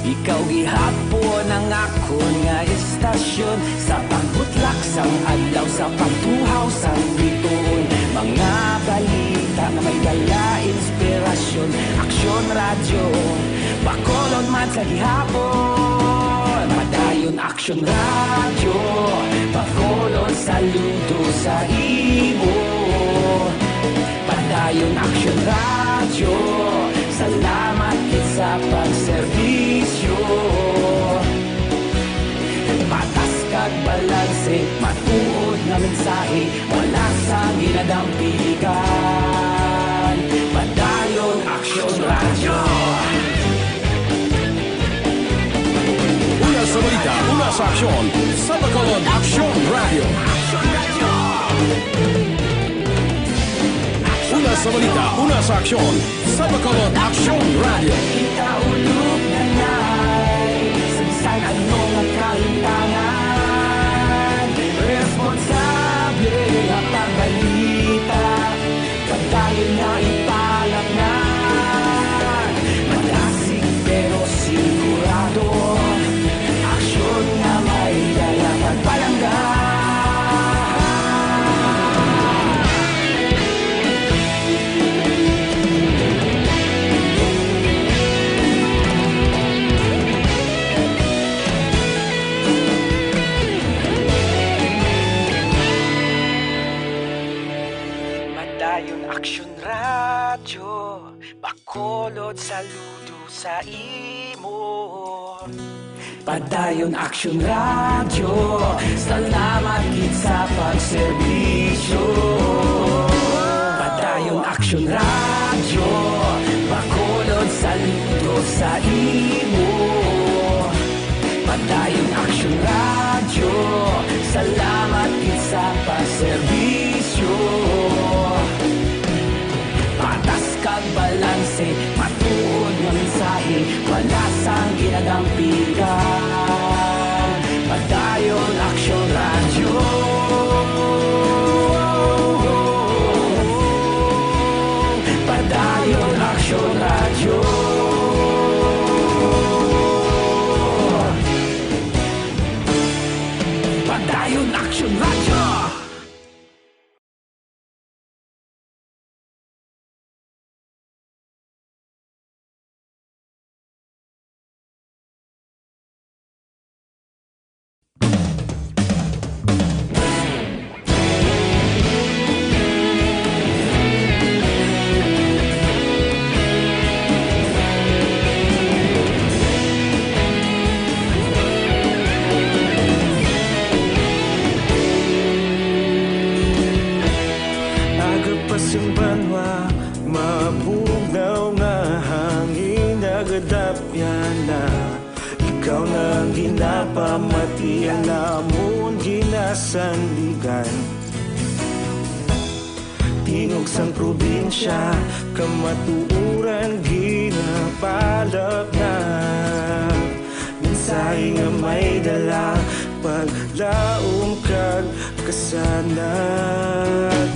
ikaw gihapon ang akon nga istasyon. Sa pagbutlak sang adlaw, sa pagtuhaw sang bituon, mga balita nga may dala inspirasyon. Aksyon Radyo, Bacolod man sa gihapon. Padayon Aksyon Radyo, Bacolod, saludo sa imo. Padayon Aksyon Radyo, salamat gid sa pagserbisyo. Patas kag balanse, matuod nga mensahe, wala sang ginadampigan. Padayon Aksyon Radyo. Una sa balita, una sa aksyon, sa Bacolod Aksyon Radyo. Una sa balita, una sa aksyon, sa Bacolod Aksyon Radyo. Kita ulog na nay, sa bisan ano nga kalimtangan, responsable nga pagbalita. Padayon nga ipalatnan, madasig pero sigurado. Aksyon nga may dala kag palangga. Padayon Aksyon Radyo, Bacolod, saludo sa imo. Padayon Aksyon Radyo, salamat gid sa pagserbisyo. Padayon Aksyon Radyo, Bacolod, saludo sa imo. Padayon Aksyon Radyo, salamat gid sa pagserbisyo. Patas kag balanse, matuod nga mensahe, wala sang ginadampigan. Padayon Aksyon Radyo. Padayon Aksyon Radyo. Padayon Aksyon Radyo. Aga pa sing banwa, mabugnaw nga hangin nagadapyan na. Ikaw na ang ginapamatian namon ginasandigan. Tingog sang probinsya, kamatuoran ginapalapnag. Mensahe nga may dala, paglaom kag kasanag.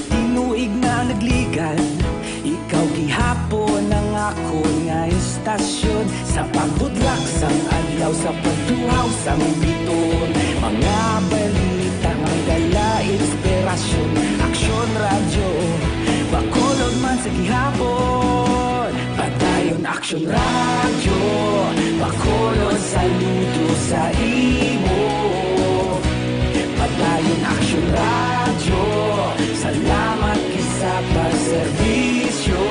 Tinuig na nagligad, ikaw gihapon ang akon nga istasyon. Sa pagbudlak sang adlaw, sa pagtuhaw sang bituon, mga balita nga may dala inspirasyon. Aksyon Radyo, Bacolod man sa gihapon. Padayon Aksyon Radyo, Bacolod, saludo sa imo. Padayon Aksyon Radyo, salamat gid sa pagserbisyo.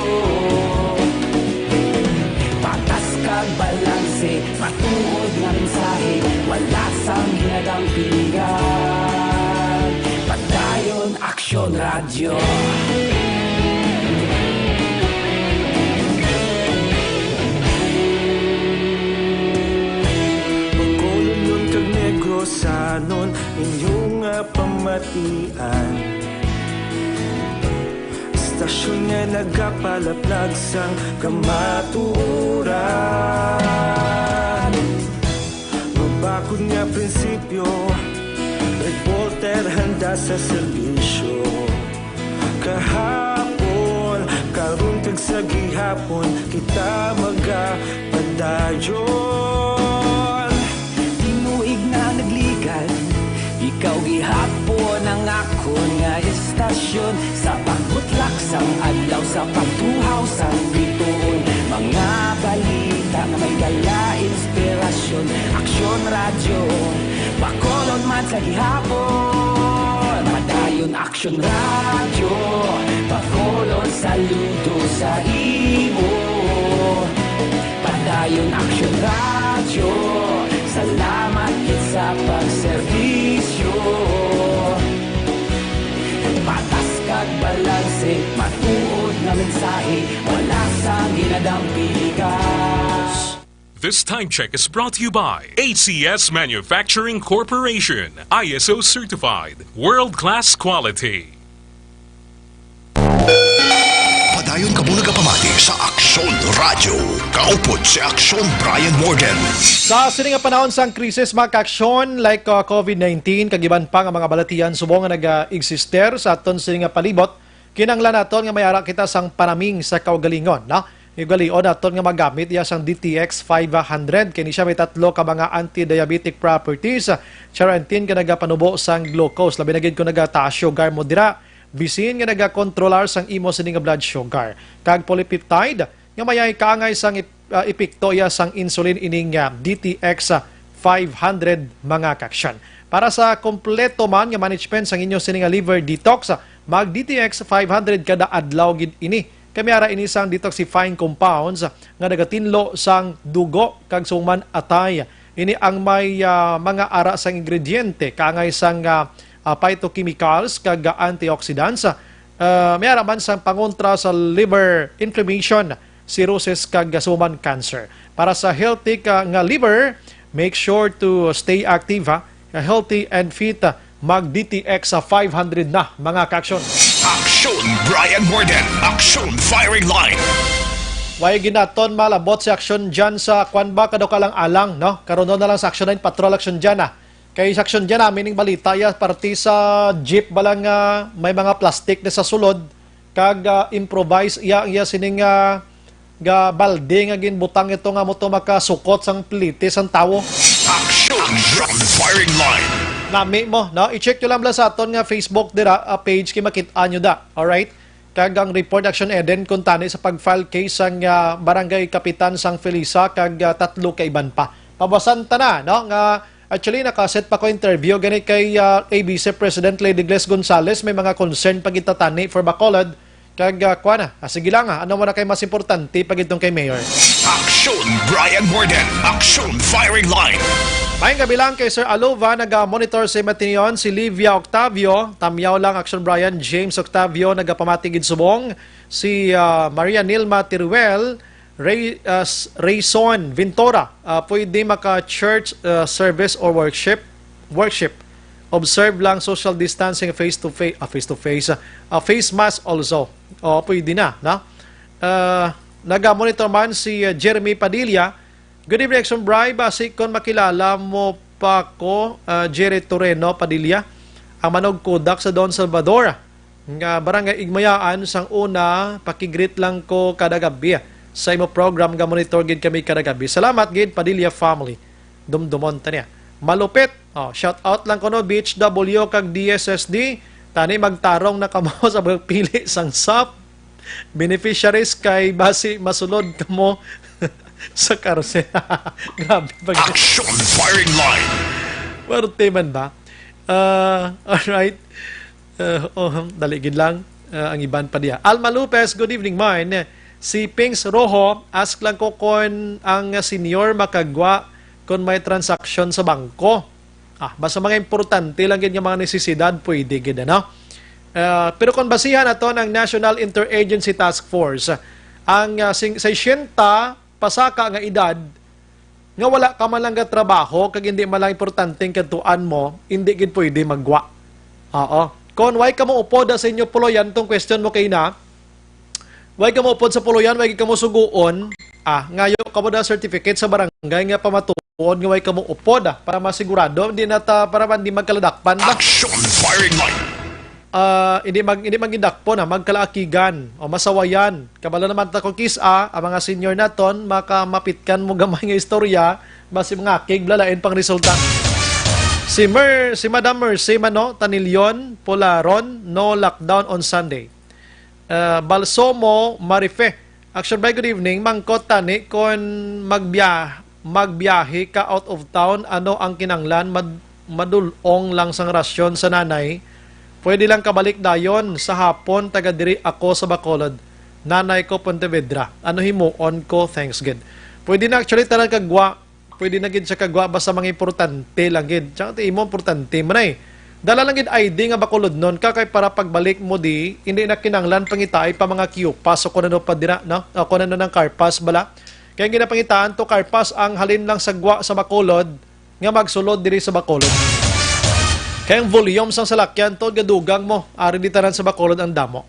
Patas kag balanse, matuod nga mensahe, wala sang ginadampigan. Padayon Aksyon Radyo. Bacolodnon kag Negrosanon, inyo nga pamatian. Istasyon nga nagapalaplag sang kamatuoran. Mabakod nga prinsipyo, Porter handa sa serbisyo. Kahapon, karon kag sa gihapon, kita magapadayon. Tinuig na nagligad, ikaw gihapon ang akon nga estasyon. Sa pagbutlak sang adlaw, sa pagtuhaw sang bituon, mga balita nga may dala inspirasyon. Aksyon Radyo, Bacolod man sa gihapon. Padayon Aksyon Radyo, Bacolod saludo sa imo. Padayon Aksyon Radyo, salamat gid sa pagserbisyo. Patas kag balanse, matuod nga mensahe, wala sang ginadampikas. This time check is brought to you by A C S Manufacturing Corporation, I S O certified, world-class quality. Padayon kamo nagapamati sa Aksyon Radyo. Kaupod si Aksyon Brian Morgan. Sa sini nga panahon sang krisis, mga kaaksyon, like, uh, COVID nineteen, kag iban pa nga mga balatian subong nga nag-existe sa aton sini nga palibot, kinahanglan naton nga may ara kita sang panaming sa kaugalingon, no? Ugalion naton nga magamit iya sang D T X five hundred. Kini siya may tatlo ka mga anti-diabetic properties. Charantin ka nagapanubo sang glucose, labi na gid kung nagataas sugar mo dira. Bisin nga nagakontrolar sang imo sini nga blood sugar. Kag polypeptide nga mayay kaangay sang ep-, ah, epekto iya sang insulin ining, ah, D T X, ah, five hundred, mga kaaksyon. Para sa kompleto man nga management sang inyo sini nga liver detox, ah, mag D T X five hundred kada adlaw gid ini. Kami ara ini sang detoxifying compounds, ah, nga nagatinlo sang dugo kag suman atay. Ini ang may, ah, mga ara sang ingrediente kaangay sang, ah, ah, phytochemicals kag, ah, antioxidants. Ah, may ara man sang pangontra sa liver inflammation, cirrhosis kag, ah, suman cancer. Para sa healthy ka nga liver, make sure to stay active, ha. Healthy and fit, ah, mag D T X sa five hundred na, mga kaaksyon. Aksyon Brian Morgan, Aksyon Firing Line. Way ginaton malabot si aksyon dyan sa kwan ba, kadaw ka lang alang, no? Karon na lang sa aksyon nine, patrol aksyon dyan, ah. Kay sa aksyon dyan, ah, mining balita, ya, parte sa jeep ba lang, ah, may mga plastic na sa sulod, kag, ah, improvise iya, iya sining, ah, ga balde nga ginbutang ito nga mo to makasukot sang pliti sang tawo. Aksyon Firing Line. Nami mo, no? I-check nyo lang bala sa aton nga Facebook dira, ah, page, kay makit-an nyo da. Alright? Kag ang report, Action Eden, kuntani sa pag-file case sang, ah, barangay kapitan sang Felisa kag, ah, tatlo ka iban pa. Pabasan ta na, no, nga actually nakaset pa ko interview gani kay, ah, A B C President Lady Gles Gonzales. May mga concern pa gid ta tani for Bacolod. Kag, ah, kuan na, ah, sige lang, ah, ano mo na kay mas importante pa gid tong kay Mayor? Aksyon Brian Morgan, Aksyon Firing Line. Maayong gabi lang kay Sir Alova, naga-monitor sa Matinon, si Livia Octavio, tamyaw lang, Aksyon Brian, James Octavio, nagapamati gid subong, si, ah, Maria Nilma Tiruel, Ray, ah, s-, Rayson Ventura, ah, pwede maka-church, ah, service or worship, worship. Observe lang social distancing, face to face, ah, face to face, ah, ah, face mask also. O, pwede na, no? Ah, naga-monitor man si, ah, Jeremy Padilla. Good evening, Action Bri. Basi kon makilala mo pa ko, ah, Jerry Toreno Padilla, ang manugkodak sa Don Salvador nga Barangay Igmayaan. Sang una, pakigreet lang ko kada gabi sa imo program, ga-monitor gid kami kada gabi. Salamat gid, Padilla family. Dumdumon ta niya. Malupit. Oh, shout out lang kuno, B H W kag D S S D. Tani magtarong na kamo sa pagpili sang sap. Beneficiaries kay basi masulod kamo sa karse. Grabe pag Action Firing Line. Puwerte man ba? Ah, alright. Uh, oh, dali gid lang, uh, ang iban pa diya. Alma Lopez, good evening, mine. Si Pings Rojo, ask lang ko kon ang senior makagwa kon may transaksyon sa bangko. Ah, basta mga importante lang gid nga mga necesidad, pwede gid, ano? Uh, pero kung basihan naton ang National Interagency Task Force, ang, uh, sing-, sesenta pasaka nga edad, nga wala ka man lang gatrabaho kag hindi man lang importante ang kadtuan mo, hindi gid pwede magwa. Oo. Kon way kamo upod sa inyo puloyan, tong question mo kay na, way kamo upod sa puloyan, way gid kamo suguon, ah, ngayo kamo da certificate sa barangay nga pamatuod Tuod nga way kamo upod, ah, para masigurado, hindi na ta, para man di magkaladakpan ba? Action firing line. Ah, hindi mag-, hindi magindakpon, ah, magkalaakigan o masawayan. Kabalo naman ta kung kis-a, ang mga senior naton, makamapitkan mo gamay nga istorya, basi mga akig, blalain pang resulta. Si Mer-, si Madam Mercy Mano, Tanilyon, Pularon, no lockdown on Sunday. Ah, Balsomo, Marife. Action by, good evening. Mangkot tani kon magbya-, magbiyahe ka out of town, ano ang kinanglan? Mad-, madul-ong lang sang rasyon sa nanay. Pwede lang kabalik dayon sa hapon, taga diri ako sa Bacolod. Nanay ko, Pontevedra. Ano himuon ko? Thanks gid. Pwede na actually tanan kagwa. Pwede na gid siya kagwa basta mga importante lang gid. Tsaka ti imo importante man ay. Dala lang gid I D nga Bacolodnon ka kay para pagbalik mo di, hindi na kinahanglan pangitaay pa mga Q pass o kung ano pa dira, no? O kung ano ng car pass bala. Kaya ginapangitaan to car pass ang halin lang sa gwa sa Bacolod nga magsulod diri sa Bacolod. Kay ang volume sang salakyan to gadugang mo, ari di tanan sa Bacolod ang damo.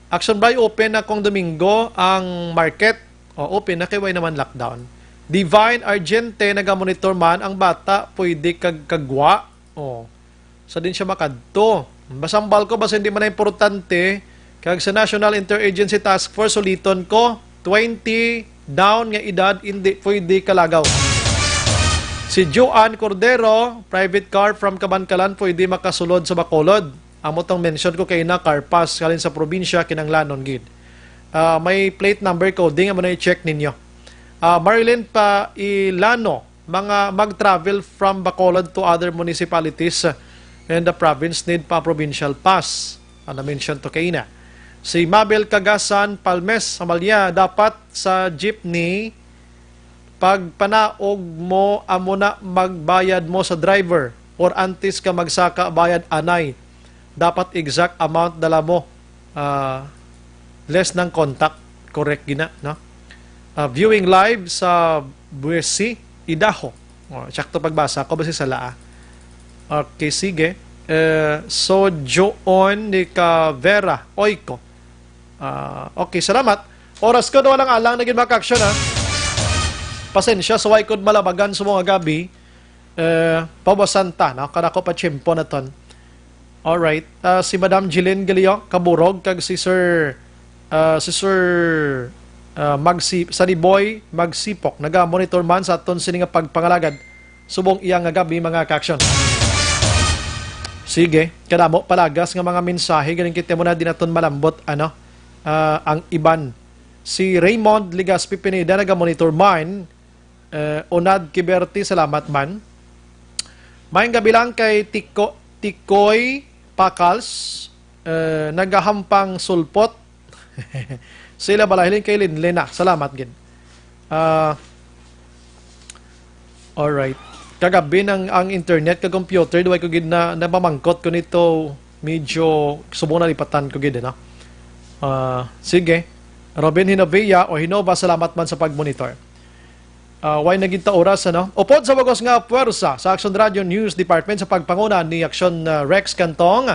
Action by, open na kong Domingo ang market. O, open na kay way naman lockdown. Divine Argente, nagamonitor man ang bata, pwede kag kagwa. O, sa din siya makadto. Masambal ko, basta hindi man na importante. Kag sa National Interagency Task Force, suliton ko, twenty down nga edad, hindi pwede kalagaw. Si Joan Cordero, private car from Kabankalan, pwede makasulod sa Bacolod. Amo tong mention ko kay na car pass halin sa probinsya, kinanglanon gid. Ah, may plate number coding, amo na i-check ninyo. Ah, Marilyn pa Ilano, mga mag-travel from Bacolod to other municipalities, uh, in the province need pa provincial pass. Ang na-mention to kaina. Si Mabel Kagasan Palmes, Amalia, dapat sa jeepney, pagpanaog mo, amo na magbayad mo sa driver or antes ka magsaka, bayad anay. Dapat exact amount dala mo. Ah, less ng contact. Correct gina, no? Ah, viewing live sa Buesi, Idaho. Oh, sakto pagbasa ko, basi sala, ah. Okay, sige. Eh, so, Joon ni Cavera, Oiko. Ah, okay, salamat. Oras ko, no, alang-alang na gid, mga ka-action, ha? Pasensya sa way ko malabagan sa mga gabi. Eh, pawasan ta, no? Kanako pa tiyempo naton. Alright. Ah, si Madam Jeline Galio Kaburog kag si Sir, ah, si Sir, ah, Magsi-, Sunny Boy Magsipok, naga-monitor man sa aton sini nga pagpangalagad subong iya nga gabi, mga ka-action. Sige, kadamo palagas nga mga mensahe, galing kita mo na di naton malambot, ano, ah, ang iban. Si Raymond Legaspi Pineda, naga-monitor man. Eh, Unad Kiberti, salamat man. Maayong gabi lang kay Tiko-, Tikoy Pakals, eh, nagahampang sulpot. Sila bala, hiling kay Linlin na. Salamat gid. Ah, alright. Kagabi nang ang internet ka computer, duway ko gid na, napamangkot ko nito, medyo subong na lipatan ko gid, no? Ah, sige. Robin Hinovia o Hinova, salamat man sa pag-monitor. Ah, way na gid ta oras, ano? Upod sa bugos nga puwersa sa Action Radio News Department sa pagpanguna ni Action, ah, Rex Cantong,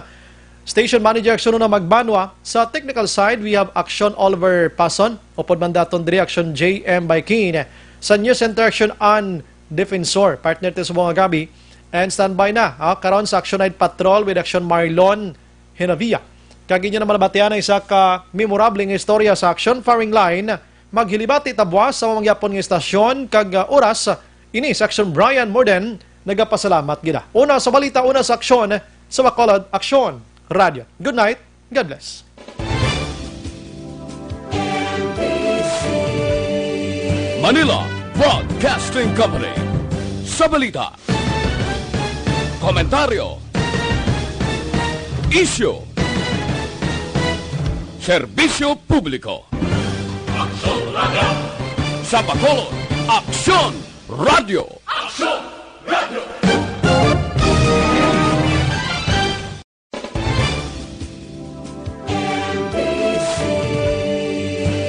Station Manager Action Una Magbanwa. Sa technical side, we have Action Oliver Pason. Upod man daton diri Action J M Baikin. Sa News Center Action An Defensor, partner to sa mga gabi. And standby na, ah, karon sa Action Night Patrol with Action Marlon Hinavia. Kag inyo naman nabatian ang isa ka memorable nga istorya sa Action Firing Line. Maghilibati ta buwas sa mamangyapon nga istasyon kag, ah, oras. Ini si Action Brian Morden, nagapasalamat gid. Una sa balita, una sa aksyon, sa Bacolod Aksyon Radio. Good night, God bless. Manila Broadcasting Company. Sa balita, komentaryo, isyu, serbisyo publiko. Aksyon Radio. Sa Bacolod, Aksyon Radio. Aksyon Radio.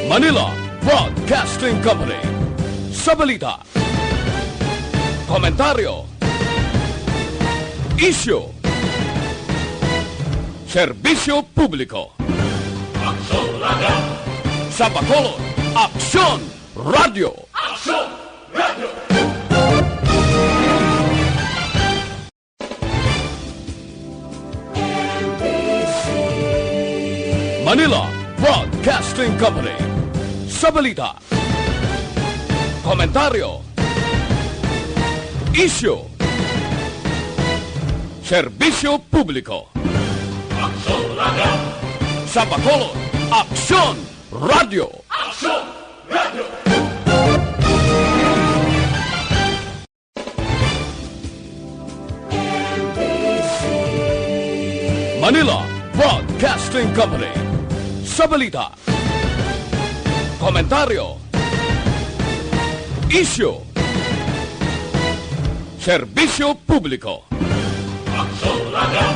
Manila Broadcasting Company. Sa balita, komentaryo, isyu, serbisyo publiko. Aksyon Radio. Sa Bacolod, Aksyon Radio. Aksyon Radio. Manila Broadcasting Company. Sa balita, komentaryo, isyu, serbisyo publiko. Aksyon Radio. Sa Bacolod, Aksyon Radio. Aksyon Radio. Manila Broadcasting Company. Sa balita, komentaryo, isyu, serbisyo publiko. Aksyon Radio.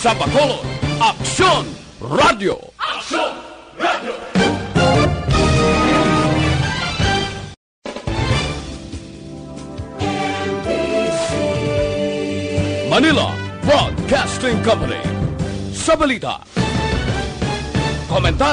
Sa Bacolod, Aksyon Radio. Aksyon Radio. Manila Broadcasting Company. Sa balita, komentaryo,